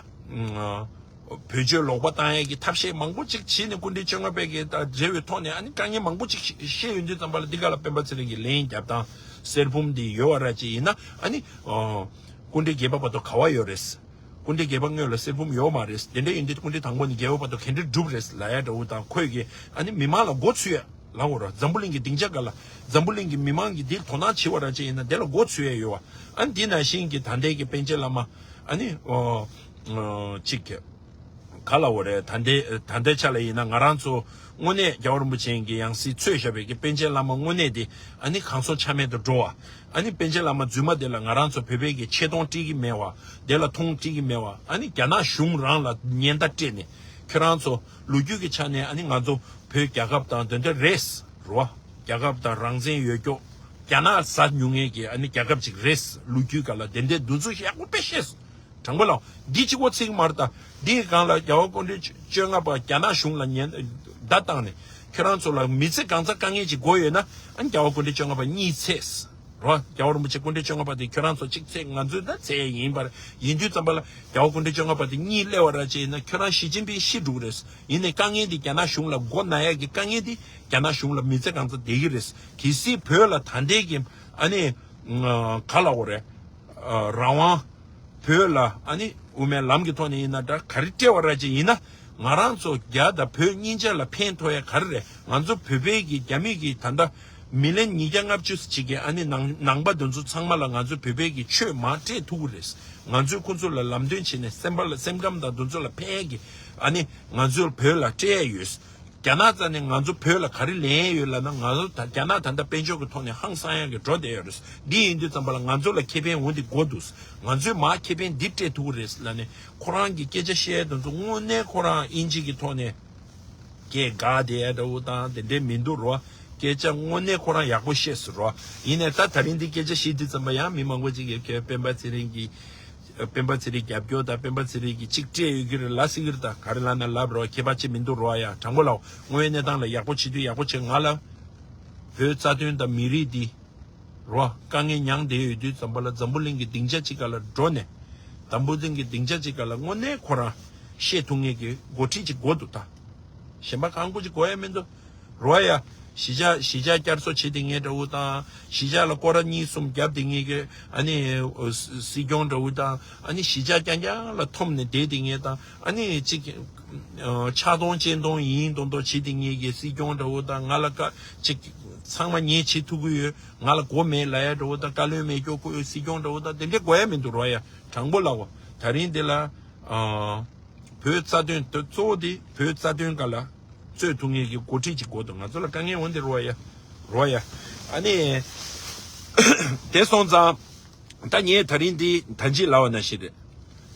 བེད་སྤྱོད་ལོག་པ་བཏང་ཡས་ཀྱི་ཐབས་ཤེས་མང་པོ་ཅིག་བྱས་ནས་སྐུ་ཕྲེང་བཅོ་ལྔ་པའི་གི་ད་འབྲེལ་བའི་ཐོག་ནས་ཨ་ནི་དཀའ་ངལ་མང་པོ་ཅིག་བཤད་ཡོང་དུས་ཙམ་པ་ལ་འདི་ག་ལ་སྤེན་པ་ཚེ་རིང་གི་ལན་རྒྱབ་སྟངས་གསེར་བུམ་འདི་ཡོད་བ་ར་ཅིག་ཡིན་ན་ཨ་ནི་ཨ་སྐུ་ཕྲེང་བརྒྱད་པ་བར་དུ་ག་བ་ཡོད་རེད། སྐུ་ཕྲེང་བརྒྱད་པ་སྔོན་ལ་གསེར་བུམ་ཡོད་མ་རེད། དེ་འདྲ་ཡིན་དུས་སྐུ་ཕྲེང་དང་པོ་ནས་བརྒྱད་པ་བར་དུ་ག་འདྲ་བསྒྲུབས་རེད་ལབ་ཡ་འདྲ་བོ་དང་ཁོས་གི་ཨ་ནི་མི་མང་ལ་མགོ་ཚོས་ཡ་ལབ་དགོས་ར། འཛམ་བུ་གླིང་གི་སྡིངས་ཆ་སྒང་ལ་འཛམ་བུ་གླིང་གི་མི་མང་གི་འདིར་དོ་སྣང་བྱེད་པ་ར་ཅིག་ཡིན་ན་དེ་ལ་མགོ་ཚོས་ཡ་ཡོད་བ། ཨ་ནི་འདི་ནང་བཞིན་གྱི་ད་ལྟའི་གི་པཎ་ཆེན་བླ་མ་ཨ་ནི་ཨོ་ཨོ་གཅིག་གི་ག་ལབ་དགོས་རེད། ད་ལྟའི་ད་ལྟའི་ཆ་ལ་ཡིན་ན་ང་རང་ཚོ་དངོས་གནས་རྒྱལ་བ་རིན་པོ་ཆེ་གི་ཡང་སྲིད་གཙོས་བཞག་པའི་གི་པཎ་ཆེན་བླ་མ་དངོས་གནས་དེ་ཨ་ནི་གང་སོང་ཆ་མེད་དུ་འགྲོ་བ། ཨ་ནི་པཎ་ཆེན་བླ་མ་རྫུན་མ་དེ་ལ་ང་རང་ཚོ་བོད་པའི་གི་ཆེ་མཐོང་སྤྲད་ཀྱི་མེད་བ། དེ་ལ་མཐོང་སྤྲད་ཀྱི་མེད་བ། ཨ་ནི་རྒྱ་ནག་གཞུང་རང་ལ་ཉེན་བརྡ་སྤྲད་ནས་ཁྱོད་རང་ཚོ་ལོ་རྒྱུས་ཀྱི་ཆ་ནས་ཨ་ནི་ང་ཚོ་བོད་རྒྱལ་ཁབ་དང་དེ་འདྲ་རེད་རོ། རྒྱལ་ཁབ་དང་རང་བཙན་ཡོད་ཀྱོག་རྒྱ་ནག་ཟ་མྱོང་མཁན་གྱི་ཨ་ནི་རྒྱལ་ཁབ་ཅིག་རེད། ལོ་རྒྱུས་སྒང་ལ་དེ་འདྲའི་འདུ་འཛོམས་ཡག་པོ་དཔེ་ཤེས། དྲང་པོ་ལ། འདི་གཅིག་པོ་ཚིག་མ་རེད་ད། འདིའི་སྒང་ལ་རྒྱལ་བ་སྐུ་ཕྲེང་བཅོ་ལྔ་པ་རྒྱ་ནག་གཞུང་ལ་ཉེན་བརྡ་བཏང་ནས་ཁྱོད་རང་ཚོ་ལ་མི་ཚེ་གང་ཚ་དཀའ་ངལ་ཅིག་དགོས་ཡོད་ན་ཨ་རྒྱལ་བ་སྐུ་ཕྲེང་བཅོ་ལྔ་པ་གཉིད་སད་རོ། རྒྱལ་བ་རིན་པོ་ཆེ་སྐུ་ཕྲེང་བཅོ་ལྔ་པ་དེ་ཁྱོད་རང་ཚོ་གཅིག་ཚད་ང་ཚོས་ད་ཚད་ཡིན་པར་ཡིན་དུས་ཙམ་པ་ལ་རྒྱལ་བ་སྐུ་ཕྲེང་བཅོ་ལྔ་པ་དེ་གཉིད་སླེབས་པ་ར་ཅིག་ཡིན་ན་ཁྱོད་རང་ཞི་ཅིན་ཕིང་ཤི་འགྲོ་གི་རེད། ཡིན་ནའི་དཀའ་ངལ་འདི་རྒྱ་ནག་གཞུང་ལ་མགོ་ན་ཡག་གི་དཀའ་ངལ་འདི་རྒྱ་ནག་གཞུང་ལ་མི་ཚེ་གང་ཚ་བསྡད་ཀྱི་རེད། གལ་སྲིད་བོད་ལ་ད་ལྟའི་གི་ཨ་ནི་ག་ལབ་དགོས་རེད། རང་དབང་། བོད་ལ་ཨ་ནི་དབུ་མའི་ལམ་གྱི་ཐོག་ནས་ཡིན་ན་འདྲ་ག་རེ་སྤྲད་པ་ར་ཅིག་ཡིན་ན་ང་རང་ཚོ་རྒྱ་དང་བོད་གཉིས་ཆ་ལ་ཕན་ཐོགས་ཡ་ག་རེ་རེད། ང་ཚོ་བོད་པའི་གི་རྒྱ་མི་གི་ད་ལྟ་མི་ལན་ཉིས་བརྒྱ་ལྔ་བཅུ་ཅིག་གི་ཨ་ནི་ནང་ནང་པ་དེ་ཚོ་ཚང་མ་ལ་ང་ཚོ་བོད་པའི་གི་ཆོས་མར་སྤྲད་ཐུབ་ཀྱི་རེད། ང་ཚོས་ཁོ་ཚོ་ལ་ལམ་སྟོན་བྱས་ནས་སེམས་པ་ལ་སེམས་ཁམས་དང་དེ་ཚོ་ལ་ཕན་ཡ་གི་ཨ་ནི་ང་ཚོ་བོད་ལ་སྤྲད་ཡ་ཡོད། རྒྱ་ནག་རྩ་ནས་ང་ཚོ་བོད་ལ་ག་རེ་ལེན་ཡོད་ལབ་ན་ང་ཚོ་ད་རྒྱ་ནག་ད་ལྟ་དཔལ་འབྱོར་གྱི་ཐོག་ནས་ཧང་སང་ཡག་གི་འགྲོ་བསྡད་ཡོད་རེད། འདི་ཡིན་དུས་ཙམ་པ་ལ་ང་ཚོ་ལ་ཁེ་ཕན་འོ་འདི་དགོས་འདུག་ང་ཚོས་མར་ཁེ་ཕན་འདི་སྤྲད་ཐུབ་ཀྱི་རེད་ལབ་ནས་ཁོ་རང་གི་སྐད་ཆ་བཤད་དེ་ཚོ་དངོས་གནས་ཁོ་རང་དབྱིན་ཇི་གི་ཐོག་ནས་སྐད་འགག་བསྡད་ཡ་འདྲ་བོ་དང་དེ་འདྲའི་མི་འདུག་རོ། སྐད་ཆ་དངོས་གནས་ཁོ་རང་ཡག་པོ་བཤད་སོང་རོ། ཡིན་ནའི་ད་ད་རིང་འདི་སྐད་ཆ་བཤད་དུས་ཙམ་པ་ཡང་མི་མང་པོ་ཅིག་གིས་ཁྱོད་སྤེན་པ་ཚེ་རིང་གི་སྤེན་པ་ཚེ་རིང་རྒྱབ་སྐྱོར་དང་སྤེན་པ་ཚེ་རིང་གིས་གཅིག་སྤྲད་ཡོད་ཀྱི་རེད་ལབ་སྲིད་ཀྱི་རེད། ད་ག་རེ་ལབ་ན་ལབ་རོགས། ཁྱད་པར་ཅིག་མི་འདུག་རོགས་ཡ། དྲང་པོ་ལབ། དངོས་ཡོད་གནས་སྟངས་ལ་ཡག་པོ་བྱེད་དུས་ཡག་པོ་བྱེད། ང་ལ་བོད་རྩ་དོན་དང་མི་རིགས་འདི་རོགས་དཀའ་ངལ་མྱངས་བསྡད་ཡོད་དུས་ཙམ་པ་ལ་འཛམ་བུ་གླིང་གི་སྡིངས་ཆ་གཅིག་ག་ལ་འགྲོ་ནས་འཛམ་བུ་གླིང་གི་སྡིངས་ཆ་གཅིག་ག་ལ་དངོས་གནས་ཁོ་རང་བཤད་ཐུབ་མཁན་གྱི་འགོ་ཁྲིད་ཅིག་དགོས་འདུག་ད་གཞན་པ་གང་དགོས་ཅིག་དགོས་ཡ་མི་འདུག་རོ་ཡ། གཞིས་ཆགས་གཞིས་ཆགས་བསྐྱར་གསོ་བྱེད་དེ་ངས་འདྲ་བོ་དང་གཞིས་ཆགས་ལ་སྐོར་ར་གཉིས་གསུམ་བརྒྱབ་དེ་ངས་ཀྱི་ཨ་ནི་སྲིད་སྐྱོང་འདྲ་བོ་དང་ཨ་ནི་གཞིས་ཆགས་རྐྱང་རྐྱང་ལ་འཐོམ་ནས་བསྡད་དེ་ངས་དང་ཨ་ནི་གཅིག་ཆག་སྡང་གཅེས་སྡང་ཡིན་མདོག་མདོག་བྱེད་དེ་ངས་ཀྱི་སྲིད་སྐྱོང་འདྲ་བོ་དང་ང་ལ་བཀའ་གཅིག་ཚང་མ་ངས་བྱེད་ཐུབ་ཀྱི་ཡོད། ང་ལ་མགོ་མེད་ལབ་ཡ་འདྲ་བོ་དང་བཀའ་བློན་མེད་སྐྱོ་ཁུ་ཡོད་སྲིད་སྐྱོང་འདྲ་བོ་དང་དེ་འདྲས་དགོས་ཡ་མི་འདུག་རོ་ཡ། དྲང་པོ་ལབ་དགོས། ད་རིང་འདི་ལ་ཨ། བོད་རྩ་དོན་དེ་གཙོ་བོ་དེ་བོད་རྩ་དོན་སྒང་ལ་རྩོད་ཐུབ་མཁན་གྱི་འགོ་ཁྲིད་ཅིག་དགོས་འདུག་ང་ཚོ་ལ་དཀའ་ངལ་འོན་ཏེ་རོ་ཡ། རོ་ཡ། ཨ་ནི། དེ་སོང་ཙང་། ད་ངས་ད་རིང་འདི་ད་ཅི་ལབ་པ་ནང་བཞིན་རེད།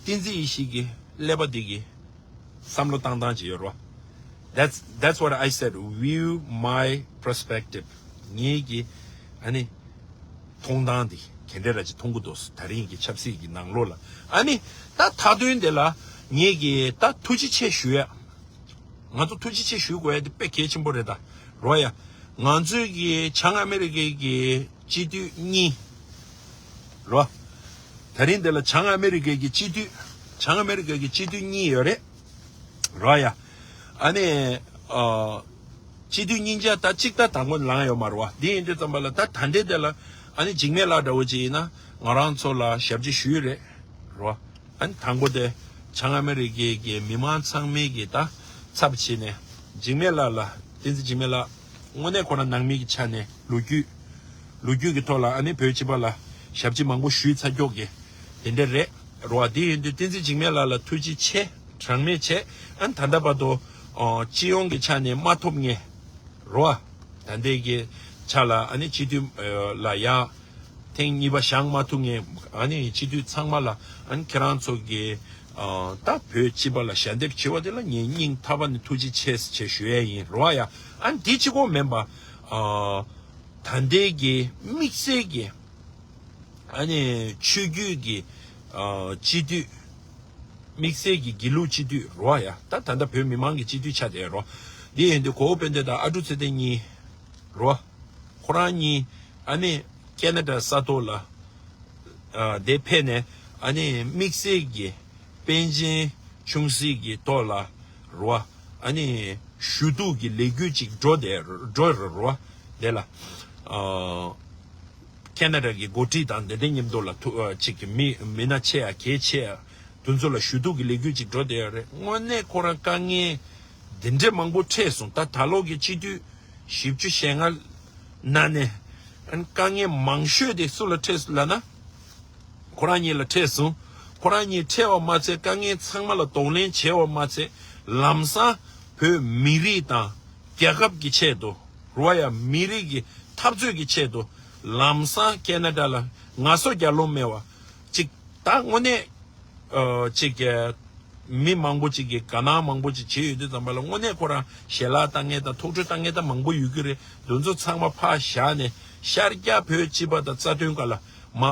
བསྟན་འཛིན་ཡེ་ཤེས་ཀྱི་ཀླད་པ་འདི་གི་བསམ་བློ་བཏང་སྟངས་ཅིག་ཡོད་རོ། That's that's what I said, view my perspective. ངེད་ཀྱི་ཨ་ནི་མཐོང་སྟངས་འདི་ག་འདྲ་ར་ཅིག་མཐོང་གི་འདུག་ད་རིང་གི་ཆབ་སྲིད་ཀྱི་ནང་ལོགས་ལ་ཨ་ནི་ད་མཐའ་དོན་འདི་ལ་ངེད་ཀྱི་ད་ཐུགས་རྗེ་ཆེ་ཞུ་ཡ། ང་ཚོ་ཐུགས་རྗེ་ཆེ་ཞུ་དགོས་ཡ་འདི་དཔེ་གལ་ཆེན་པོ་རེད་ད། རོ་ཡ། ང་ཚོའི་གི་བྱང་ཨ་མེ་རི་ཀའི་གི་སྤྱི་འཐུས་གཉིས། རོ། ད་རིང་འདི་ལ་བྱང་ཨ་མེ་རི་ཀའི་གི་སྤྱི་འཐུས། བྱང་ཨ་མེ་རི་ཀའི་གི་སྤྱི་འཐུས་གཉིས་ཡོད་རེད། རོ་ཡ། ཨ་ནི། ཨ། སྤྱི་འཐུས་གཉིས་ཆ་ད་གཅིག་ད་དང་པོ་ལངས་ཡོད་མ་རེད་བ། འདི་ཡིན་དུས་ཙམ་པ་ལ་ད་ད་ལྟའི་དེ་ལ་ཨ་ནི་འཇིགས་མེད་ལགས་འདྲ་བོ་ཅིག་ཡིན་ན་ང་རང་ཚོ་ལ་ཞབས་ཕྱི་ཞུས་རེད། རོ། ཨ་ནི་དང་པོ་དེ་བྱང་ཨ་མེ་རི་ཀའི་གི་མི་མང་ཚང་མའི་གི་ད་ཚབ་བྱས་ནས་འཇིགས་མེད་ལགས་ལ་བསྟན་འཛིན་འཇིགས་མེད་ལགས། དངོས་གནས་ཁོ་རང་ནང་མི་གི་ཆ་ནས་ལོ་རྒྱུས། ལོ་རྒྱུས་ཀྱི་ཐོག་ལ་ཨ་ནི་བོད་སྤྱི་པ་ལ་ཞབས་ཕྱི་མང་པོ་ཞུས་ཚར་ཀྱོག་གི་དེ་འདྲ་རེད། རོ་བ། དེ་ཡིན་དུས་བསྟན་འཛིན་འཇིགས་མེད་ལགས་ལ་ཐུགས་རྗེ་ཆེ་གྲངས་མེད་ཆེ། ཨ་ནི་ད་ལྟ་བར་དུ་ཨོ་སྤྱི་ཡོངས་ཀྱི་ཆ་ནས་མ་ཐོབ་མཁན་ རོ། ད་ལྟའི་གི་ཆ་ལ་ཨ་ནི་སྤྱི་འཐུས་ལ་ཡ་ཐེངས་གཉིས་པ་བཞེངས་མ་ཐུབ་མཁན་ཨ་ནི་སྤྱི་འཐུས་ཚང་མ་ལ་ཨ་ནི་ཁྱེད་རང་ཚོ་གི་ད་བོད་སྤྱི་པ་ལ་ཞལ་འདེབས་བྱེད་པ་དེ་ལ་ངས་སྙིང་ཐག་པ་ནས་ཐུགས་རྗེ་ཆེ་ཞེས་ཞུ་ཡས་ཡིན་རོ་ཡ། ཨ་ནི་འདི་གཅིག་པོ་མིན་པ་ད་ལྟའི་གི་དམིགས་བསལ་གི་ཨ་ནི་ཆོས་བརྒྱུད་ཀྱི་ཨ་སྤྱི་འཐུས། དམིགས་བསལ་གྱི་དགེ་ལུགས་སྤྱི་འཐུས་རོ་ཡ། ད་ད་ལྟ་བོད་མི་མང་གི་སྤྱི་འཐུས་ཆགས་བསྡད་རོ། འདི་ཡིན་དུས་གོ་བོ་དཔལ་ལྡན་དང་ཨ་འབྲུག་ཚེ་བརྟན་གཉིས་རོ། ཁོ་རང་གཉིས་ཨ་ནི་ཁེ་ན་ཌ་ས་ཐོག་ལ་ཨ་དེ་ཕེབས་ནས་ཨ་ནི་དམིགས་བསལ་གྱི་པཎ་ཆེན་ཆུང་སྲིད་ཀྱི་ཐོག་ལ་རོ། ཨ་ནི་ཞུ་གཏུག་གི་ལས་འགུལ་ཅིག་འགྲོ་བསྡད་འགྲོ་རོ་རོ། དེ་ལ་ཨ། ཁེ་ན་ཌ་གི་འགོ་ཁྲིད་དང་དེ་འདྲའི་མཉམ་དུ་ལ་ཐུག་ཨ་ཅིག་གི་མི་མི་སྣ་ཆེ་ཡ་གལ་ཆེ་ཡ་དེ་ཚོ་ལ་ཞུ་གཏུག་གི་ལས་འགུལ་ཅིག་འགྲོ་བསྡད་ཡོད་རེད། དངོས་གནས་ཁོ་རང་དཀའ་ངལ་འདི་འདྲའི་མང་པོ་འཕྲད་སོང་། ད་ད་ལོ་གི་སྤྱི་འཐུས་བཞི་བཅུ་ཞེ་ལྔ་ནང་ནས་ཨ་ནི་དཀའ་ངལ་མང་ཤོས་དེ་སུ་ལ་འཕྲད་སོང་ལབ་ན། ཁོ་རང་གཉིས་ལ་འཕྲད་སོང་། ཁོ་རང་གཉིས་འཕྲད་པ་མ་ཚད་དཀའ་ངལ་ཚང་མ་ལ་གདོང་ལེན་བྱས་པ་མ་ཚད་ལམ་སང་བོད་མི་རིགས་དང་རྒྱལ་ཁབ་ཀྱི་ཆེད་དུ་རོ་ཡ། མི་རིགས་ཀྱི་འཐབ་རྩོད་ཀྱི་ཆེད་དུ་ལམ་སང་ཁེ་ན་ཌ་ལ་ངལ་གསོ་རྒྱག་ལོང་མེད་པ་ཅིག་ད་དངོས་གནས་ཨ་ཅིག་གི་མི་མང་པོ་ཅིག་གིས་དགའ་སྣང་མང་པོ་ཅིག་བྱས་ཡོད་དུས་ཙམ་པ་ལ་དངོས་གནས་ཁོ་རང་ཞལ་ལག་བཏང་མཁན་དང་ཐུགས་ཁྲོ་བཏང་མཁན་ད་མང་པོ་ཡོད་ཀྱི་རེད། དེ་ཚོ་ཚང་མ་ཕར་བཞག་ནས་ཤར་རྒྱག་བོད་སྤྱི་པ་དང་རྩ་དོན་སྒང་ལ་མ་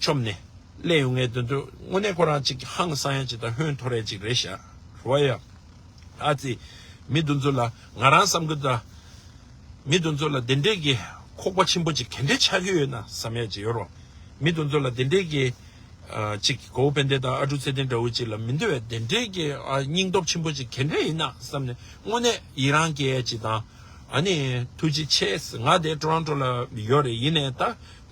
བཅོམ་ནས་སླེབས་ཡོང་མཁན་དེ་ཚོ་དངོས་གནས་ཁོ་རང་ཅིག་ཧང་སང་ཡ་ཅིག་དང་ཧོན་འཐོར་ཡ་ཅིག་རེད་ཤག་རོ་ཡ། ཨ་ཙི། མི་དེ་ཚོ་ལ་ང་རང་བསམ་གི་ད། མི་དེ་ཚོ་ལ་དེ་འདྲས་ཀྱི་ཁོག་པ་ཆེན་པོ་ཅིག་ག་འདྲས་ཆགས་ཀྱི་ཡོད་ན་བསམ་ཡ་ཅིག་ཡོད་རོ། མི་དེ་ཚོ་ལ་དེ་འདྲས་ཀྱི་ཨ་ཅིག་གོ་བོ་དཔལ་ལྡན་དང་ཨ་འབྲུག་ཚེ་བརྟན་འདྲ་བོ་ཅིག་ལ་མི་འདོད་པའི་དེ་འདྲས་ཀྱི་ཨ་སྙིང་སྟོབས་ཆེན་པོ་ཅིག་ག་འདྲས་ཡིན་ན་བསམ་ནས་དངོས་གནས་ཡི་རང་སྐྱེ་ཡ་ཅིག་དང་། ཨ་ནི་ཐུགས་རྗེ་ཆེ། ང་དེ་ཊོ་རོན་ཊོ་ལ་ཡོད་རེད། ཡིན་ནའི་ད་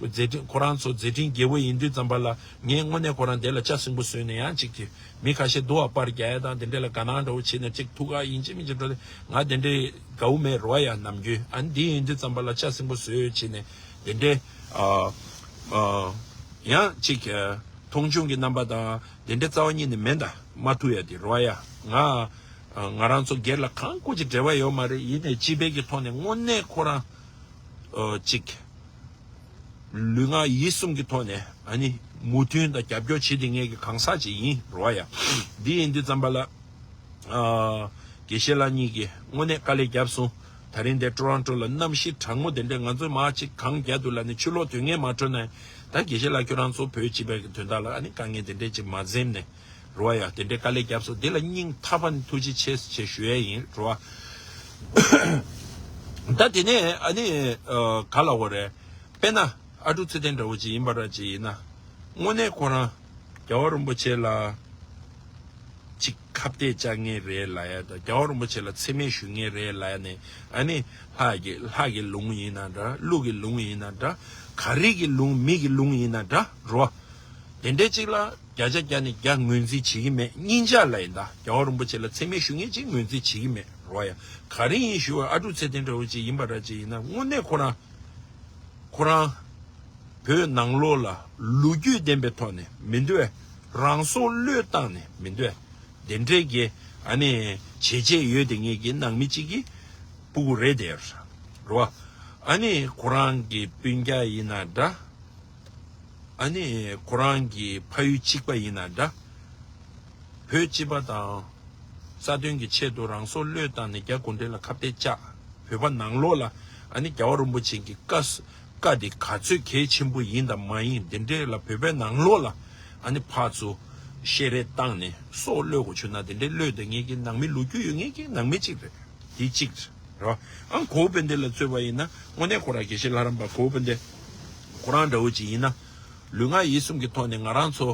མཛད་འཕྲིན་ཁོ་རང་ཚོ་མཛད་འཕྲིན་རྒྱས་པོ་ཡིན་དུས་ཙམ་པ་ལ་ངས་དངོས་གནས་ཁོ་རང་དེ་ལ་ལྕགས་སྲིན་པོ་བཟོས་ནས་ཡང་ཅིག་གི་མི་ཁ་ཤས་རྡོ་བ་པར་རྒྱག་ཡ་དང་དེ་འདྲས་ལ་དགའ་སྣང་འདྲ་བོ་བྱས་ནས་ཅིག་ཐུག་ག་ཡིན་གཅིག་མིན་གཅིག་འགྲོ་དེ་ང་དེ་འདྲས་དགའ་བོ་མེད་རོ་ཡ་ནམ་རྒྱུན། ཨ་ནི་དེ་ཡིན་དུས་ཙམ་པ་ལ་ལྕགས་སྲིན་པོ་བཟོས་བྱས་ནས་དེ་འདྲས་ཨ་ཨ་ཡང་ཅིག་ཨ་མཐོང་ཆུང་གི་རྣམ་པ་དང་དེ་འདྲས་རྩ་བ་ཉིད་ནས་མེད་ད་མ་ཐུག་ཡ་དེ་རོ་ཡ། ང་ཨ་ང་རང་ཚོ་སྒེར་ལ་གང་སྐུ་ཅིག་འབྲེལ་བ་ཡོད་མ་རེད། ཡིན་ནའི་སྤྱི་པའི་གི་ཐོག་ནས་དངོས་གནས་ཁོ་རང་ཨ་ཅིག་ལུས་ངག་ཡིད་གསུམ་གྱི་ཐོག་ནས་ཨ་ནི་མོས་མཐུན་དང་རྒྱབ་སྐྱོར་བྱེད་དེ་ངེད་ཀྱི་གང་ཟག་ཅིག་ཡིན་རོ་ཡ། འདི་ཡིན་དུས་ཙམ་པ་ལ་ཨ་དགེ་བཤེས་ལགས་གཉིས་ཀྱིས་དངོས་གནས་དཀའ་ལས་བརྒྱབ་སོང་། ད་རིང་འདིར་ཊོ་རོན་ཊོ་ལ་གནམ་གཤིས་གྲང་མོ་དེ་འདྲས་ང་ཚོས་མར་ཅིག་གངས་རྒྱབ་ཏུ་ལ་ནི་ཕྱི་ལོགས་དོན་ངན་མ་འགྲོ་ན་ད་དགེ་བཤེས་ལགས་ཁྱོད་རང་ཚོ་བོད་སྤྱི་པའི་གི་དོན་དག་ལ་ཨ་ནི་དཀའ་ངལ་དེ་འདྲས་ཅིག་མ་འཛེམས་ནས། རོ་ཡ་དེ་འདྲའི་དཀའ་ལས་བརྒྱབ་སོང་། དེ་ལ་སྙིང་ཐག་པ་ནས་ཐུགས་རྗེ་ཆེ་ཞེས་ཞུ་ཡས་ཡིན་རོ། ད་དེ་ནས་ཨ་ནི་ཨ་ག་ལ་འོ་རེད། དཔེར་ན་ཨ་འབྲུག་ཚེ་བརྟན་འདྲ་བོ་ཅིག་ཡིན་པ་འདྲ་ཅིག་ཡིན་ན། དངོས་གནས་ཁོ་རང་རྒྱལ་བ་རིན་པོ་ཆེ་ལ་ཅིག་ཁ་གཏད་བཅག་མཁན་རེད་ལབ་ཡ་དང་རྒྱལ་བ་རིན་པོ་ཆེ་ལ་མཚན་སྨད་ཞུ་མཁན་རེད་ལབ་ཡ་ནས་ཨ་ནི་ལྷ་གི་ལྷ་གི་ལུང་ཡིན་ན་འདྲ་ཀླུ་གི་ལུང་ཡིན་ན་འདྲ་ག་རེ་གི་ལུང་མི་གི་ལུང་ཡིན་ན་འདྲ་རོ། དེ་འདྲའི་ཅིག་ལ་བརྒྱ་ཆ་བརྒྱ་ནས་བརྒྱ་ངོས་འཛིན་བྱེད་ཀྱི་མེད། སྙིང་རྗེ་ལ་ཡིན་ད་རྒྱལ་བ་རིན་པོ་ཆེ་ལ་མཚན་སྨད་ཞུ་མཁན་ཅིག་ངོས་འཛིན་བྱེད་ཀྱི་མེད་རོ་ཡ། ག་རེ་ཡིན་ཞུ་བ་ཨ་འབྲུག་ཚེ་བརྟན་འདྲ་བོ་ཅིག་ཡིན་པ་འདྲ་ཅིག་ཡིན་ན་དངོས་གནས་ཁོ་རང་ཁོ་རང་བོད་ནང་ལོགས་ལ་ལོ་རྒྱུས་ལྡན་པའི་ཐོག་ནས་མི་འདུག་བས། རང་སྲོག་བློས་བཏང་ནས་མི་འདུག་བས། དེ་འདྲའི་གི་ཨ་ནི་བྱས་རྗེས་ཡོད་དེ་ངེད་ཀྱི་ནང་མི་གཅིག་གི་སྤུ་གུ་རེད་དེ་རོ། ཨ་ནི་ཁོ་རང་གི་སྤུན་ཀྱག་ཡིན་ན་འདྲ། ཨ་ནི་ཁོ་རང་གི་ཕ་ཡུལ་གཅིག་པ་ཡིན་ན་འདྲ། བོད་སྤྱི་པ་དང་རྩ་དོན་གྱི་ཆེད་དུ་རང་སྲོག་བློས་བཏང་ནས་རྒྱ་གུང་ཁྲན་ལ་ཁ་གཏད་བཅག་བོད་པ་ནང་ལོགས་ལ་ཨ་ནི་རྒྱལ་བ་རིན་པོ་ཆེ་གི་བཀའ་བཀའ་དེ་ག་ཚོད་གལ་ཆེན་པོ་ཡིན་དང་མ་ཡིན་དེ་འདྲས་ལ་བོད་པའི་ནང་ལོགས་ལ་ཨ་ནི་ཕར་ཚུར་བཤད་རེས་བཏང་ནས་སྲོག་བློས་དགོས་བྱུང་ན་དེ་འདྲས་བློས་དེ་ངེད་ཀྱི་ནང་མི་ལོ་རྒྱུས་ཡོད་ངེད་ཀྱི་ནང་མི་གཅིག་རེད། དེ་གཅིག་རེད། རོ། ཨང་གོ་བོ་དཔལ་ལྡན་ལ་རྩོད་པ་ཡིན་ན་དངོས་གནས་ཁོ་རང་དགེ་བཤེས་ལྷ་རམས་པ་གོ་བོ་དཔལ་ལྡན་ཁོ་རང་འདྲ་བོ་ཅིག་ཡིན་ན་ལུས་ངག་ཡིད་གསུམ་གྱི་ཐོག་ནས་ང་རང་ཚོ་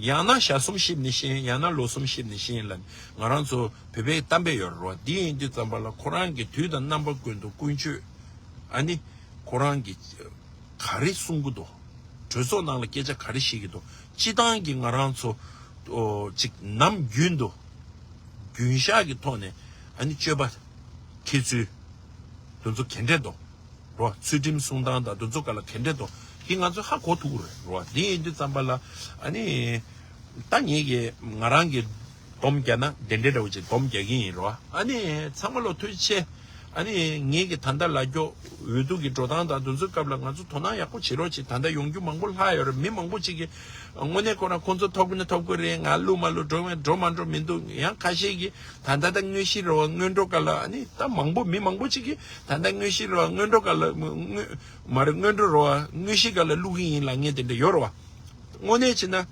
ཡང་ན་ཞག་གསུམ་གཤིབ་ནས་ཤེས་ཡང་ན་ལོ་གསུམ་གཤིབ་ནས་ཤེས་ལ་ང་རང་ཚོ་བོད་པའི་གཏམ་དཔེ་ཡོད་རེད་རོ། འདི་ཡིན་དུས་ཙམ་པ་ལ་ཁོ་རང་གི་དུས་དང་རྣམ་པ་ཀུན་ཏུ་ཀུན་སྤྱོད་ཨ་ནི་ཁོ་རང་གི་ག་རེ་གསུང་གི་འདུག་གྲོས་ཚོགས་ནང་ལ་སྐད་ཆ་ག་རེ་བཤད་ཀྱི་འདུག་སྤྱི་བཏང་གི་ང་རང་ཚོ་ཨོ་ཅིག་ནམ་རྒྱུན་དུ་རྒྱུན་བཞག་གི་ཐོག་ནས་ཨ་ནི་སྤྱོད་པ་འཁྱེར་ཚུལ་དེ་ཚོ་ག་འདྲས་འདུག་རོ། ཚུལ་ཁྲིམས་སྲུང་སྟངས་དང་དེ་ཚོ་ག་ལ་ག་འདྲས་འདུག་དེ་ང་ཚོ་ཧ་གོ་ཐུབ་ཀྱི་རེད་རོ། དེ་ཡིན་དུས་ཙམ་པ་ལ་ཨ་ནི་ད་ངེད་ཀྱི་ང་རང་གི་སྡོམ་རྒྱག་ན་དེ་འདྲས་འདྲ་བོ་ཅིག་སྡོམ་རྒྱག་གི་ཡིན་རོ། ཨ་ནི་ཚང་མ་ལ་ཐུགས་རྗེ་ཆེ། ཨ་ནི་ངེད་ཀྱི་ད་ལྟ་ལ་རྒྱོ་འོས་བསྡུ་གི་འགྲོ་སྟངས་དང་དེ་ཚོའི་སྐབས་ལ་ང་ཚོ་དོ་སྣང་ཡག་པོ་བྱེད་རོགས་བྱེད། ད་ལྟ་ཡོང་རྒྱུ་མང་པོ་ལྷག་ཡོད་རེད། མི་མང་པོ་ཅིག་གིས་དངོས་གནས་ཁོ་རང་ཁོང་ཚོ་ཐོབ་ཀྱི་ན་ཐོབ་ཀྱི་རེད། ང་བླུག་མ་བླུག་འགྲོ་མ་འགྲོ་མི་འདུག་ཡང་ཁ་ཤས་ཀྱིས་ད་ལྟ་ད་དངོས་གཞི་རེད་བ། སྔོན་འགྲོ་སྐབས་ལ་ཨ་ནི་ད་མང་པོ་མི་མང་པོ་ཅིག་གིས་ད་ལྟ་དངོས་གཞི་རེད་བ། སྔོན་འགྲོ་སྐབས་ལ་དངོས་མ་རེད། སྔོན་འགྲོ་རེད་བ། དངོས་གཞི་སྐབས་ལ་བླུག་གི་ཡིན་ལབ་མཁན་དེ་འདྲ་ཡོད་རེད་བ། དངོས་གནས་བྱས་ན་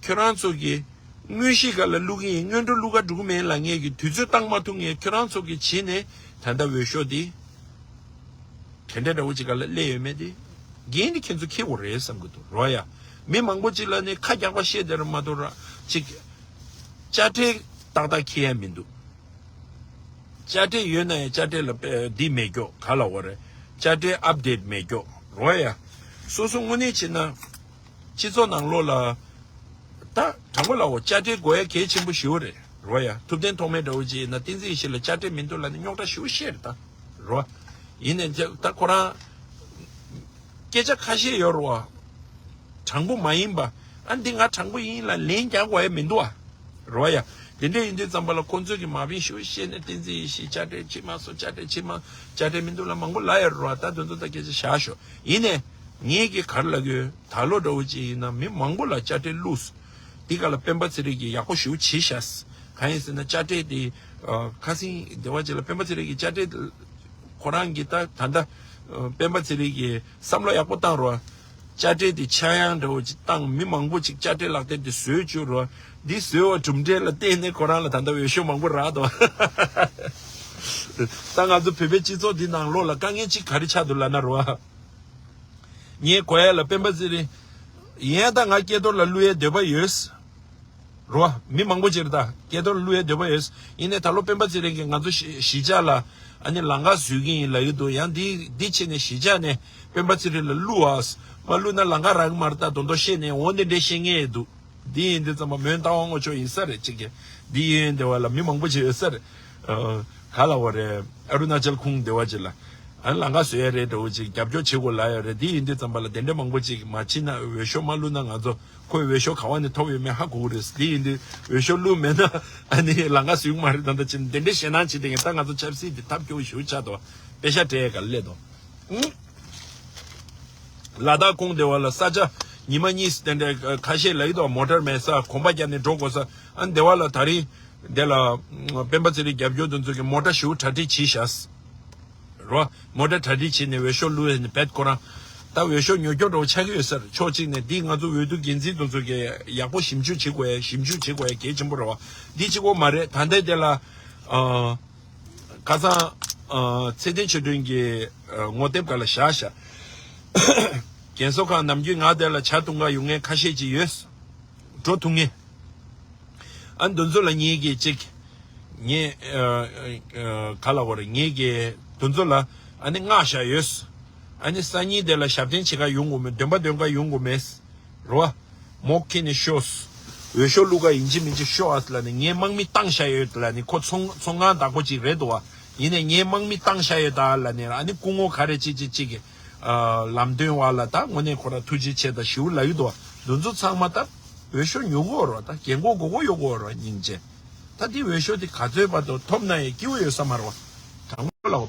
ཁྱོད་རང་ཚོ་གིས་དངོས་གཞི་སྒང་ལ་བླུག་གི་ཡིན། སྔོན་འགྲོ་བླུག་ག་འགྲོ་གི་མེད་ལབ་མཁན་གྱི་དུས་ཚོད་བཏང་མ་ཐུབ་མཁན་ཁྱོད་རང་ཚོ་གིས་བྱས་ནས་ད་ལྟ་འོས་ཤོག་འདི་དེ་འདྲ་འདྲ་བོ་ཅིག་སྒང་ལ་སླེབས་ཡོད་མེད་དེ་འགན་འདི་ཁྱེད་ཚོ་འཁྱེར་དགོས་རེད་བསམ་གི་འདུག་རོ་ཡ། མི་མང་པོ་ཅིག་ལ་ནི་ཁ་རྒྱག་པ་བཤད་དེ་ར་མ་གཏོགས་ར་ཅིག་དཔྱ་ཁྲལ་ཏག་ཏག་འཁྱེར་ཡ་མི་འདུག་དཔྱ་ཁྲལ་ཡོད་ན་ཡང་དཔྱ་ཁྲལ་ལ་དཔེ་འདི་མེད་ཀྱོག་ག་ལ་འོ་རེད། དཔྱ་ཁྲལ་ཨབ་ཌེཊ་མེད་ཀྱོག་རོ་ཡ། སོ་སོ་དངོས་གནས་བྱས་ན་སྤྱི་ཚོགས་ནང་ལོགས་ལ་ད་དྲང་པོ་ལ་འོ་དཔྱ་ཁྲལ་དགོས་ཡ་གལ་ཆེན་པོ་ཞེ་པོ་རེད་རོ་ཡ། ཐུབ་བསྟན་ཐོགས་མེད་འདྲ་བོ་ཅིག་ཡིན་ན་བསྟན་འཛིན་ཡེ་ཤེས་ལ་དཔྱ་ཁྲལ་མི་འདུག་ལབ་ནས་རྙོག་དྲ་ཞེ་པོ་བཤད་རེད་ད་རོ། ཡིན་ནའི་ད་ཁོ་རང་སྐད་ཆ་ཁ་ཤས་ཡོད་རེད་བ། དྲང་པོ་མ་ཡིན་པ། ཨ་འདི་ང་དྲང་པོ་ཡིན་ལ་ལན་རྒྱག་དགོས་ཡ་མི་འདུག་ཨ། རོ་ཡ། དེ་འདྲ་ཡིན་དུས་ཙམ་པ་ལ་ཁོང་ཚོས་ཀྱི་མ་བིན་ཞུ་བཤད་ནས་བསྟན་འཛིན་ཡེ་ཤེས་དཔྱ་ཁྲལ་བྱེད་མ་སོང་། དཔྱ་ཁྲལ་བྱེད་མ་དཔྱ་ཁྲལ་མི་འདུག་ལ་མང་པོ་ལབ་ཡོད་རེད་བ། ད་དོན་ཚོ་ད་སྐད་ཆ་བཞག་ཤོག་ཡིན་ནའི་ངེད་ཀྱི་ག་རེ་ལབ་ཀྱི་ཡོད། ད་ལོ་འདྲ་བོ་ཅིག་ཡིན་ན་མི་མང་པོ་ལ་དཔྱ་ཁྲལ་བླུགས། འདི་ག་ལ་སྤེན་པ་ཚེ་རིང་གིས་ཡག་པོ་ཞེ་པོ་བྱས་ཤག་གང་ཡིན་ཟེར་ན་དཔྱ་ཁྲལ་དེ་ཁ་སང་སྡེ་བ་ཅིག་ལ་སྤེན་པ་ཚེ་རིང་གིས་དཔྱ་ཁྲལ་ཁོ་རང་གིས་ད་ད་ལྟ་སྤེན་པ་ཚེ་རིང་གིས་བསམ་བློ་ཡག་པོ་བཏང་རོགས། དཔྱ་ཁྲལ་དེ་ཆག་ཡང་འདྲ་བོ་ཅིག་བཏང་། མི་མང་པོ་ཅིག་དཔྱ་ཁྲལ་ལག་དེབ་དེ་བཟོས་བཅུག་རོགས། འདི་བཟོས་བ་གྲུབ་འབྲས་ལ་བརྟེན་ནས་ཁོ་རང་ལ་ད་ལྟ་འོས་ཤོག་མང་པོ་རག་འདུག་ད་ང་ཚོ་བོད་པའི་སྤྱི་ཚོགས་འདི་ནང་ལོགས་ལ་དཀའ་ངལ་ཅིག་ག་རེ་ཆགས་འདུག་ལབ་ན་རོ། ངས་གོ་ཡ་ལ་སྤེན་པ་ཚེ་རིང་ཡིན་ཡང་ད་ང་སྐལ་རྡོར་ལ་བླུག་ཡའི་འདོད་པ་ཡོད། རོ། མི་མང་པོ་ཅིག་རེད་ད་སྐལ་རྡོར་བླུག་ཡའི་འདོད་པ་ཡོད། ཡིན་ནའི་ད་ལོ་སྤེན་པ་ཚེ་རིང་གིས་ང་ཚོ་གཞིས་གཞིས་ཆགས་ལ་ཨ་ནི་ལམ་ཁ་བཟོས་ཀྱི་ཡིན་ལབ་ཀྱི་འདུག་ཡང་འདི་འདི་བྱས་ནས་གཞིས་ཆགས་ནས་སྤེན་པ་ཚེ་རིང་ལ་བླུག་ཨ། མ་བླུག་ན་ལམ་ཁ་རག་གི་མ་རེད་ད་དོན་དོ་བཤད་ནས་འོ་འདི་འདྲས་བཤད་མཁན་ཡོད་འདུག་འདི་ཡིན་དུས་ཙམ་པ་མོན་རྟ་དབང་དངོས་ཆོག་ཡིན་ས་རེད་ཅིག་གི་འདི་ཡིན་འདི་བ་ལ་མི་མང་པོ་ཅིག་ཡོད་ས་རེད། ག་ལ་བ་རེད། ཨ་རུ་ན་ཅལ་ཁུང་འདི་བ་ཅིག་ལ། ཨ་ནི་ལམ་ཁ་བཟོས་ཡ་རེད་འདྲ་བོ་ཅིག་རྒྱབ་སྐྱོར་བྱེད་དགོས་ལབ་ཡོད་རེད། འདི་ཡིན་དུས་ཙམ་པ་ལ་དེ་འདྲ་མང་པོ་ཅིག་མ་ཕྱིན་ན་འོས་ཤོག་མ་བླུགས་ན་ང་ཚོ་ཁོས་འོས་ཤོག་ག་བ་ནས་ཐོབ་ཡོད་མེད་ཧ་གོ་གི་རེད། འདི་ཡིན་དུས་འོས་ཤོག་བླུགས་མེད་ན་ཨ་ནི་ལམ་ཁ་བཟོས་གི་མ་རེད། ད་ལྟ་ཕྱིན་དེ་འདྲའི་ཞེད་སྣང་བྱེད་དེ་ཡིན་ད་ང་ཚོ་ཆབ་སྲིད་འདི་ཐབས་སྐྱོ་བོ་ཞེ་པོ་ཆགས་འདུག་དཔེ་ཤ་སྤྲད་ཡ་ག་ལ་སླེབས་འདུག་ལ་དྭགས་ཁོངས་དེ་བ་ལ་ས་ཆ་ཉི་མ་གཉིས་དེ་འདྲ་ཁ་ཤས་ལ་ཡིད་དུ་མོ་ཊར་མེད་ས་གོམ་པ་བརྒྱབ་ནས་འགྲོ་དགོས་ས་ཨ་ནི་དེ་བ་ལ་ད་རིང་དེ་ལ་སྤེན་པ་ཚེ་རིང་རྒྱབ་སྐྱོར་དེ་ཚོ་གི་མོ་ཊ་ཞེ་པོ་གྲ་སྒྲིག་བྱས་ཤག་རོ། མོ་ཊ་གྲ་སྒྲིག་བྱས་ནས་འོས་ཤོག་བླུགས་ནས་བེད་ཁོ་རང་ད་འོས་ཤོག་ཉོ་སྐྱོར་འདྲ་བོ་ཆགས་ཀྱི་ཡོད་ས་རེད། ཕྱོགས་གཅིག་ནས་འདི་ང་ཚོ་འོས་བསྡུ་འགན་འཛིན་དེ་ཚོ་གི་ཡག་པོ་ཞིབ་འཇུག་བྱེད་དགོས་ཡ་ཞིབ་འཇུག་བྱེད་དགོས་ཡ་གལ་ཆེན་པོ་རེད་བ། འདི་གཅིག་པོ་མ་རེད། ད་ལྟའི་དེ་ལ་ཨ། ཁ་སང་། ཨ། ཚེ་བརྟན་ཆོས་སྒྲོན་གྱི་ཨ། ངོ་དེབ་སྒང་ལ་བཞག་ཤག་རྒན་གསོ་ཁང་ནམ་རྒྱུན་ང་དེ་ལ་ཇ་འཐུང་ག་ཡོང་མཁན་ཁ་ཤས་ཅིག་ཡོད། འགྲོ་ཐུབ་མཁན། ཨ་ནི་དེ་ཚོ་ལ་ངེད་ཀྱིས་ཅིག་ངས་ཨ། ཨ། ག་ལབ་དགོས་རེད། ངེད་ཀྱིས་དེ་ཚོ་ལ་ཨ་ནི་མངགས་བཞག་ཡོད། ཨ་ནི་སང་ཉིན་དེ་ལ་ཞབས་བརྟན་བྱེད་ག་ཡོང་དགོས་མེད། འདོན་པ་འདོན་ག་ཡོང་དགོས་མེད། རོ། མོག་ཁྱེར་ནས་ཤོག་འོས་ཤོག་བླུག་ག་ཡིན་གཅིག་མིན་གཅིག་ཤོག་ཨ་ལབ་ནས་ངས་དམག་མི་བཏང་བཞག་ཡོད་ལབ་ནས་ཁོ་ཚོང་ཚོང་ཁང་བདག་པོ་ཅིག་རེད་འདུག་བ། ཡིན་ནས་ངས་དམག་མི་བཏང་བཞག་ཡོད་ད་ལབ་ནས་ཨ་ནི་སྐུ་ངོ་ག་རེ་ཅིག་ཅིག་ཅིག་གི་ཨ། ལམ་སྟོན་བ་ལ་ད་དངོས་གནས་ཁོ་ར་ཐུགས་རྗེ་ཆེ་ད་ཞེ་པོ་ལབ་ཡོད་འདུག་བ། འདི་ཚོ་ཚང་མ་ད་འོས་ཤོག་ཉོ་དགོས་རོ། ད་རྒན་གོག་མགོ་གོ་ཡོད་དགོས་རོ་སྙིང་རྗེ། ད་འདི་འོས་ཤོག་འདི་ག་ཚོད་བར་དུ་ཐོབ་ན་ཡང་སྐྱིད་པོ་ཡོད་ས་མ་རེད་བ། དྲང་པོ་ལབ།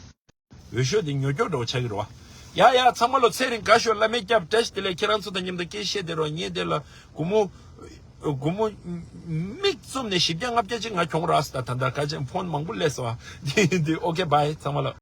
འོས་ཤོག་དེ་ཉོ་སྐྱོར་འདྲ་བོ་ཆགས་ཀྱི་རེད་བ། ཡ་ཡ་ཚང་མ་ལོ་ཚེ་རིང་དགའ་ཤོག་བླ་མས་སྐྱབས་བཀྲ་ཤིས་བདེ་ལེགས། ཁྱེད་རང་ཚོ་དང་མཉམ་དུ་སྐད་བཤད་བསྡད་རོགས། ངས་དེ་ལ་སྒོར་མོ་སྒོར་མོ་མིག་བཙུམ་ནས་བཞི་བརྒྱ་ལྔ་བརྒྱ་ཅིག་ང་གྱོང་རག་སོང་། ད་ད་ལྟ་ཁ་ཆེམས་ཕོན་མང་པོ་སླེབས་སོང་བ། དེ་དེ་ཨོ་ཁེ་བྷའི་ཚང་མ་ལོ།